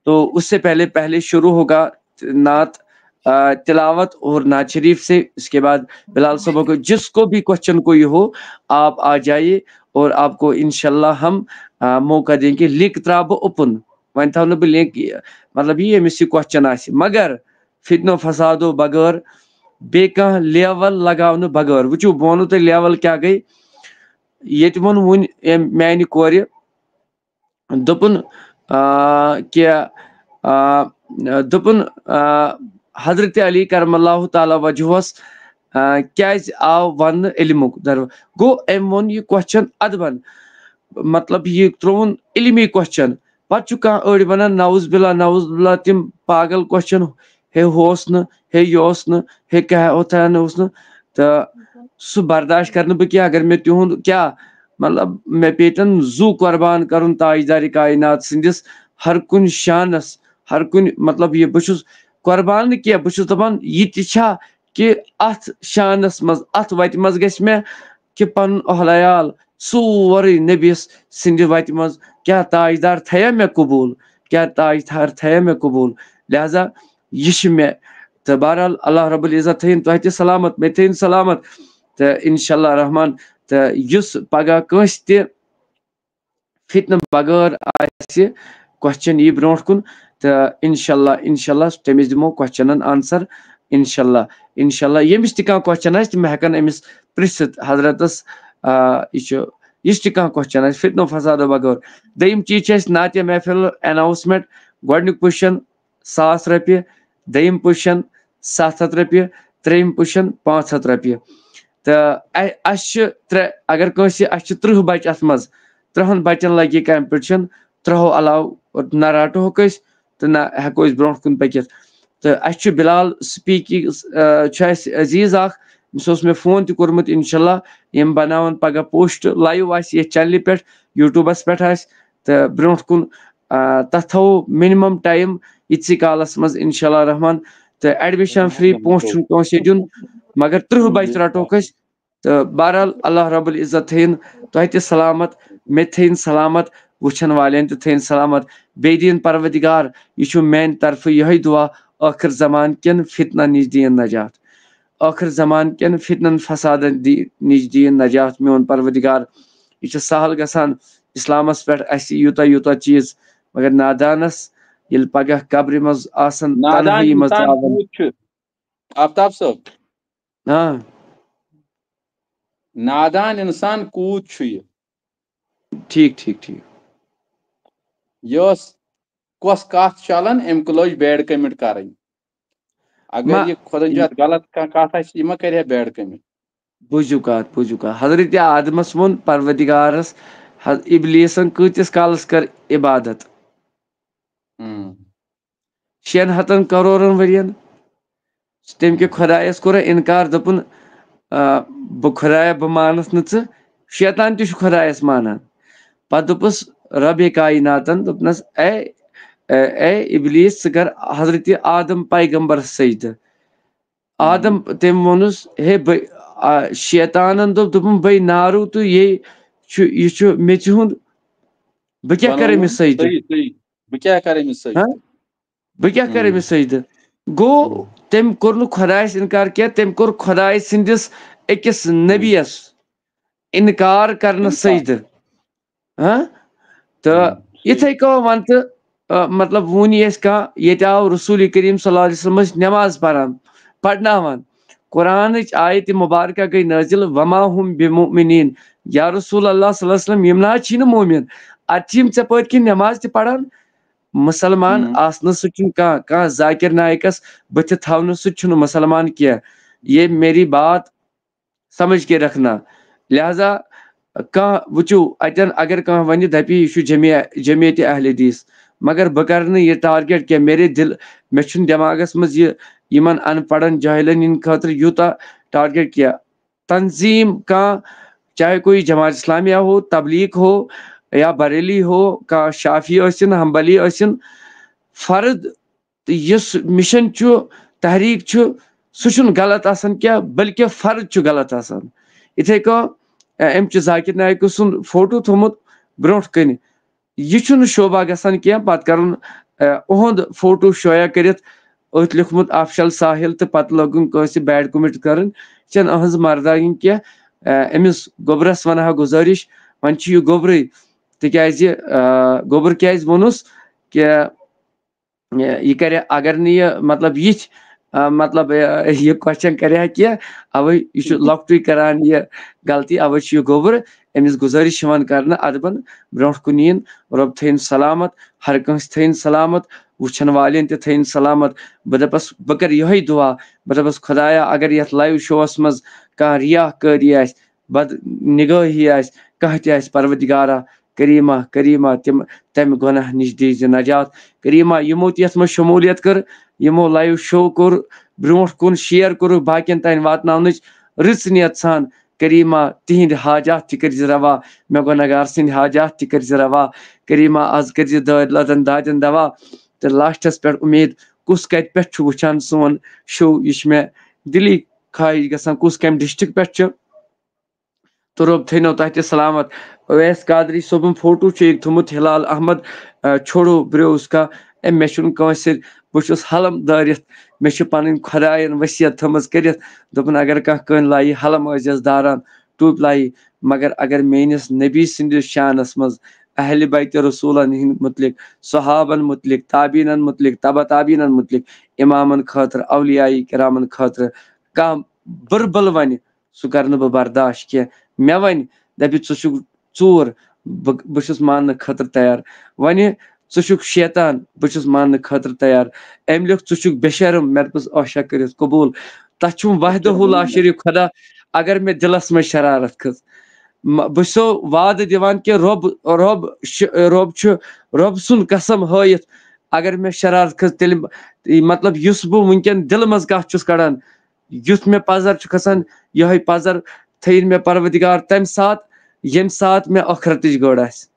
تو اس سے پہلے، پہلے شروع ہوگا نعت، آ، تلاوت اور نعت شریف سے۔ اس کے بعد بلال صاحب کو، جس کو بھی کوسچن کوئی ہو، آپ آ جائیے اور آپ کو انشاءاللہ ہم، آ، موقع دیں گے۔ لِنک ترٛاوٕ بہٕ اوپن، وۄنۍ تھاوٕ نہٕ بہٕ لِنک، مطلب، یہِ ییٚمِس یہِ کوسچن آسہِ، مگر فتنہٕ و فسادو بغٲر بیٚیہِ کانٛہہ لیول لگاونہٕ بغٲر۔ وٕچھِو، بہٕ وَنو تۄہہِ لیول کیٛاہ گٔے۔ ییٚتہِ ووٚن وُنۍ أمۍ میانہِ کورِ، دوٚپُن، آ، کہِ، آ، دوٚپُن، آ، حضرت علی کرم اللہ تعالیٰ وجہس، آ، کیازِ آو وننہٕ علمُک درو-، گوٚو أمۍ ووٚن یہِ کوسچن ادبن، مطلب، یہِ ترٛووُن علمی کوسچن۔ پتہٕ چھُ کانٛہہ أڑۍ ونان، نعوذ باللہ، نعوذ باللہ، تِم پاگل کوسچن، ہے ہُہ اوس نہٕ، ہے یہِ اوس نہٕ، ہے کیٛاہ اوتھان اوس نہٕ۔ تہٕ سُہ برداشت کرنہٕ بہٕ کینٛہہ۔ اگر مےٚ تِہُنٛد کیٛاہ، مطلب، مےٚ پیٚتن زُو قۄربان کرُن تاجدارِ کائنات سٕنٛدِس ہر کُنہِ شانس، ہر کُنہِ، مطلب، یہِ بہٕ چھُس قۄربان نہٕ کینٛہہ، بہٕ چھُس دپان یہِ تہِ چھا کہِ اتھ شانس منٛز، اتھ وتہِ منٛز گژھِ مےٚ کہِ پنُن اہل عیال سورُے نبیَس سٕنٛدِ وتہِ منٛز، کیٛاہ تاجدار تھیا مےٚ قبوٗل؟ کیٛاہ تاجدار تھیا مےٚ قبوٗل؟ لہذا یہِ چھِ مےٚ، تہٕ بہرحال اللہ رب العزت تھٲیِن تۄہہِ تہِ سلامت، مےٚ تھٲیِن سلامت، تہٕ انشاءاللہ رحمان، تہٕ یُس پگاہ کٲنٛسہِ تہِ فتنہٕ بغٲر آسہِ کوسچن یی برونٛٹھ کُن، تہٕ انشاءاللہ، انشاءاللہ تٔمِس دِمو کوسچنن آنسر۔ انشاءاللہ، انشاءاللہ ییٚمِس تہِ کانٛہہ کوسچن آسہِ، تِم ہٮ۪کن أمِس پرژھِتھ۔ حضرتس، آ، یہِ چھُ، یُس تہِ کانٛہہ کوسچن آسہِ، فتنہٕ فسادو بغٲر۔ دوٚیِم چیٖز چھِ اَسہِ نعتیہ محفل اناؤنسمنٹ، گۄڈٕنیُک پُزیشن ساس رۄپیہِ، دوٚیِم پُزیشن ستھ ہتھ رۄپیہِ، ترٛیٚیِم پُزیشن پانٛژھ ہتھ رۄپیہِ۔ تہٕ اَ-، اَسہِ چھِ ترٛےٚ، اگر کٲنٛسہِ، اَسہِ چھِ ترٕٛہ بچہِ اَتھ منٛز، ترٕٛہن بچن لگہِ یہِ کمپٹیشن، ترٛہو علاوٕ نہ رٹہوکھ أسۍ تہٕ نہ ہٮ۪کو أسۍ برونٛٹھ کُن پٔکِتھ۔ تہٕ اَسہِ چھُ بلال سپیٖکی، آ، چھُ اَسہِ عزیز اکھ، أمِس اوس مےٚ فون تہِ کوٚرمُت، انشاءاللہ یِم بناون پگاہ پوسٹ لایو آسہِ یتھ چینلہِ پٮ۪ٹھ، یوٹیوبس پٮ۪ٹھ آسہِ، تہٕ برونٛٹھ کُن، آ، تتھ تھاوو مِنِمم ٹایم یِتسٕے کالس منٛز انشاءاللہ رحمان۔ تہٕ ایڈمِشن فری، پونٛسہٕ چھُنہٕ کٲنٛسہِ دیُن، مگر ترٕٛہ بچہِ رٹوکھ أسۍ۔ تہٕ بہرحال اللہ رب العزت تھٲیِن تۄہہِ تہِ سلامت، مےٚ تہِ تھٲیِن سلامت، وٕچھن والٮ۪ن تہِ تھٲیِن سلامت۔ بیٚیہِ دِیِن پروردگار، یہِ چھُ میانہِ طرفہٕ یِہوٚے دُعا، ٲخر زمان کٮ۪ن فتنن نِش دِیِن نجات، ٲخر زمان کٮ۪ن فتنن فسادن دی-، نِش دِیِن نجات میون پروردگار۔ یہِ چھُ سہل گژھان اسلامس پٮ۪ٹھ اَسہِ یوٗتاہ یوٗتاہ چیٖز، مگر نادانس ییٚلہِ پگاہ قبرِ منٛز آسن، نادان تنہٲیی منٛز انسان آون۔ کوٗت چھُ؟ آفتاب صٲب، ہاں۔ نادان انسان کوٗت چھُ یہِ؟ ٹھیٖک، ٹھیٖک، ٹھیٖک۔ یہِ ٲس کۄس کتھ چلان، أمۍ کُن لٲج بیڈ کمنٹ کرٕنۍ۔ اگر ما-، یہِ خۄدا نجات غلط کانٛہہ کتھ آسہِ، یہِ ما کرِ ہا بیڈ کمنٹ؟ بوٗزِو کتھ، بوٗزِو کتھ۔ حضرت آدمس ووٚن پروردگارس، حض-، ابلیسن کۭتِس کالس کٔر عبادت؟ ہم۔ شٮ۪ن ہتن کرورن ؤرین۔ تٔمۍ کہِ خۄدایس کوٚر انکار، دوٚپُن، آ، بہٕ خۄدایا، بہٕ مانس نہٕ ژٕ۔ شیطان تہِ چھُ خۄدایس مانان۔ پتہٕ دوٚپُس ربِ کایناتن، دوٚپنس، اے، اے، اے ابلیس، ژٕ کر حضرت آدم پیغمبرس سجدٕ۔ آدم، تٔمۍ ووٚنُس، ہے، بہٕ، آ، شیطانن دوٚپ، دوٚپُن، بے نارو تہٕ یے چھُ، یہِ چھُ میٚژِ ہُنٛد، بہٕ کیٛاہ کرٕ أمِس سجدٕ؟ صحیح، صحیح۔ بہٕ کیٛاہ کرٕ أمِس سۭتۍ؟ ہاں؟ بہٕ کیٛاہ کرٕ أمِس سۭتۍ؟ گوٚو، تٔمۍ کوٚر نہٕ خۄدایَس اِنکار کینٛہہ، تٔمۍ کوٚر خۄداے سٕنٛدِس أکِس نبیَس اِنکار کرنہٕ اِنکار۔ سجدٕ۔ ہاں؟ تہٕ ہم، صحیح۔ یِتھَے کٔنۍ وَن تہٕ، آ، مطلب، وُنہِ یہِ اَسہِ کانٛہہ، ییٚتہِ آو رسول کریم صلی اللہ علیہ وسلم ٲسۍ نٮ۪ماز پران، پرناوان۔ قرآنٕچ آیت مبارکہ گٔے نٲزِل، "وما ہم بمؤمنین"۔ یا رسول اللہ صلی اللہ علیہ وسلم، یِم نہ حظ چھِی نہٕ مومن۔ اَتہِ چھِ یِم ژےٚ پٲٹھۍ کِنۍ نٮ۪ماز تہِ پران۔ مُسلمان ہم۔ آسنہٕ سۭتۍ چھُنہٕ کانٛہہ، کانٛہہ ذاکر نایکس بٕتھِ تھاونہٕ سۭتۍ چھُنہٕ مُسلمان کینٛہہ۔ یہ میری بات سمجھ کے رکھنا۔ لہذا کانٛہہ وٕچھِو، اَتٮ۪ن اگر کانٛہہ وَنہِ، دَپہِ، یہِ چھُ جمع-، جمعیت اہل حدیث، مگر بہٕ کَرٕ نہٕ یہِ ٹارگیٹ کینٛہہ۔ میرے دِل، مےٚ چھُنہٕ دٮ۪ماغَس منٛز یہِ، یِمَن اَن پَڑھَن جاہِلَن ہِنٛدِ خٲطرٕ یوٗتاہ ٹارگیٹ کینٛہہ۔ تنظیٖم کانٛہہ، چاہے کوئی جماعت اسلامیہ ہو، تبلیغ ہو یا بریلی ہو، کانٛہہ شافعی ٲسِن، حنبلی ٲسِن، فرد تہٕ یُس مِشن چھُ، تحریٖک چھُ، سُہ چھُنہٕ غلط آسان کینٛہہ، بلکہِ فرد چھُ غلط آسان۔ یِتھَے کٔنۍ، اَ، أمۍ چھُ ذاکر نایکہٕ سُنٛد فوٹو تھوٚومُت برٛونٛٹھ کَنہِ۔ یہِ چھُنہٕ شوبھا گژھان کینٛہہ۔ پَتہٕ کَرُن، اَ، اُہُنٛد فوٹو شایع کٔرِتھ، أتھۍ لیوٚکھمُت آفشل ساحل تہٕ پَتہٕ لوگُن کٲنٛسہِ بیڈ کمنٹ کَرٕنۍ۔ یہِ چھَنہٕ أہٕنٛز مردانگی کینٛہہ۔ اَ، أمِس گوٚبرَس وَنہٕ ہا گُزٲرِش، وۄنۍ چھُ یہِ گوٚبرٕے، تِکیٛازِ، اَ، گوٚبُر کیٛازِ ووٚنُس کہِ یہِ کرِ، اگر نہٕ یہِ، مطلب، یِتھۍ، آ، مطلب، آ، یہِ کوسچن کرِ ہا کینٛہہ، اوے یہِ چھُ لۄکٹُے کران یہِ غلطی، اوے چھُ یہِ گوٚبُر۔ أمِس گُزٲرِش چھِ یِوان کرنہٕ ادبن برونٛٹھ کُن یِن، رۄب تھٲیِن سلامت، ہر کٲنٛسہِ تھٲیِن سلامت، وٕچھن والٮ۪ن تہِ تھٲیِن سلامت۔ بہٕ دپس، بہٕ کرٕ یِہوٚے دُعا، بہٕ دپس، خۄدایا، اگر یتھ لایو شووس منٛز کانٛہہ ریاکٲری آسہِ، بد نگٲہی آسہِ، کانٛہہ تہِ آسہِ، پروردگارا، کریمہ، کریمہ، تِم تمہِ گۄناہ نِش دیٖزِ نجات۔ کریمہ، یِمو تہِ یتھ منٛز شموٗلیت کٔر، یِمو لایو شو کوٚر، برونٛٹھ کُن شیئر کوٚرُکھ باقین تام واتناونٕچ رٕژ نیت سان، کریمہ، تِہنٛدۍ حاجات تہِ کٔرزِ روا، مےٚ گۄناہگار سٕنٛدۍ حاجات تہِ کٔرزِ روا۔ کریمہ، از کٔرزِ دٲدۍ لدن دادٮ۪ن دوا۔ تہٕ لاسٹس پٮ۪ٹھ اُمید، کُس کتہِ پٮ۪ٹھ چھُ وٕچھان سون شو، یہِ چھُ مےٚ دِلی خواہش گژھان، کُس کمہِ ڈسٹرکٹ پٮ۪ٹھ چھُ۔ تہٕ رۄب تھٲینو تۄہہِ تہِ سلامت۔ اویس قادری صٲبُن فوٹو چھُ ییٚتہِ تھوٚمُت، ہلال احمد، آ، چھوڑو برٛوس کا۔ اے، مےٚ چھُنہٕ کٲنٛسہِ سۭتۍ، بہٕ چھُس حلم دٲرِتھ، مےٚ چھِ پنٕنۍ خۄدایَن وصیت تھٲمٕژ کٔرِتھ، دوٚپُن، اگر کانٛہہ کٲنۍ لایہِ حلم، ٲسۍزٮ۪س داران، ٹوپۍ لایہِ، مگر اگر میٲنِس نبی سٕنٛدِس شانس منٛز اہلِ بیتِ رسولن ہٕنٛدۍ مُتعلق، صحابن مُتعلق، تابعیٖنن مُتعلق، تبع تابعیٖنن مُتعلق، امامن خٲطرٕ، اولیاء کرامن خٲطرٕ کانٛہہ بُربل ونہِ، سُہ کرٕ نہٕ بہٕ برداشت کینٛہہ۔ مےٚ ونہِ، دپہِ، ژٕ چھُکھ ژوٗر، بہٕ، بہٕ چھُس ماننہٕ خٲطرٕ تیار۔ ونہِ، ژٕ چھُکھ شیطان، بہٕ چھُس ماننہٕ خٲطرٕ تیار۔ أمۍ لیوٚکھ، ژٕ چھُکھ بے شرم، مےٚ دوٚپُس، عاشا کٔرِتھ قبوٗل۔ تتھ چھُم وحدہ لا شریک خۄدا، اگر مےٚ دِلس منٛز شرارت کھٔژ۔ م-، بہٕ چھُسو وعدٕ دِوان کہِ رۄب، رۄب چھُ، رۄب چھُ، رۄب سُنٛد قسم ہٲیِتھ، اگر مےٚ شرارت کھٔژ، تیٚلہِ، مطلب، یُس بہٕ وٕنکیٚن دِلہٕ منٛز کتھ چھُس کڑان، یُتھ مےٚ پزر چھُ کھسان، یِہوٚے پزر تھٲیِن مےٚ پروردگار تمہِ ساتہٕ، ییٚمہِ ساتہٕ مےٚ ٲخرتٕچ گٔر آسہِ۔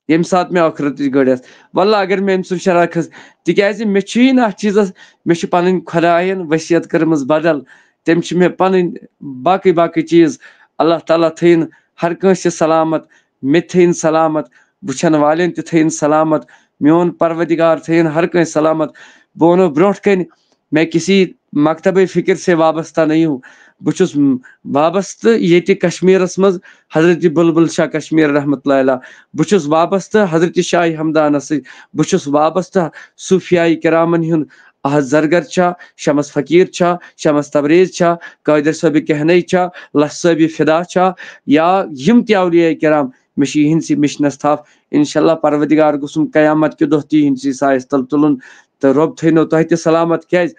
ییٚمہِ ساتہٕ مےٚ ٲخرتٕچ گٔر آسہِ۔ واللہ، اگر مےٚ أمۍ سُنٛد شرارت کھٔژ، تِکیٛازِ مےٚ چھُیی نہٕ اتھ چیٖزس، مےٚ چھِ پنٕنۍ خۄدایَن وصیت کٔرمٕژ بدل۔ تٔمۍ چھِ مےٚ پنٕنۍ باقٕے باقٕے چیٖز۔ اللہ تعالیٰ تھٲیِن ہر کٲنٛسہِ سلامت، مےٚ تہِ تھٲیِن سلامت، وٕچھن والٮ۪ن تہِ تھٲیِن سلامت، میون پروردگار تھٲیِن ہر کٲنٛسہِ سلامت۔ بہٕ ونو برونٛٹھ کنہِ، میں کسی مکتبِ فکر سے وابستہ نہیں ہوں۔ بہٕ چھُس وابستہٕ ییٚتہِ کشمیرس منٛز حضرت بلبل شاہ کشمیر رحمتہ اللہ علیہ۔ بہٕ چھُس وابستہٕ حضرت شاہ ہمدانس سۭتۍ۔ بہٕ چھُس وابستہٕ صوفیاء کرامن ہُنٛد۔ احد زرگر چھا، شمس فقیر چھا، شمس تبریز چھا، قادر صٲبِ کہنائی چھا، لس صٲبِ فدا چھا، یا یِم تہِ اولیاء کرام، مےٚ چھِ یِہنٛدسٕے مِشنس تھپھ۔ انشاءاللہ پروردگار گوٚژھُم قیامت کہِ دۄہ تہِ یِہنٛدسٕے سایس تل تُلُن۔ تہٕ رۄب تھٲینو تۄہہِ تہِ سلامت، کیٛازِ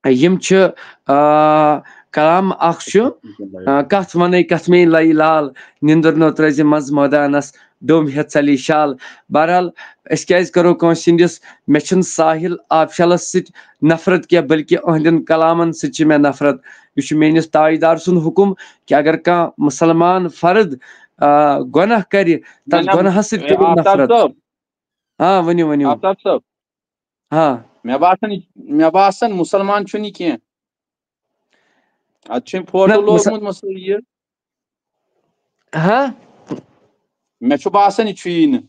یِم چھِ، آ، کلام اکھ چھُ، آ، کتھ ونے کتھ مے لایہِ لال، نِندٕر نو ترٲزِ منٛز مٲدانس، ڈوٚم ہیٚتھ ژلی شال۔ بہرحال، أسۍ کیٛازِ کرو کٲنٛسہِ ہٕنٛدِس، مےٚ چھُنہٕ ساحل آبشالس سۭتۍ نفرت کینٛہہ، بلکہِ أہنٛدٮ۪ن کلامن سۭتۍ چھِ مےٚ نفرت۔ یہِ چھُ میٲنِس تاجدار سُنٛد حُکم کہِ اگر کانٛہہ مُسلمان فرد، آ، گۄناہ کرِ، تتھ نہ، نہ، گۄناہس سۭتۍ اے، کٔرِو آفتاب نفرت۔ صٲب۔ آ، ؤنِو، ؤنِو۔ آفتاب صٲب۔ ہاں۔ مےٚ باسان، مےٚ باسان مُسلمان چھُنہٕ یہِ کینٛہہ۔ اتھ چھُ أمۍ فوٹو نہ، مُسل- لوگمُت، مسلہٕ یہِ۔ ہاں؟ مےٚ چھُ باسان، یہِ چھُ یی نہٕ۔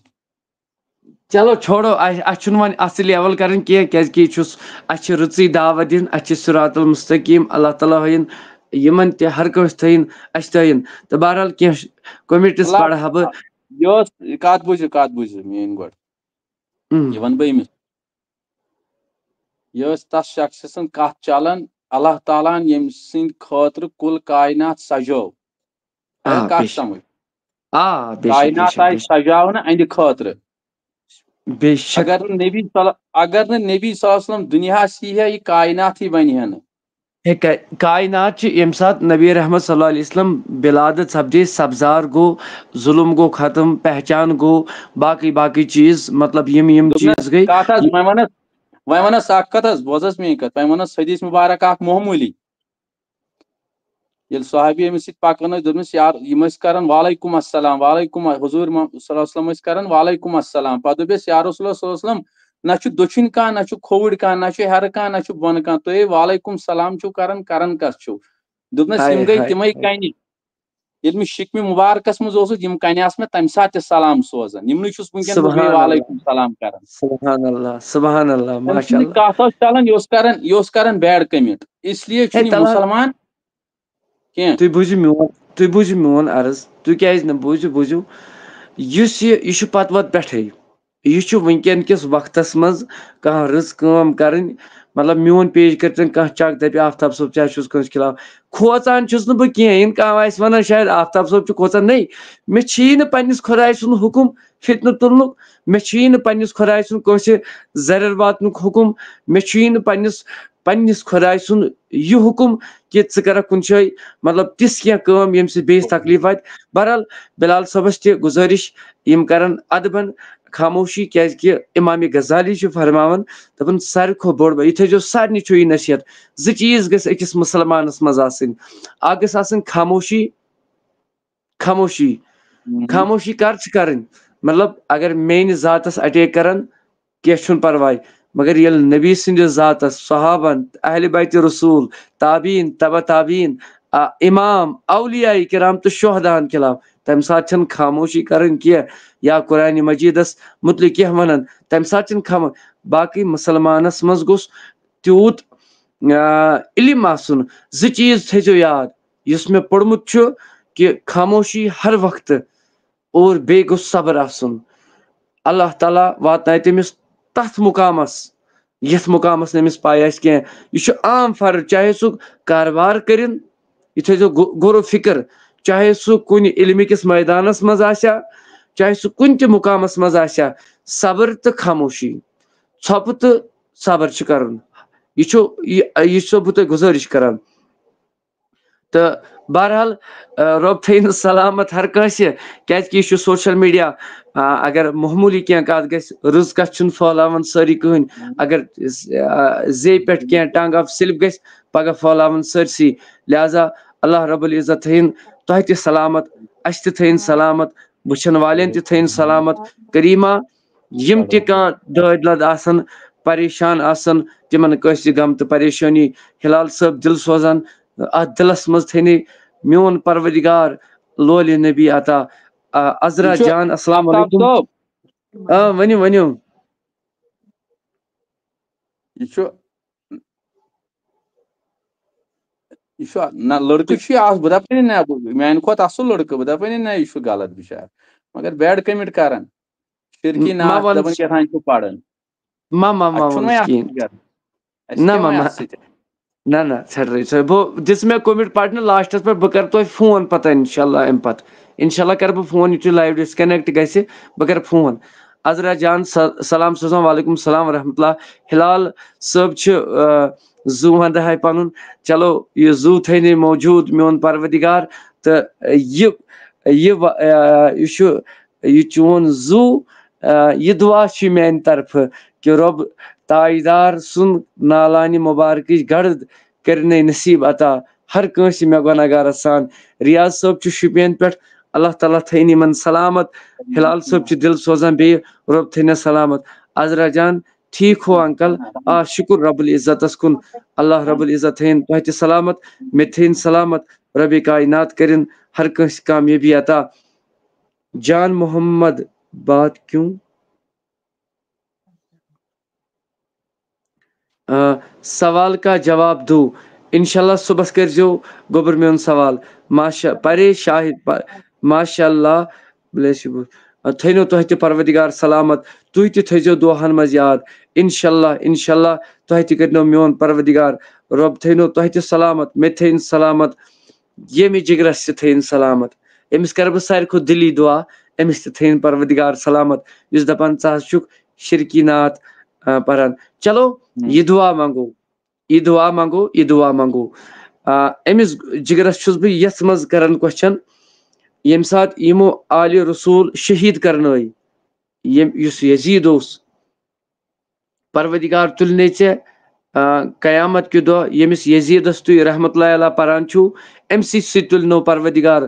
چلو، چھوڑو، اَسہِ، اَسہِ چھُنہٕ وۄنۍ اَتھ سۭتۍ لیول کَرٕنۍ کینٛہہ، کیٛازِکہِ یہِ چھُس، اَسہِ چھِ رٕژٕے دعوت دِنۍ، اَسہِ چھِ صراط المستقیٖم، اللہ تعالیٰ ہٲیِن یِمَن تہِ، ہر کٲنٛسہِ تھٲیِن، اَسہِ تھٲیِن۔ تہٕ بہرحال، کینٛہہ کوٚمِٹِس مطلب، پَرٕ ہا بہٕ۔ یہِ ٲس، کَتھ بوٗزِو، کَتھ بوٗزِو میٛٲنۍ گۄڈٕ۔ اۭں۔ یہِ وَنہٕ بہٕ أمِس۔ یہِ ٲس تَس شخصہٕ سٕنٛز کَتھ چَلان، اللہ تعالیٰ ہَن ییٚمہِ سٕنٛدِ خٲطرٕ کُل کاینات سَجٲو۔ آ، آیا کَتھ بے شک۔ سَمٕجھ؟ آ، بے شک، بے کاینات شک، آیہِ بے شک۔ سَجاونہٕ اَہَنٛدِ خٲطرٕ۔ بے شک۔ اگر نہٕ نبی صلی، اگر نہٕ نبی صلی اللہ علیہ وسلم دُنیاہَس یی ہے، یہِ کایناتٕے بَنہِ ہے نہٕ۔ ہے، کا-، کاینات چھِ ییٚمہِ ساتہٕ نبی رحمت صلی اللہ علیہ وسلم ولادت سپدے، سبزار گوٚو، ظلم گوٚو ختم، پہچان گوٚو، باقٕے باقٕے چیٖز، مطلب، یِم یِم دوٚپمَس، چیٖز گٔے۔ کَتھ حظ، وۄنۍ وَنَس، وۄنۍ وَنَس اَکھ کَتھ حظ، بوز حظ میٛٲنۍ کَتھ، وۄنۍ وَنَس حدیث مبارک اَکھ معموٗلی۔ ییٚلہِ صحابی أمِس سۭتۍ پَکان ٲسۍ، دوٚپمَس، یار، یِم ٲسۍ کَران، "وعلیکم السلام، وعلیکم ال-"، حضوٗر محمد صلی اللہ علیہ وسلم ٲسۍ کَران، "وعلیکم السلام"۔ پَتہٕ دوٚپُس، "یا رسول اللہ صلی اللہ علیہ وسلم، نہ چھُ دٔچھُن کانٛہہ، نہ چھُ کھووُر کانٛہہ، نہ چھُ ہیرٕ کانٛہہ، نہ چھُ بۄنہٕ کانٛہہ، تُہۍ ہے وعلیکم السلام چھِو کران، کران کَس چھِو؟" دوٚپنَس، ہاے، "یِم گٔے ہاے، تِمَے ہاے۔ کَنہِ۔ ییٚلہِ مےٚ شِکمہِ مُبارکَس منٛز اوسُس، یِم کَنہِ آسہٕ مےٚ تَمہِ ساتہٕ تہِ سلام سوزان، یِمنٕے چھُس وٕنکیٚن بہٕ سبحان بیٚیہِ اللہ۔ وعلیکم السلام کران۔" سبحان اللہ، سبحان اللہ، أمۍ سٕنٛز ماشاء اللہ۔ کَتھ ٲس چلان، یہِ اوس کران، یہِ اوس کران bad commit، اس لیے ہے، چھُنہٕ یہِ تَلہٕ حظ، مُسلمان کینٛہہ۔ تُہۍ بوٗزِو میون، تُہۍ بوٗزِو میون عرض، تُہۍ کیٛازِ نہٕ بوٗزِو، بوٗزِو، یُس یہِ، یہِ چھُ پتہٕ وتہٕ پٮ۪ٹھَے، یہِ چھُ وٕنکیٚن کِس وقتس منٛز کانٛہہ رٕژ کٲم کرٕنۍ، مطلب، میون پیج کٔرۍ تن کانٛہہ چیک، دَپہِ، "آفتاب صٲب، ژےٚ چھُس کٲنٛسہِ خلاف؟" کھوژان چھُس نہٕ بہٕ کینٛہہ، یِن کانٛہہ آسہِ وَنان، "شاید آفتاب صٲب چھُ کھوژان۔" نَے، مےٚ چھِی نہٕ پنٛنِس خۄداے سُنٛد حُکُم فِتنہٕ تُلنُک، مےٚ چھِی نہٕ پنٛنِس خۄداے سُنٛد کٲنٛسہِ زَرٮ۪ر واتنُک حُکُم، مےٚ چھِی نہٕ پنٛنِس، پنٛنِس خۄداے سُنٛد یہِ حُکُم کہِ ژٕ کَرَکھ کُنہِ جایہِ، مطلب، تِژھ کینٛہہ کٲم، ییٚمہِ سۭتۍ بیٚیِس تکلیٖف واتہِ۔ بہرحال، بِلال صٲبَس تہِ گُزٲرِش، یِم کَرَن اَدبَن خاموشی، کیٛازِکہِ اِمام غزالی چھُ فرماوان، دَپان، ساروی کھۄتہٕ بوٚڑ بار، یہِ تھٲیزیو سارنٕے چھُ یہِ نصیحت، زٕ چیٖز گٔژھۍ أکِس مُسلمانَس منٛز آسٕنۍ۔ اَکھ گٔژھ آسٕنۍ خاموشی، خاموشی۔ خاموشی کر چھِ کرٕنۍ؟ مطلب، اگر میٲنِس ذاتس اٹیک کرن، کینٛہہ چھُنہٕ پرواے، مگر ییٚلہِ نبی سٕنٛدِس ذاتس، صحابن، اہلِ بیتِ رسول، تابعین، تبع تابعین، آ، امام، اولیاء کرام تہٕ شہداہن خلاف، تمہِ ساتہٕ چھنہٕ خاموشی کرٕنۍ کینٛہہ۔ یا قرآن مجیدس متعلق کینٛہہ ونن، تمہِ ساتہٕ چھنہٕ خامو-، باقٕے مسلمانس منٛز گوٚژھ تیوٗت، آ، علم آسُن۔ زٕ چیٖز تھٲیزیو یاد، یُس مےٚ پوٚرمُت چھُ، کہِ خاموشی ہر وقتہٕ، اور بیٚیہِ گوٚژھ صبر آسُن۔ اللہ تعالیٰ واتنایہِ تٔمِس تَتھ مُقامَس، یَتھ مُقامَس نہٕ أمِس پَے آسہِ کینٛہہ۔ یہِ چھُ عام فرض، چاہے سُہ کارٕبار کٔرِن، یہِ تھٲیزیو غو-، غور و فِکر، چاہے سُہ کُنہِ علمہٕ کِس مٲدانَس منٛز آسہِ ہا، چاہے سُہ کُنہِ تہِ مُقامَس منٛز آسہِ ہا، صبر تہٕ خاموشی، ژھۄپہٕ تہٕ صبر چھُ کَرُن۔ یہِ چھُ، یہِ، یہِ چھُسو بہٕ تۄہہِ گُزٲرِش کَران۔ تہٕ بہرحال، آ، رۄب تھٲیِن سلامت ہر کٲنٛسہِ، کیٛازِکہِ یہِ چھُ سوشل میڈیا۔ آ، اگر معموٗلی کینٛہہ کتھ گژھِ، رٕژ کتھ چھُنہٕ پھٲلاوان سٲری کٕہٕنۍ۔ اگر، آ، زیٚیہِ پٮ۪ٹھ کینٛہہ tongue of slip گژھِ، پگاہ پھٲلاوان سٲرسٕے۔ لہذا اللہ رب العزت تھٲیِن تۄہہِ تہِ سلامت، اسہِ تہِ تھٲیِن سلامت، وٕچھن والٮ۪ن تہِ تھٲیِن سلامت۔ کریمہ، یِم تہِ کانٛہہ دٲدۍ لد آسن، پریشان آسن، تِمن کٲنٛسہِ غم تہٕ پریشٲنی، ہلال صٲب دِل سوزان، اتھ دِلس منٛز تھٲینٕے میون پروردگار لولہِ نبی عطا۔ آ، عذرا یہِ چھُ جان، السلام آفتاب علیکم۔ صٲب۔ آ، ؤنِو، ؤنِو۔ یہِ چھُ، یہِ چھُ، نہ، لڑکہٕ چھُ یہِ اکھ، بہٕ دپہٕ نہٕ نہ، بہٕ، میانہِ کھۄتہٕ اصل لڑکہٕ، بہٕ دپہٕ نہٕ نہ، یہِ چھُ غلط بِچار، مگر bad comment کران، شرکی م-، ما نعت وَن دپان کیٛاہ تام چھُ پران۔ ما، ما، ما اَتھ چھُنہٕ وَنُس وۄنۍ اَتھ کِہیٖنۍ۔ کیٛاہ؟ اَسہِ نہ، کیٛاہ ما، وۄنۍ ما۔ اَتھ سۭتۍ؟ نہ، نہ، ژھٮ۪ٹرٕے ژھٮ۪ٹرٕے۔ بہٕ دِژ مےٚ comment پرنہٕ lastس پٮ۪ٹھ، بہٕ کرٕ تۄہہِ فون پتہٕ اِنشاءاللہ اَمہِ پتہٕ۔ اِنشاءاللہ کرٕ بہٕ فون، یُتھُے live disconnect گژھِ، بہٕ کرٕ فون۔ عذرا جان، س-، سلام سوزان، وعلیکم السلام ورحمۃ اللہ۔ ہلال صٲب چھِ، آ، زُو وَندٕ ہاے پنُن۔ چلو، یہِ زُو تھٲینٕے موجود میون پروردگار۔ تہٕ یہِ، یہِ و-، آ، یہِ چھُ، یہِ چون زُو، آ، یہِ دُعا چھِ میانہِ طرفہٕ کہِ رۄب تاجدار سُنٛد نالانہِ مُبارکٕچ گرد کٔرِنَے نصیٖب عطا ہر کٲنٛسہِ مےٚ گۄناہ گارس سان۔ ریاض صٲب چھُ شُپین پٮ۪ٹھ، اللہ تعالیٰ تھٲیِن یِمن سلامت۔ ہلال صٲب چھِ دِل سوزان بیٚیہِ، رۄب تھٲینَس سلامت۔ عذرا جان، ٹھیٖک ہو انکل؟ آ، شُکُر رب العزتس کُن، اللہ رب العزت تھٲیِن تۄہہِ تہِ سلامت، مےٚ تہِ تھٲیِن سلامت، ربِ کائنات کٔرِن ہر کٲنٛسہِ کامیٲبی عطا۔ جان محمد، بات کیوں؟ آ، سوال کا جواب دو۔ انشاءاللہ صبحس کٔرزیو گوٚبُر میون سوال۔ ماشا-، پرے شاہد، پ-، ماشاءاللہ، bless you۔ آ، تھٲینو تۄہہِ تہِ پروردگار سلامت، تُہۍ تہِ تھٲیزیو دُعاہن منٛز یاد۔ انشاءاللہ، انشاءاللہ تۄہہِ تہِ کٔرنو میون پروردگار، رۄب تھٲینو تۄہہِ تہِ سلامت، مےٚ تہِ تھٲیِن سلامت۔ ییٚمہِ جِگرس تہِ تھٲیِن سلامت۔ أمِس کرٕ بہٕ ساروی کھۄتہٕ دِلی دُعا، أمِس تہِ تھٲیِن پروردگار سلامت، یُس دپان ژٕ حظ چھُکھ شرکی نعت، آ، پران۔ چلو، ہم۔ یہِ دُعا منٛگو، یہِ دُعا منٛگو، یہِ دُعا منٛگو۔ آ، أمِس جِگرس چھُس بہٕ یَتھ منٛز کران question، ییٚمہِ ساتہٕ یِمو آلِ رسول شہیٖد کرنٲے، ییٚمۍ، یُس یزیٖد اوس، پروردگار تُلنے ژےٚ، آ، قیامت کہِ دۄہ، ییٚمِس یزیٖدس تُہۍ رحمت اللہ علیہ پران چھِو، أمۍ سٕے سۭتۍ تُلنو پروردگار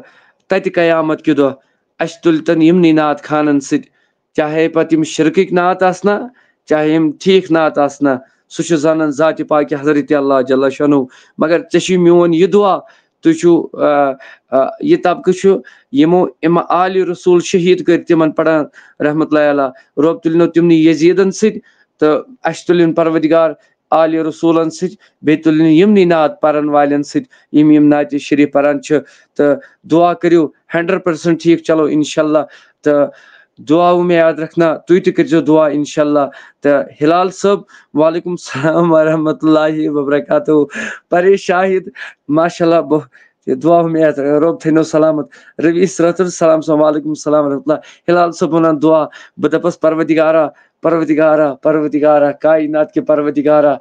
تتہِ قیامت کہِ دۄہ۔ اسہِ تُلتن یِمنٕے نعت خانن سۭتۍ، چاہے پتہٕ یِم شرکٕکۍ نعت آسنا، چاہے یِم ٹھیٖک نعت آسنا، سُہ چھُ زانان ذاتِ پاکہِ حضرت اللہ جل شانہ۔ مگر ژےٚ چھُے میون یہِ دُعا، تُہۍ چھِو، آ، آ، یہِ طبقہٕ چھُ، یِمو اِم-، آلِ رسول شہیٖد کٔرۍ تِمن پران رحمت اللہ علیہ۔ رۄب تُلنو تِمنٕے یزیٖدن سۭتۍ، تہٕ اَسہِ تُلِن پروردگار آلِ رسولن سۭتۍ، بیٚیہِ تُلِن یِمنٕے نعت پرن والٮ۪ن سۭتۍ، یِم یِم نعتِ شریٖف پران چھِ۔ تہٕ دُعا کٔرِو hundred percent ٹھیٖک، چلو انشاءاللہ۔ تہٕ دعاؤں میں یاد رکھنا، تُہۍ تہِ کٔرۍزیو دعا انشاءاللہ۔ تہٕ ہلال صٲب، وعلیکم السلام ورحمۃ اللہ وبرکاتہ۔ پریش شاہد، ماشاءاللہ، بہٕ یہِ دعاؤں میں یاد رکھنا، رۄب تھٲینو سلامت۔ رویس رٲتھٕر، سلام سلام، وعلیکم السلام ورحمۃ اللہ۔ ہلال صٲب وَنان دعا، بہٕ دَپَس، پروردگارا، پروردگارا، پروردگارا، کائنات کے پروردگارا،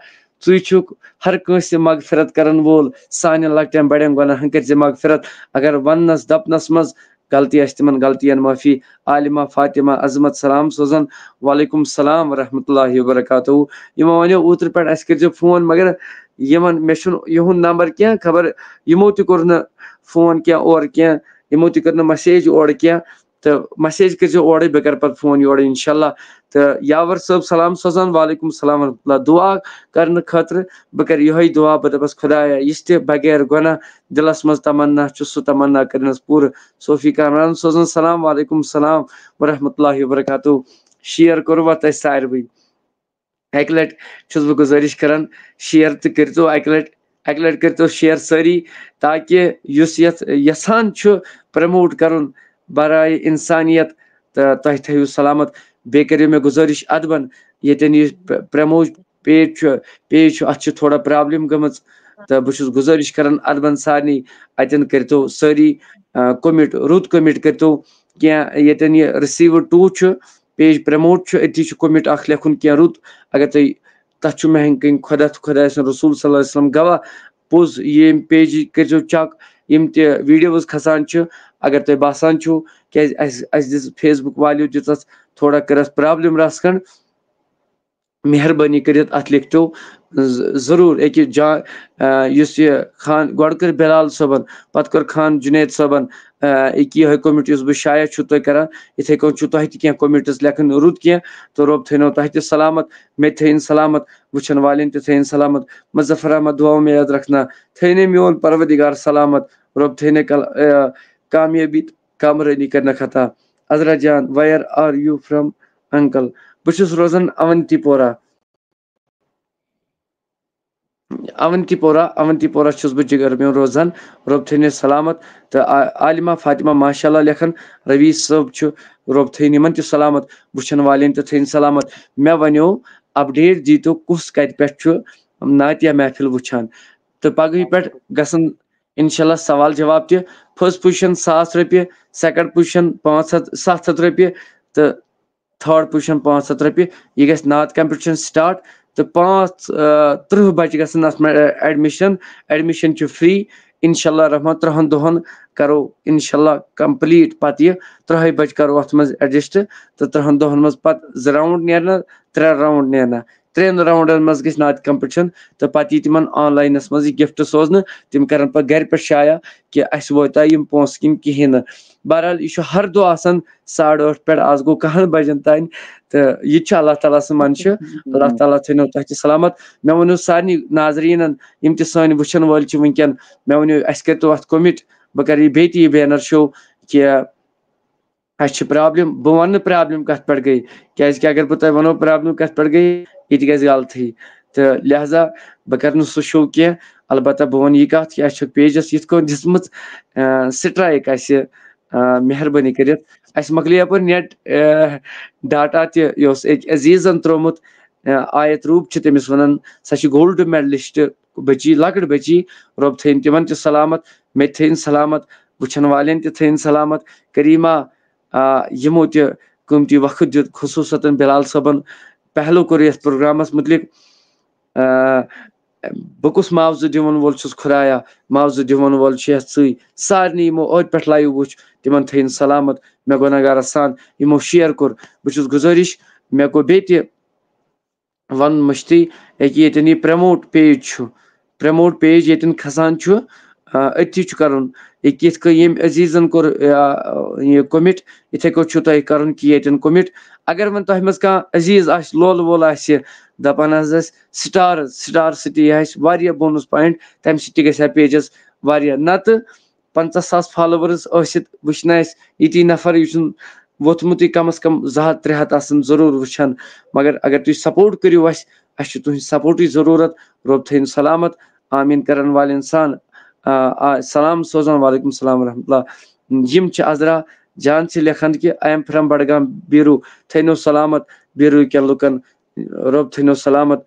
ژٕے چھُکھ ہر کٲنٛسہِ مغفرت کرن وول، سانٮ۪ن لۄکٹٮ۪ن بڑٮ۪ن گۄناہن کٔرۍ زِ مغفرت۔ اگر وننس دپنس منٛز غلطی آسہِ، تِمن غلطین معٲفی۔ عالمہ فاطمہ عظمت سلام سوزان، وعلیکم السلام ورحمۃ اللہ وبرکاتہ۔ یِمو ونیو اوترٕ پٮ۪ٹھ اَسہِ کٔرۍزیو فون، مگر یِمن، مےٚ چھُنہٕ یِہُنٛد نمبر کینٛہہ، خبر یِمو تہِ کوٚر نہٕ فون کینٛہہ اورٕ کینٛہہ، یِمو تہِ کٔر نہٕ مسیج اورٕ کینٛہہ۔ تہٕ مسیج کٔرۍزیو اورَے، بہٕ کَرٕ پَتہٕ فون یورٕ انشاءاللہ۔ تہٕ یاور صٲب سلام سوزان، وعلیکم السلام ورحمۃ اللہ۔ دعا کرنہٕ خٲطرٕ بہٕ کَرٕ یِہوٚے دعا، بہٕ دَپَس، خدایا، یُس تہِ بغیر گۄناہ دِلَس منٛز تمنا چھُ، سُہ تمنا کٔرِنَس پوٗرٕ۔ صوفی کامران سوزان سلام، وعلیکم السلام ورحمۃ اللہ وبرکاتہ۔ شیئر کوٚروا تۄہہِ ساروٕے؟ اَکہِ لَٹہِ چھُس بہٕ گُزٲرِش کران، شیئر تہِ کٔرۍتو اَکہِ لَٹہِ، اَکہِ لَٹہِ کٔرۍتو شیئر سٲری، تاکہِ یُس یَتھ یَژھان چھُ پرموٹ کرُن برائے انسانیت، تہٕ تۄہہِ تھٲیِو سلامت۔ بیٚیہِ کٔرِو مےٚ گُزٲرِش، اَدبَن ییٚتٮ۪ن یہِ پرموٹ پیج چھُ، پیج چھُ، اَتھ چھِ تھوڑا پرابلم گٔمٕژ، تہٕ بہٕ چھُس گُزٲرِش کران اَدبَن سارنٕے، اَتٮ۪ن کٔرۍتو سٲری کومنٹ، رُت کومنٹ کٔرۍتو کینٛہہ۔ ییٚتٮ۪ن یہِ رِسیٖوڈ ٹو چھُ، پیج پرموٹ چھُ، أتی چھُ کومنٹ اَکھ لیکھُن کینٛہہ رُت۔ اگر تۄہہِ تَتھ چھُ مےٚ ہٕنٛدۍ کِنۍ خۄدا تہٕ خۄداے سُنٛد رسول صلی اللہ علیہ وسلم گواہ، پوٚز ییٚمہِ پیجہِ کٔرۍزیو چیک، یِم تہِ ویڈیوز کھسان چھِ، اگر تۄہہِ باسان چھُو، کیازِ اَسہِ، اَسہِ دِژ فیس بُک والیو دِژ اَتھ تھوڑا، کٔر اَتھ پرابلم رَژھ کھنٛڈ، مہربٲنی کٔرِتھ اَتھ لیکھتو ز-، ضروٗر أکِس جا-، آ، یُس یہِ خان، گۄڈٕ کٔر بلال صٲبن، پتہٕ کٔر خان جُنید صٲبن، آ، أکہِ یِہوٚے کومنٹ یُس بہٕ شایع چھُ تۄہہِ کران، یِتھَے کٔنۍ چھُ تۄہہِ تہِ کینٛہہ کومنٹس لیکھٕنۍ رُت کینٛہہ، تہٕ رۄب تھٲینو تۄہہِ تہِ سلامت، مےٚ تہِ تھٲیِن سلامت، وٕچھن والٮ۪ن تہِ تھٲیِن سلامت۔ مظفر احمد، دُعاو مےٚ یاد رکھنا، تھٲینو میون پروردگار سلامت، رۄب تھٲینو کل-، آ، کامیٲبی، کامرٲنی کرنہٕ خطا۔ عذرا جان، where are you from uncle؟ بہٕ چھُس روزان اونتی پورہ۔ اونتی پورہ، اونتی پورہ چھُس بہٕ جِگر میون روزان۔ رۄب تھٲینو سلامت۔ تہٕ آ-، عالمہ فاطمہ ماشاء اللہ لیکھان، رویس صٲب چھُ، رۄب تھٲیِن یِمن تہِ سلامت، وٕچھن والٮ۪ن تہِ تھٲیِن سلامت۔ مےٚ ؤنِو، اپڈیٹ دیٖتو، کُس کتہِ پٮ۪ٹھ چھُ نعتیہ محفل وٕچھان؟ تہٕ پگہٕے پٮ۪ٹھ گژھن انشاءاللہ سوال جواب تہِ۔ فرسٹ پوزیشن ساس رۄپیہِ، سیکنڈ پوزیشن پانٛژھ ہتھ، ستھ ہتھ رۄپیہِ، تہٕ تھٲرڈ پوزیشن پانٛژھ ہتھ رۄپیہِ۔ یہِ گژھِ نعت کمپٹیشن سٹارٹ، تہٕ پانٛژھ، آ، ترٕٛہ بجہِ گژھن اتھ منٛز ایڈمِشن۔ ایڈمِشن چھُ فری۔ انشاءاللہ رحمان، ترٕٛہن دۄہن کرو انشاءاللہ کمپلیٹ پتہٕ یہِ۔ ترٕٛہے بجہِ کرو اتھ منٛز ایڈجسٹ، تہٕ ترٕٛہن دۄہن منٛز پتہٕ زٕ راؤنڈ نیرن، ترٛےٚ راؤنڈ نیرن۔ ترٛٮ۪ن راؤنڈن منٛز گژھِ نعت کمپٹیشن، تہٕ پتہٕ یی تِمن آن لاینس منٛز یہِ گفٹ سوزنہٕ۔ تِم کرن پتہٕ گرِ پٮ۪ٹھ شایع کہِ اسہِ وٲتۍ یِم پونٛسہٕ کِنہٕ کِہیٖنۍ نہٕ۔ بہرحال، یہِ چھُ ہر دۄہ آسان ساڑٕ ٲٹھ پٮ۪ٹھ، آز گوٚو کہن بجن تام۔ تہٕ یہِ تہِ چھُ اللہ تعالیٰ سٕنٛز منشہٕ۔ اللہ تعالیٰ تھٲینو تۄہہِ تہِ سلامت۔ مےٚ ؤنِو سارنٕے ناظریٖنن، یِم تہِ سٲنۍ وٕچھن وٲلۍ چھِ وٕنکیٚن، مےٚ ؤنِو، اسہِ کٔرۍتو اتھ کومنٹ، بہٕ کرٕ یہِ بیٚیہِ تہِ یہِ بینر شو کہِ اسہِ چھِ پرابلم۔ بہٕ ونہٕ نہٕ پرابلم کتھ پٮ۪ٹھ گٔے، کیازِ کہِ اگر بہٕ تۄہہِ ونو پرابلم کتھ پٮ۪ٹھ گٔے، یہِ تہِ گژھِ غلطٕے۔ تہٕ لہذا بہٕ کرٕ نہٕ سُہ شو کینٛہہ۔ البتہ بہٕ ونہٕ یہِ کتھ کہِ اسہِ چھکھ پیجس یِتھ کٔنۍ دِژمٕژ، آ، سٹرائیک اسہِ، آ، مہربٲنی کٔرِتھ۔ اسہِ مۄکلے یپٲرۍ نیٹ، آ، ڈاٹا تہِ، یہِ اوس أکۍ عزیزن ترٛوومُت، آ، آیت روٗپ چھِ تٔمِس ونان، سۄ چھِ گولڈ میڈلسٹ بچی، لۄکٕٹ بچی۔ رۄب تھٲیِن تِمن تہِ سلامت، مےٚ تہِ تھٲیِن سلامت، وٕچھن والٮ۪ن تہِ تھٲیِن سلامت۔ کریمہ، آ، یِمو تہِ قۭمتی وقت دیُت، خصوٗصتاً بلال صٲبن پہلو کوٚر یتھ پروگرامس متعلق۔ آ، بہٕ کُس معاوضہٕ دِوَن وول چھُس خدایا، معاوضہٕ دِوَن وول چھُ یتھ ژٕے۔ سارنٕے یِمو أتھۍ پٮ۪ٹھ لایِو وٕچھ، تِمن تھٲیِن سلامت۔ مےٚ گۄناہگارس سان یِمو شیئر کوٚر، بہٕ چھُس گُزٲرِش، مےٚ گوٚو بیٚیہِ تہِ ونُن مٔشتٕے، ییٚکیٛاہ ییٚتٮ۪ن یہِ پرموٹ پیج چھُ، پرموٹ پیج ییٚتٮ۪ن کھسان چھُ، آ، أتھی چھُ کرُن۔ یہِ کِتھ کٔنۍ ییٚمۍ عزیزن کوٚر، آ، یہِ کومنٹ، یِتھے کٔنۍ چھُ تۄہہِ کرُن کہِ ییٚتٮ۪ن کومنٹ۔ اگر وۄنۍ تۄہہِ منٛز کانٛہہ عزیز آسہِ، لول وول آسہِ، دپان حظ آسہِ سٹارز، سٹار سۭتۍ آسہِ واریاہ بونس پوینٹ، تمہِ سۭتۍ تہِ گژھِ ہا پیجس واریاہ۔ نتہٕ پنٛژاہ ساس فالوورز ٲسِتھ وٕچھنہٕ اَسہِ ییٚتی نفر، یہِ چھُنہٕ ووٚتھمُتٕے، کم از کم زٕ ہتھ ترٛےٚ ہتھ آسن ضروٗر وٕچھان۔ مگر اگر تُہۍ سپورٹ کٔرِو اَسہِ، اَسہِ چھُ تُہنٛد سپورٹٕچ ضروٗرت۔ رۄب تھٲیِن سلامت، آمیٖن کرن والٮ۪ن سان، آ، آ، سلام سوزان، وعلیکم السلام ورحمۃ اللہ۔ یِم چھِ عذرا جان چھِ لیکھان کہِ I am from Budgam Beerwah, تھٲینو سلامت بیٖروٗ کٮ۪ن لُکن، رۄب تھٲینو سلامت۔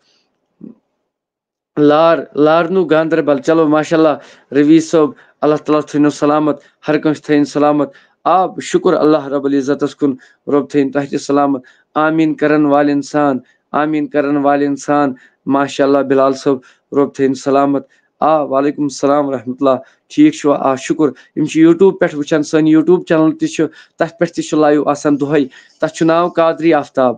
لار لارنو گاندربل، چلو ماشاء اللہ، رویٖز صٲب، اللہ تعالیٰ تھٲینو سلامت، ہر کٲنٛسہِ تھٲیِن سلامت۔ آ، شُکُر اللہ رب العزتس کُن، رۄب تھٲیِن تۄہہِ تہِ سلامت۔ آمیٖن کرن والٮ۪ن سان، آمیٖن کرن والٮ۪ن سان، ماشاء اللہ بلال صٲب، رۄب تھٲیِن سلامت۔ آ، وعلیکم السلام ورحمۃ اللہ۔ ٹھیٖک چھُوا؟ آ، شُکُر۔ یِم چھِ YouTube پٮ۪ٹھ وٕچھان، سٲنۍ YouTube channel تہِ چھُ، تَتھ پٮ۪ٹھ تہِ چھُ live آسان دۄہَے۔ تَتھ چھُ ناو قادری آفتاب۔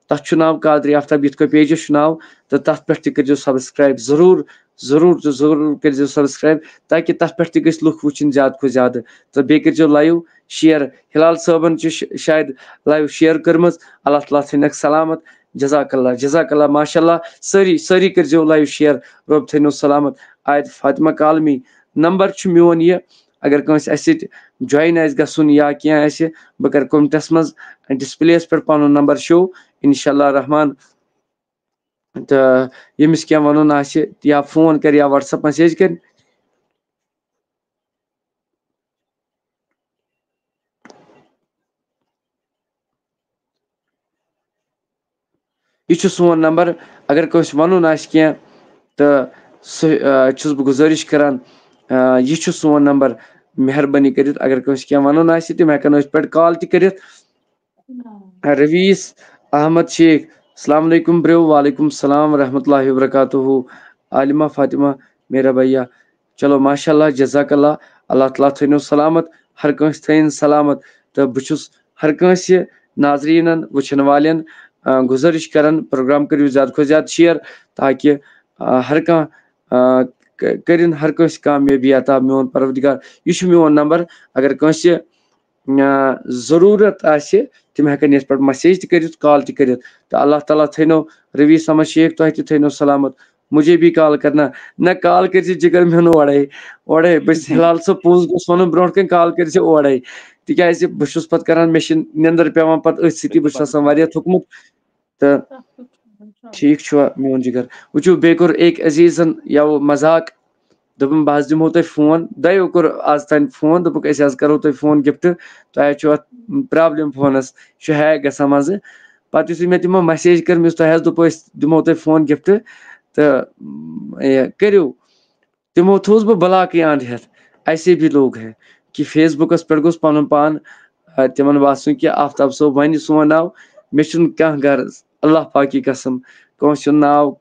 تَتھ چھُ ناو قادری آفتاب، یِتھ کٔنۍ pageس چھُ ناو، تہٕ تَتھ پٮ۪ٹھ تہِ کٔرۍزیو subscribe ضروٗر، ضروٗر تہٕ ضروٗر کٔرۍزیو subscribe، تاکہِ تَتھ پٮ۪ٹھ تہِ گٔژھۍ لُکھ وٕچھِنۍ زیادٕ کھۄتہٕ زیادٕ۔ تہٕ بیٚیہِ کٔرۍزیو live share۔ ہلال صٲبن چھِ ش-، شاید live share کٔرمٕژ۔ اللہ تعالیٰ تھٲینَکھ سلامت۔ جزاک اللہ، جزاک اللہ، ماشاء اللہ۔ سٲری، سٲری کٔرۍزیو live share۔ رۄب تھٲینو سلامت۔ آیت فاطمہ کالمی، نمبر چھُ میون یہِ، اگر کٲنٛسہِ اَسہِ سۭتۍ join آسہِ گژھُن یا کینٛہہ آسہِ، بہٕ کَرٕ commentس منٛز displayیَس پٮ۪ٹھ پَنُن نمبر show، انشاءاللہ الرحمن۔ تہٕ ییٚمِس کینٛہہ وَنُن آسہِ، یا phone کَرِ یا WhatsApp message کَرِ۔ یہِ چھُ سون نمبر۔ اگر کٲنٛسہِ وَنُن آسہِ کینٛہہ، تہٕ سُہ، آ، چھُس بہٕ گُزٲرِش کران، آ، یہِ چھُ سون نمبر۔ مہربٲنی کٔرِتھ، اگر کٲنٛسہِ کینٛہہ وَنُن آسہِ، تِم ہٮ۪کن أتھۍ پٮ۪ٹھ call تہِ کٔرِتھ۔ رویٖس احمد شیخ، السلام علیکم برو۔ وعلیکم السلام ورحمۃ اللہ وبرکاتہ۔ عالمہ فاطمہ، میرا بھیا۔ چلو، ماشاء اللہ، جزاک اللہ۔ اللہ تعالیٰ تھٲینو سلامت، ہر کٲنٛسہِ تھٲیِن سلامت۔ تہٕ بہٕ چھُس ہر کٲنٛسہِ ناظریٖنن، وٕچھن والٮ۪ن، آ، گُزٲرِش کران، program کٔرِو زیادٕ کھۄتہٕ زیادٕ share، تاکہِ، آ، ہر کانٛہہ، آ، ک-، کٔرِن ہر کٲنٛسہِ کامیٲبی عطا۔ میون پروردگار، یہِ چھُ میون نمبر۔ اگر کٲنٛسہِ، آ، ضروٗرت آسہِ، تِم ہٮ۪کن یتھ پٮ۪ٹھ message تہِ کٔرِتھ، call تہِ کٔرِتھ۔ تہٕ اللہ تعالیٰ تھٲینو رویٖس احمد شیخ، تۄہہِ تہِ تھٲینو سلامت۔ مجھے بھی call کرنا۔ نہ، call کٔرۍ زِ جگر میون اورے، اورے۔ بہٕ چھُس ہلال صٲب پوٚز گوٚژھ وَنُن برونٛٹھ کَنہِ، call کٔرۍ زِ اورے۔ تِکیٛازِ بہٕ چھُس پَتہٕ کران، مےٚ چھِ نیٚنٛدٕر پٮ۪وان پَتہٕ أتھۍ سۭتی، بہٕ چھُس آسان واریاہ تھوٚکمُت۔ تہٕ ٹھیٖک چھُوا میون جگر؟ وٕچھِو، بیٚیہِ کوٚر أکۍ عزیٖزن یَوٕ مذاق، دوٚپُن، "بہٕ حظ دِمو تۄہہِ phone۔" دۄیو کوٚر آز تام phone، دوٚپُکھ، "أسۍ حظ کرو تۄہہِ phone gift، تۄہہِ حظ چھُ اَتھ problem phoneس، یہِ چھُ hack گژھان منٛزٕ۔" پَتہٕ یُتھُے مےٚ تِمو message کٔر، مےٚ دوٚپُس، "تۄہہِ حظ دوٚپوُ أسۍ دِمو تۄہہِ phone gift، تہٕ، یہِ کٔرِو۔" تِمو تھوٚوُس بہٕ blockٕے اَنٛد ہٮ۪تھ۔ ایسے بھی لوگ ہیں کہ Facebookس پٮ۪ٹھ گوٚژھ پَنُن پان، آ، تِمن باسُن کہِ آفتاب صٲب وَنہِ سون ناو، مےٚ چھُنہٕ کانٛہہ غرض، اللہ پاکی قسم، کٲنٛسہِ ہُنٛد ناو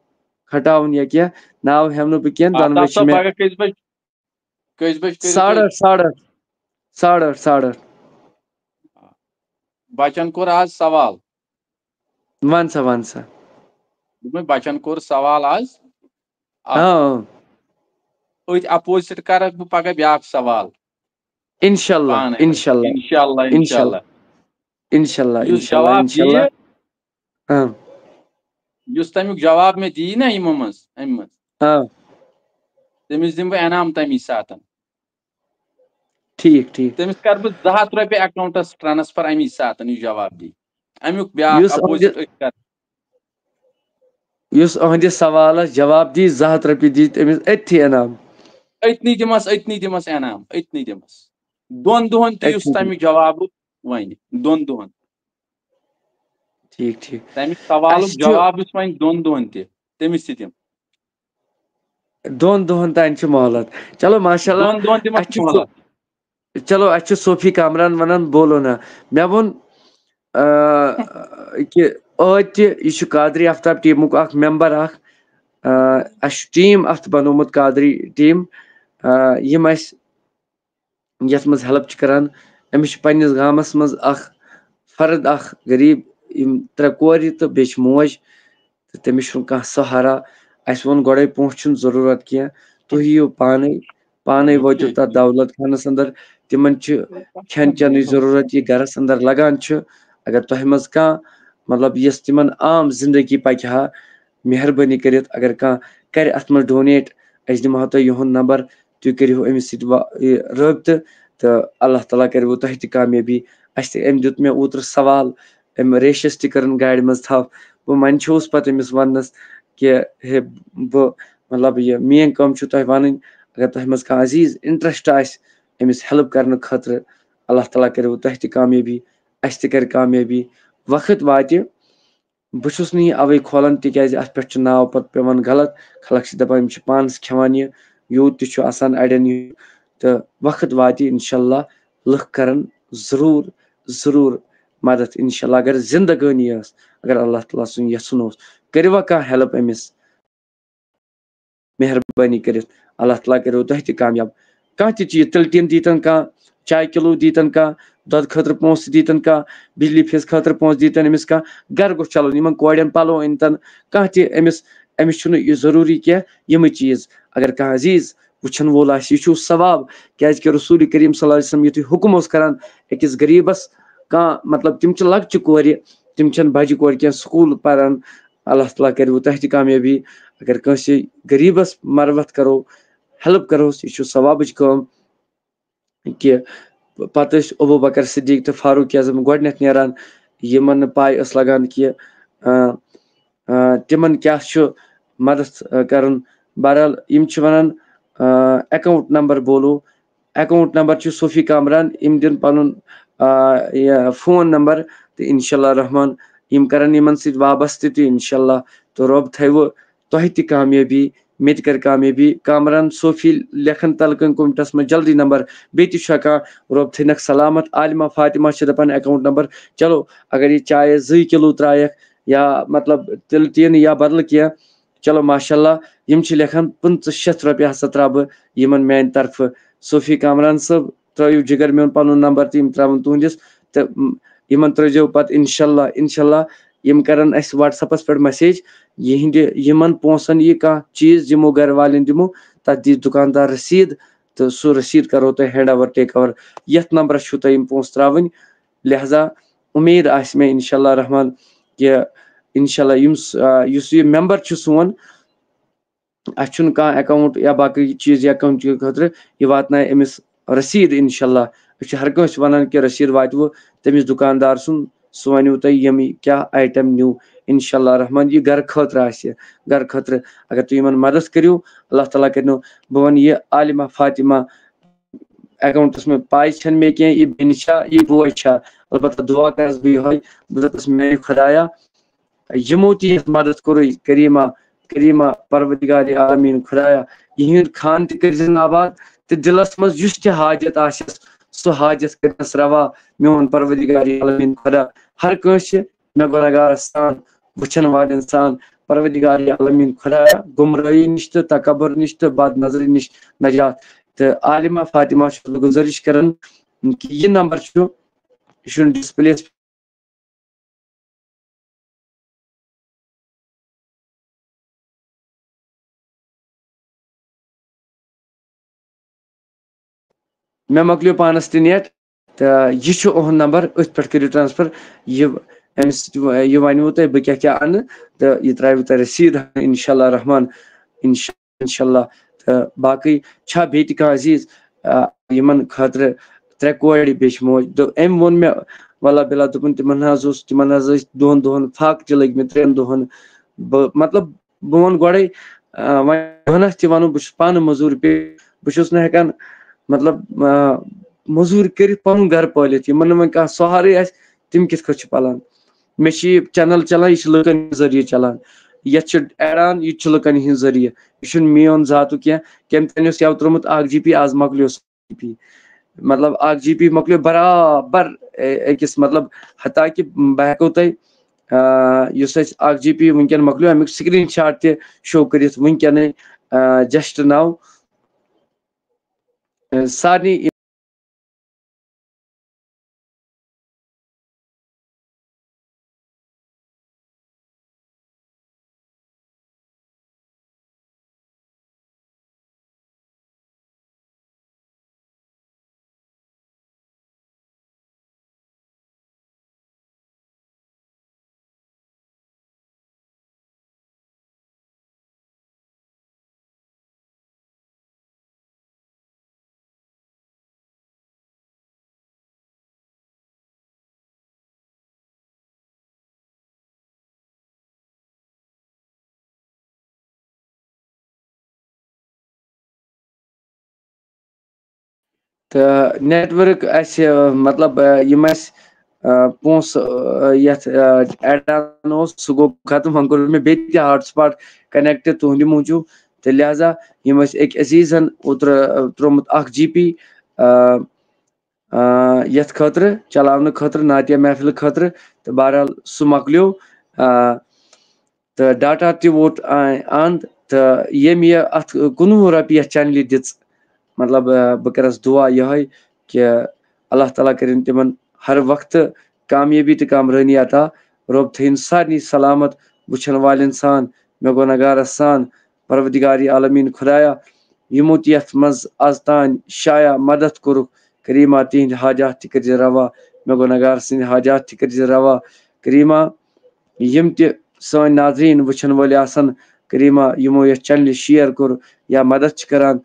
کھٹاوُن یا کینٛہہ، ناو ہٮ۪مہٕ نہٕ بہٕ کینٛہہ، دۄنوَے آفتاب چھِ صٲب، مےٚ پگاہ کٔژِ بجہِ، کٔژِ بجہِ کٔرِو ساڑٕ تُہۍ؟ ٲٹھ، ساڑٕ ٲٹھ، ساڑٕ ٲٹھ، ساڑٕ ٲٹھ۔ بچن کوٚر آز سوال۔ وَن سا، وَن سا۔ دوٚپمَے بچن کوٚر سوال آز۔ آ۔ آ، آ۔ أتھۍ opposite کرکھ بہٕ پگاہ بیٛاکھ سوال۔ انشاءاللہ، پانے۔ انشاءاللہ۔ انشاءاللہ، انشاءاللہ۔ انشاءاللہ، یُس انشاءاللہ، جواب انشاءاللہ۔ دِیہِ، آ۔ یُس تَمیُک جواب مےٚ دِیہِ نا یِمو منٛز، اَمہِ منٛز، آ۔ تٔمِس دِمہٕ بہٕ انعام تَمی ساتَن۔ ٹھیٖک، ٹھیٖک۔ تٔمِس کَرٕ بہٕ زٕ ہَتھ رۄپیہِ accountس transfer اَمی ساتَن، یُس جواب دِیہِ۔ اَمیُک بیٛاکھ یُس opposite أہنٛدِ-، أسۍ کَرو۔ یُس أہنٛدِس سوالَس جواب دِیہِ، زٕ ہَتھ رۄپیہِ دِیہِ تٔمِس أتھی انعام۔ أتنی دِمَس، أتنی دِمَس انعام، أتنی دِمَس۔ دۄن دۄہَن تہِ یُس أتنی۔ تَمیُک جواب وَنہِ، دۄن دۄہَن۔ ٹھیٖک، ٹھیٖک۔ تَمہِ سوالُک اَسہِ چھُ جواب یُس وَنہِ دۄن دۄہَن تہِ، تٔمِس تہِ دِمہٕ۔ دۄن دۄہَن تانۍ چھِ مۄہلت۔ چلو، ماشاءاللہ۔ دۄن دۄہَن دِمَس اَسہِ چھُ مۄہلت۔ سُہ-، چلو، اَسہِ چھُ صوفی کامران وَنان، بولو نا۔ مےٚ ووٚن، آ، کہِ ٲدۍ تہِ، یہِ چھُ قادری آفتاب ٹیٖمُک اَکھ member اَکھ۔ آ، اَسہِ چھُ team اَتھ بَنومُت، قادری team۔ آ، یِم اَسہِ یَتھ منٛز help چھِ کران۔ أمِس چھِ پنٛنِس گامَس منٛز اَکھ فرد، اَکھ غریٖب، یِم ترٛےٚ کورِ تہٕ بیٚیہِ چھِ موج، تہٕ تٔمِس چھُنہٕ کانٛہہ سہارا۔ اَسہِ ووٚن گۄڈَے، پونٛسہٕ چھُنہٕ ضروٗرت کینٛہہ، تُہۍ یِیِو پانَے، پانَے وٲتِو تَتھ دولت خانَس اندر۔ تِمَن چھِ کھٮ۪ن چٮ۪نٕچ ضروٗرت، یہِ گَرَس اندر لگان چھُ۔ اگر تۄہہِ منٛز کانٛہہ، مطلب، یۄس تِمَن عام زندگی پَکہِ ہا، مہربٲنی کٔرِتھ اگر کانٛہہ کَرِ اَتھ منٛز donate، أسۍ دِمہو تۄہہِ یِہُنٛد number، تُہۍ کٔرِو أمِس سۭتۍ وا-، یہِ رٲبطہٕ، تہٕ اللہ تعالیٰ کَرِوٕ تۄہہِ تہِ کامیٲبی۔ اَسہِ تہِ، أمۍ دیُت مےٚ اوترٕ سوال، أمۍ ریشَس تہِ کٔرٕن گاڑِ منٛز تھپھ۔ بہٕ منٛدچھوس پَتہٕ أمِس وَننَس کہِ ہے، بہٕ، مطلب، یہِ میٛٲنۍ کٲم چھُ تۄہہِ وَنٕنۍ، اگر تۄہہِ منٛز کانٛہہ عزیٖز interest آسہِ أمِس help کَرنہٕ خٲطرٕ، اللہ تعالیٰ کٔرِو تۄہہِ تہِ کامیٲبی، اَسہِ تہِ کَرِ کامیٲبی۔ وقت واتہِ، بہٕ چھُس نہٕ یہِ اَوَے کھولان، تِکیٛازِ اَتھ پٮ۪ٹھ چھُ ناو پَتہٕ پٮ۪وان غلط۔ خلق چھِ دَپان، یِم چھِ پانَس کھٮ۪وان یہِ، یوٗت تہِ چھُ آسان اَڑٮ۪ن یہِ۔ تہٕ وقت واتہِ، اِنشاء اللہ، لُکھ کَرَن ضروٗر، ضروٗر مدد، اِنشاء اللہ، اگر زندگٲنی ٲس، اگر اللہ تعالیٰ سُنٛد یَژھُن اوس، کٔرِوا کانٛہہ help أمِس؟ مہربٲنی کٔرِتھ، اللہ تعالیٰ کٔرِو تۄہہِ تہِ کامیاب۔ کانٛہہ تہِ چیٖز، تِلہٕ ٹیٖن دیٖتَن کانٛہہ، چاے کِلوٗ دیٖتَن کانٛہہ، دۄدٕ خٲطرٕ پونٛسہٕ دیٖتَن کانٛہہ، بجلی فیٖس خٲطرٕ پونٛسہٕ دیٖتَن أمِس کانٛہہ، گَرٕ گوٚژھ چَلُن، یِمَن کورٮ۪ن پَلو أنۍتَن کانٛہہ تہِ أمِس، أمِس چھُنہٕ یہِ ضروٗری کینٛہہ یِمہٕ چیٖز۔ اگر کانٛہہ عزیٖز وٕچھَن وول آسہِ، یہِ چھُ ثواب، کیٛازِکہِ رسول کریم صلی اللہ علیہ وسلم یُتھُے حُکُم اوس کَران أکِس غریٖبَس، کانٛہہ، مطلب، تِم چھِ لۄکچہِ کورِ، تِم چھَنہٕ بَجہِ کورِ کینٛہہ، سکوٗل پَران۔ اللہ تعالیٰ کَرِوٕ تۄہہِ تہِ کامیٲبی۔ اگر کٲنٛسہِ غریٖبَس مَرَمَت کَرو، help کَروس، یہِ چھُ ثوابٕچ کٲم۔ کہِ پَتہٕ ٲسۍ ابوٗ بکر صدیٖق تہٕ فاروق اعظم گۄڈٕنٮ۪تھ نیران، یِمَن نہٕ پَے ٲس لَگان کہِ، آ، آ، تِمَن کیٛاہ چھُ مَدَتھ، آ، کَرُن۔ بہرحال، یِم چھِ وَنان، آ، account number بولو، account number چھُ صوفی کامران، یِم دِن پَنُن، آ، یہِ phone number، تہٕ اِنشاء اللہ رحمان یِم کَرَن یِمَن سۭتۍ وابستہٕ تہِ، اِنشاء اللہ۔ تہٕ رۄب تھٲیوٕ تۄہہِ تہِ کامیٲبی، مےٚ تہِ کَرِ کامیٲبی۔ کامران صوفی لیکھَن تَلہٕ کَنہِ کومنٹَس منٛز جلدی number، بیٚیہِ تہِ چھُ ہٮ۪کان، رۄب تھٲینَکھ سلامت۔ عالمہ فاطمہ چھِ دَپان account number۔ چلو، اگر یہِ چایَس زٕے کِلوٗ ترٛایَکھ یا، مطلب، تِلہٕ ٹیٖنہٕ یا بدلہٕ کینٛہہ، چلو ماشاء اللہ، یِم چھِ لیکھان پٕنٛژٕہ شیٚتھ رۄپیہِ ہسا ترٛاوٕ بہٕ یِمَن میٛانہِ طرفہٕ۔ صوفی کامران صٲب، ترٛٲیِو جِگر میون پَنُن number تہٕ یِم ترٛاوَن تُہٕنٛدِس، تہٕ، م، یِمَن ترٛٲیزیو پَتہٕ اِنشاء اللہ، اِنشاء اللہ یِم کَرَن اَسہِ WhatsApp-س پٮ۪ٹھ message، یِہِنٛدِ، یِمَن پونٛسَن یہِ کانٛہہ چیٖز یِمو گَرٕ والٮ۪ن دِمو، تَتھ دِیہِ دُکاندار رٔسیٖد، تہٕ سُہ رٔسیٖد کَرو تۄہہِ hand over take over۔ یَتھ number-س چھُو تۄہہِ یِم پونٛسہٕ ترٛاوٕنۍ، لہذا اُمید آسہِ مےٚ اِنشاء اللہ رحمان کہِ اِنشاء اللہ یِم س-، آ، یُس یہِ member چھُ سون، اَسہِ چھُنہٕ کانٛہہ account یا باقٕے چیٖز یا کُنہِ چیٖزٕ خٲطرٕ، یہِ واتنایہِ أمِس رٔسیٖد اِنشاء اللہ۔ أسۍ چھِ ہر کٲنٛسہِ وَنان کہِ رٔسیٖد واتہِ وۄنۍ تٔمِس دُکاندار سُنٛد، سُہ وَنہِ وۄنۍ تۄہہِ یِم کیٛاہ item نیوٗ۔ اِنشاء اللہ رحمان یہِ گَرٕ خٲطرٕ آسہِ، گَرٕ خٲطرٕ۔ اگر تُہۍ یِمَن مدد کٔرِو، اللہ تعالیٰ کَرِنو، بہٕ وَنہٕ یہِ عالمہ فاطمہ account-س منٛز پاے چھَنہٕ مےٚ کینٛہہ، یہِ بیٚنہِ چھا، یہِ بوے چھا، البتہ دُعا کَرَس بہٕ یِہوٚے، بہٕ دَپَس، میٛانہِ خۄدایا، یِمو تہِ یَتھ مدد کوٚرُے، کریٖما، کریٖما، پروردگار عالمیٖن خۄدایا، یِہُنٛد خان تہِ کٔرۍزِن آباد، تہٕ دِلَس منٛز یُس تہِ حاجت آسٮ۪س، سُہ حاجت کٔرۍنَس روا، میون پروردگار عالمیٖن خۄدا۔ ہر کٲنٛسہِ مےٚ گۄناہگارَس سان، وٕچھَن والٮ۪ن سان، پروردگار عالمیٖن خۄدایا، گمرٲہی نِش تہٕ تکبر نِش تہٕ بد نظری نِش نجات۔ تہٕ عالمہ فاطمہ چھُس بہٕ گُزٲرِش کران کہِ یہِ number چھُ، یہِ چھُنہٕ display-یَس مےٚ مۄکلیو پانَس تہِ net، تہٕ یہِ چھُ اُہُنٛد number، أتھۍ پٮ۪ٹھ کٔرِو transfer۔ یہِ، أمِس، یہِ وَنِوٕ تۄہہِ بہٕ کیٛاہ کیٛاہ اَنہٕ، تہٕ یہِ ترٛاوِوٕ تۄہہِ رٔسیٖد، اِنشاء اللہ رحمان، اِنشاء، اِنشاء اللہ۔ تہٕ باقٕے چھا بیٚیہِ تہِ کانٛہہ عزیٖز، آ، یِمَن خٲطرٕ ترٛےٚ کورِ بیٚیہِ چھِ موج؟ تہٕ أمۍ ووٚن مےٚ، وَلہ بِلا، دوٚپُن، تِمَن حظ اوس، تِمَن حظ ٲسۍ دۄن دۄہَن فاقہٕ تہِ لٔگۍ مٕتۍ، ترٛٮ۪ن دۄہَن۔ بہٕ، مطلب، بہٕ وَنہٕ گۄڈَے، آ، وۄنۍ دۄہَس تہِ وَنو، بہٕ چھُس پانہٕ مٔزوٗرۍ پے-، بہٕ چھُس نہٕ ہٮ۪کان، مطلب، آ، مٔزوٗرۍ کٔرِتھ پَنُن گَرٕ پٲلِتھ۔ یِمَن نہٕ وۄنۍ کانٛہہ سہارٕے آسہِ، تِم کِتھ کٔنۍ چھِ پَلان؟ مےٚ چھِ یہِ channel چَلان، یہِ چھِ لُکَن ہِنٛدۍ ذٔریعہٕ چَلان۔ یَتھ چھِ add on، یہِ تہِ چھُ لُکَن ہِنٛدۍ ذٔریعہٕ۔ یہِ چھُنہٕ میون ذاتُک کینٛہہ۔ کٔمۍ تانۍ اوس یَوٕ ترٛوومُت اَکھ جی پی، آز مۄکلیو سُہ۔ جی پی۔ مطلب، اَکھ جی پی مۄکلیو برابر، اے-، أکِس، مطلب، حتیٰ کہِ بہٕ ہٮ۪کو تۄہہِ، آ، یُس اَسہِ اَکھ جی پی وٕنکٮ۪ن مۄکلیو، اَمیُک screenshot تہِ show کٔرِتھ وٕنکٮ۪نٕے، آ، just now۔ آ، سارنٕے تہٕ نیٹورک اَسہِ، مطلب، یِم اَسہِ پونٛسہٕ یَتھ ایڈ آن اوس، سُہ گوٚو ختم۔ وۄنۍ کوٚر مےٚ بیٚیہِ تہِ ہاٹ سپاٹ کنیکٹ تُہنٛدِ موٗجوٗب، تہٕ لہذا یِم ٲسۍ أکۍ عزیزن اوترٕ ترٛوومُت اکھ جی پی یَتھ خٲطرٕ، چلاونہٕ خٲطرٕ، نعتیہ محفل خٲطرٕ۔ تہٕ بہرحال سُہ مۄکلیو۔ آ، تہٕ ڈاٹا تہِ ووت اَند، تہٕ ییٚمۍ یہِ اَتھ کُنوُہ رۄپیہِ یَتھ چینلہِ دِژ، مطلب، بہٕ کَرَس دُعا یِہوٚے کہِ اللہ تعالیٰ کٔرِن تِمَن ہر وقتہٕ کامیٲبی تہٕ کامرٲنی عطا۔ رۄب تھٲیِن سارنٕے سلامت، وٕچھَن والٮ۪ن سان، مےٚ گۄناہگارَس سان۔ پروردگار عالمیٖن خۄدایا، یِمو تہِ یَتھ منٛز از تام شایع مدد کوٚرُکھ، کریٖما تِہِنٛدۍ حاجات تہِ کٔرۍ زِ روا، مےٚ گۄناہگار سٕنٛدۍ حاجات تہِ کٔرۍ زِ روا۔ کریٖما، یِم تہِ سٲنۍ ناظریٖن وٕچھَن وٲلۍ آسَن، کریٖما، یِمو یَتھ چینلہِ شیئر کوٚر یا مدد چھِ کران،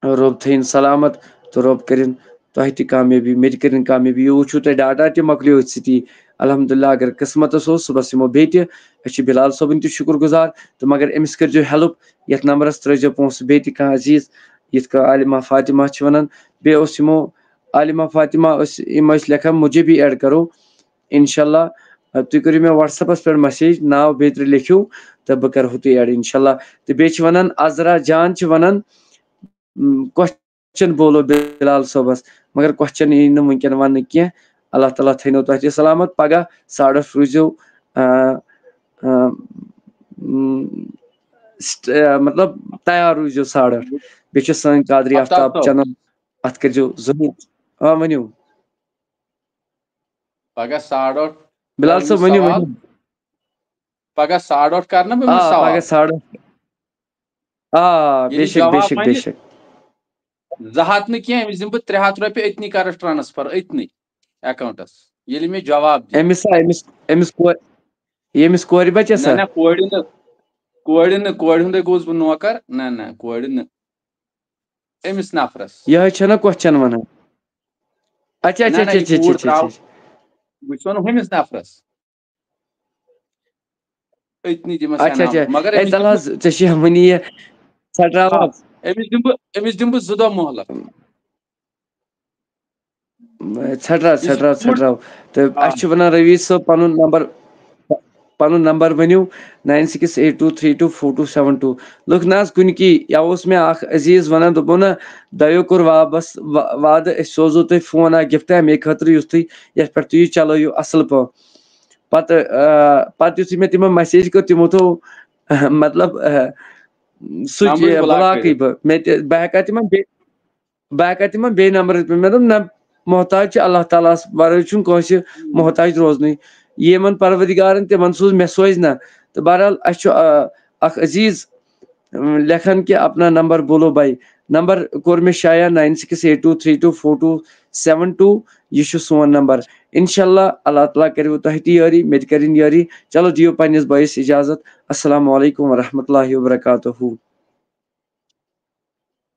رۄب تھٲیِن سلامت تہٕ رۄب کٔرِن تۄہہِ تہِ کامیٲبی، مےٚ تہِ کٔرِن کامیٲبی۔ یہِ وٕچھِو تُہۍ، ڈاٹا تہِ مۄکلیو أتھۍ سۭتی۔ الحمدللہ، اگر قٕسمتَس اوس، صُبحَس یِمو بیٚیہِ تہِ۔ أسۍ چھِ بلال صٲبٕنۍ تہِ شُکُر گُزار، تہٕ مگر أمِس کٔرۍزیو ہیلپ، یَتھ نمبرَس ترٛٲیزیو پونٛسہٕ بیٚیہِ تہِ کانٛہہ عزیٖز، یِتھ کٔنۍ عالمہ فاطمہ چھِ وَنان۔ بیٚیہِ اوس یِمو عالمہ فاطمہ، أسۍ، یِم ٲسۍ لیکھان، مجھے بھی ایڈ کرو۔ انشاءاللہ، تُہۍ کٔرِو مےٚ وٹسیپَس پٮ۪ٹھ مسیج، ناو بیترِ لیکھِو، تہٕ بہٕ کَرٕ ہُتُے ایڈ انشاءاللہ۔ تہٕ بیٚیہِ چھِ وَنان، عذرا جان چھِ وَنان، کوسچن بولو بلال صٲبس، مگر کوسچن یی نہٕ وٕنکیٚن وننہٕ کینٛہہ۔ اللہ تعالیٰ تھٲینو تۄہہِ تہِ سلامت۔ پگاہ ساڑٕ ٲٹھ روٗزِو، آ، آ، م، st-، آ، مطلب، تیار روٗزِو ساڑٕ ٲٹھ۔ بیٚیہِ چھِ سٲنۍ قادری آفتاب آفتاب صٲب۔ چینل، اتھ کٔرۍزیو ضروٗر۔ آ، ؤنِو۔ پگاہ ساڑٕ ٲٹھ بلال صٲب، ؤنِو، سوال۔ ؤنِو۔ پگاہ ساڑٕ ٲٹھ کرنہٕ بہٕ أمِس آ، سوال۔ پگاہ ساڑٕ ٲٹھ۔ آ، ییٚلہِ بے شک، بے جواب شک، بے وَنہِ، شک۔ زٕ ہَتھ نہٕ کینٛہہ، أمِس دِمہٕ بہٕ ترٛےٚ ہَتھ رۄپیہِ أتنی، کَرَس ٹرانسفر أتنی اکاونٹس، ییٚلہِ مےٚ جواب دِیہِ۔ أمِس ہا، أمِس، أمِس کورِ، ییٚمِس کورِ بَچَس نہ، ہا؟ نہ، کورِ نہٕ، کورِ نہٕ، کورِ ہُنٛدے گوٚوُس بہٕ نوکر۔ نہ، نہ، کورِ نہٕ، أمِس نفرس۔ یِہوٚے چھَنا کوسچن وَنان؟ اچھا، اچھا، نہ، نہ، اچھا، یہِ اچھا، کوٗر اچھا، اچھا، ترٛاو، اچھا۔ بہٕ چھُس وَنان ہُمِس نفرس۔ أتنی دِمس اچھا، انعام۔ اچھا۔ مگر ہے، أمِس تَلہٕ دِمہٕ حظ، ژےٚ چھِ ہٮ۪مٲنی یہِ ژھٹراو آ، حظ۔ أمِس دِمہٕ بہٕ، أمِس دِمہٕ بہٕ زٕ دۄہ مۄہلت۔ ژھٹراو، یہِ چھُ ژھٹراو، کوٗر۔ ژھٹراو۔ تہٕ آ۔ اَسہِ چھُ وَنان رویٖد صٲب پَنُن نمبر، پَنُن نمبر ؤنِو، nine six eight two three two four two seven two۔ لُکھ نہ حظ کُنہِ کی، یا اوس مےٚ اکھ عزیٖز وَنان، دوٚپُن نہ، دۄیو کوٚر وابس-، وا-، وعدٕ، أسۍ سوزو تۄہہِ فون اکھ گفٹ اَمے خٲطرٕ، یُس تُہۍ یَتھ پٮ۪ٹھ تُہۍ یہِ چلٲیِو اَصٕل پٲٹھۍ۔ پتہٕ، آ، پتہٕ یُتھُے مےٚ تِمن مسیج کٔر، تِمو تھوٚو، مطلب، آ، سُہ نمبر تہِ بلاک بلاکٕے کٔرِتھ۔ بہٕ۔ مےٚ تہِ، بہٕ ہٮ۪کا تِمن بیٚیہِ، بہٕ ہٮ۪کا تِمن بیٚیہِ نمبرس پٮ۪ٹھ؟ مےٚ دوٚپ، نہ، محتاج چھُ اللہ تعالیٰ ہس ورٲے، چھُنہٕ کٲنٛسہِ محتاج روزنٕے۔ یِمن پروردگارن تِمن سوٗز، مےٚ سوزِ نہ۔ تہٕ بہرحال، اَسہِ چھُ، آ، اکھ عزیٖز، اۭں، لیکھان کہ اپنا نمبر بولو بھائی۔ نمبر کوٚر مےٚ شایع، nine six eight two three two four two seven two۔ یہِ چھُ سون نمبر۔ انشاءاللہ، اللہ تعالیٰ کَرِوٕ تۄہہِ تہِ یٲری، مےٚ تہِ کَرِن یٲری۔ چلو، دِیِو پننِس بٲیِس اجازت۔ السلام علیکم ورحمۃ اللہ وبرکاتہ۔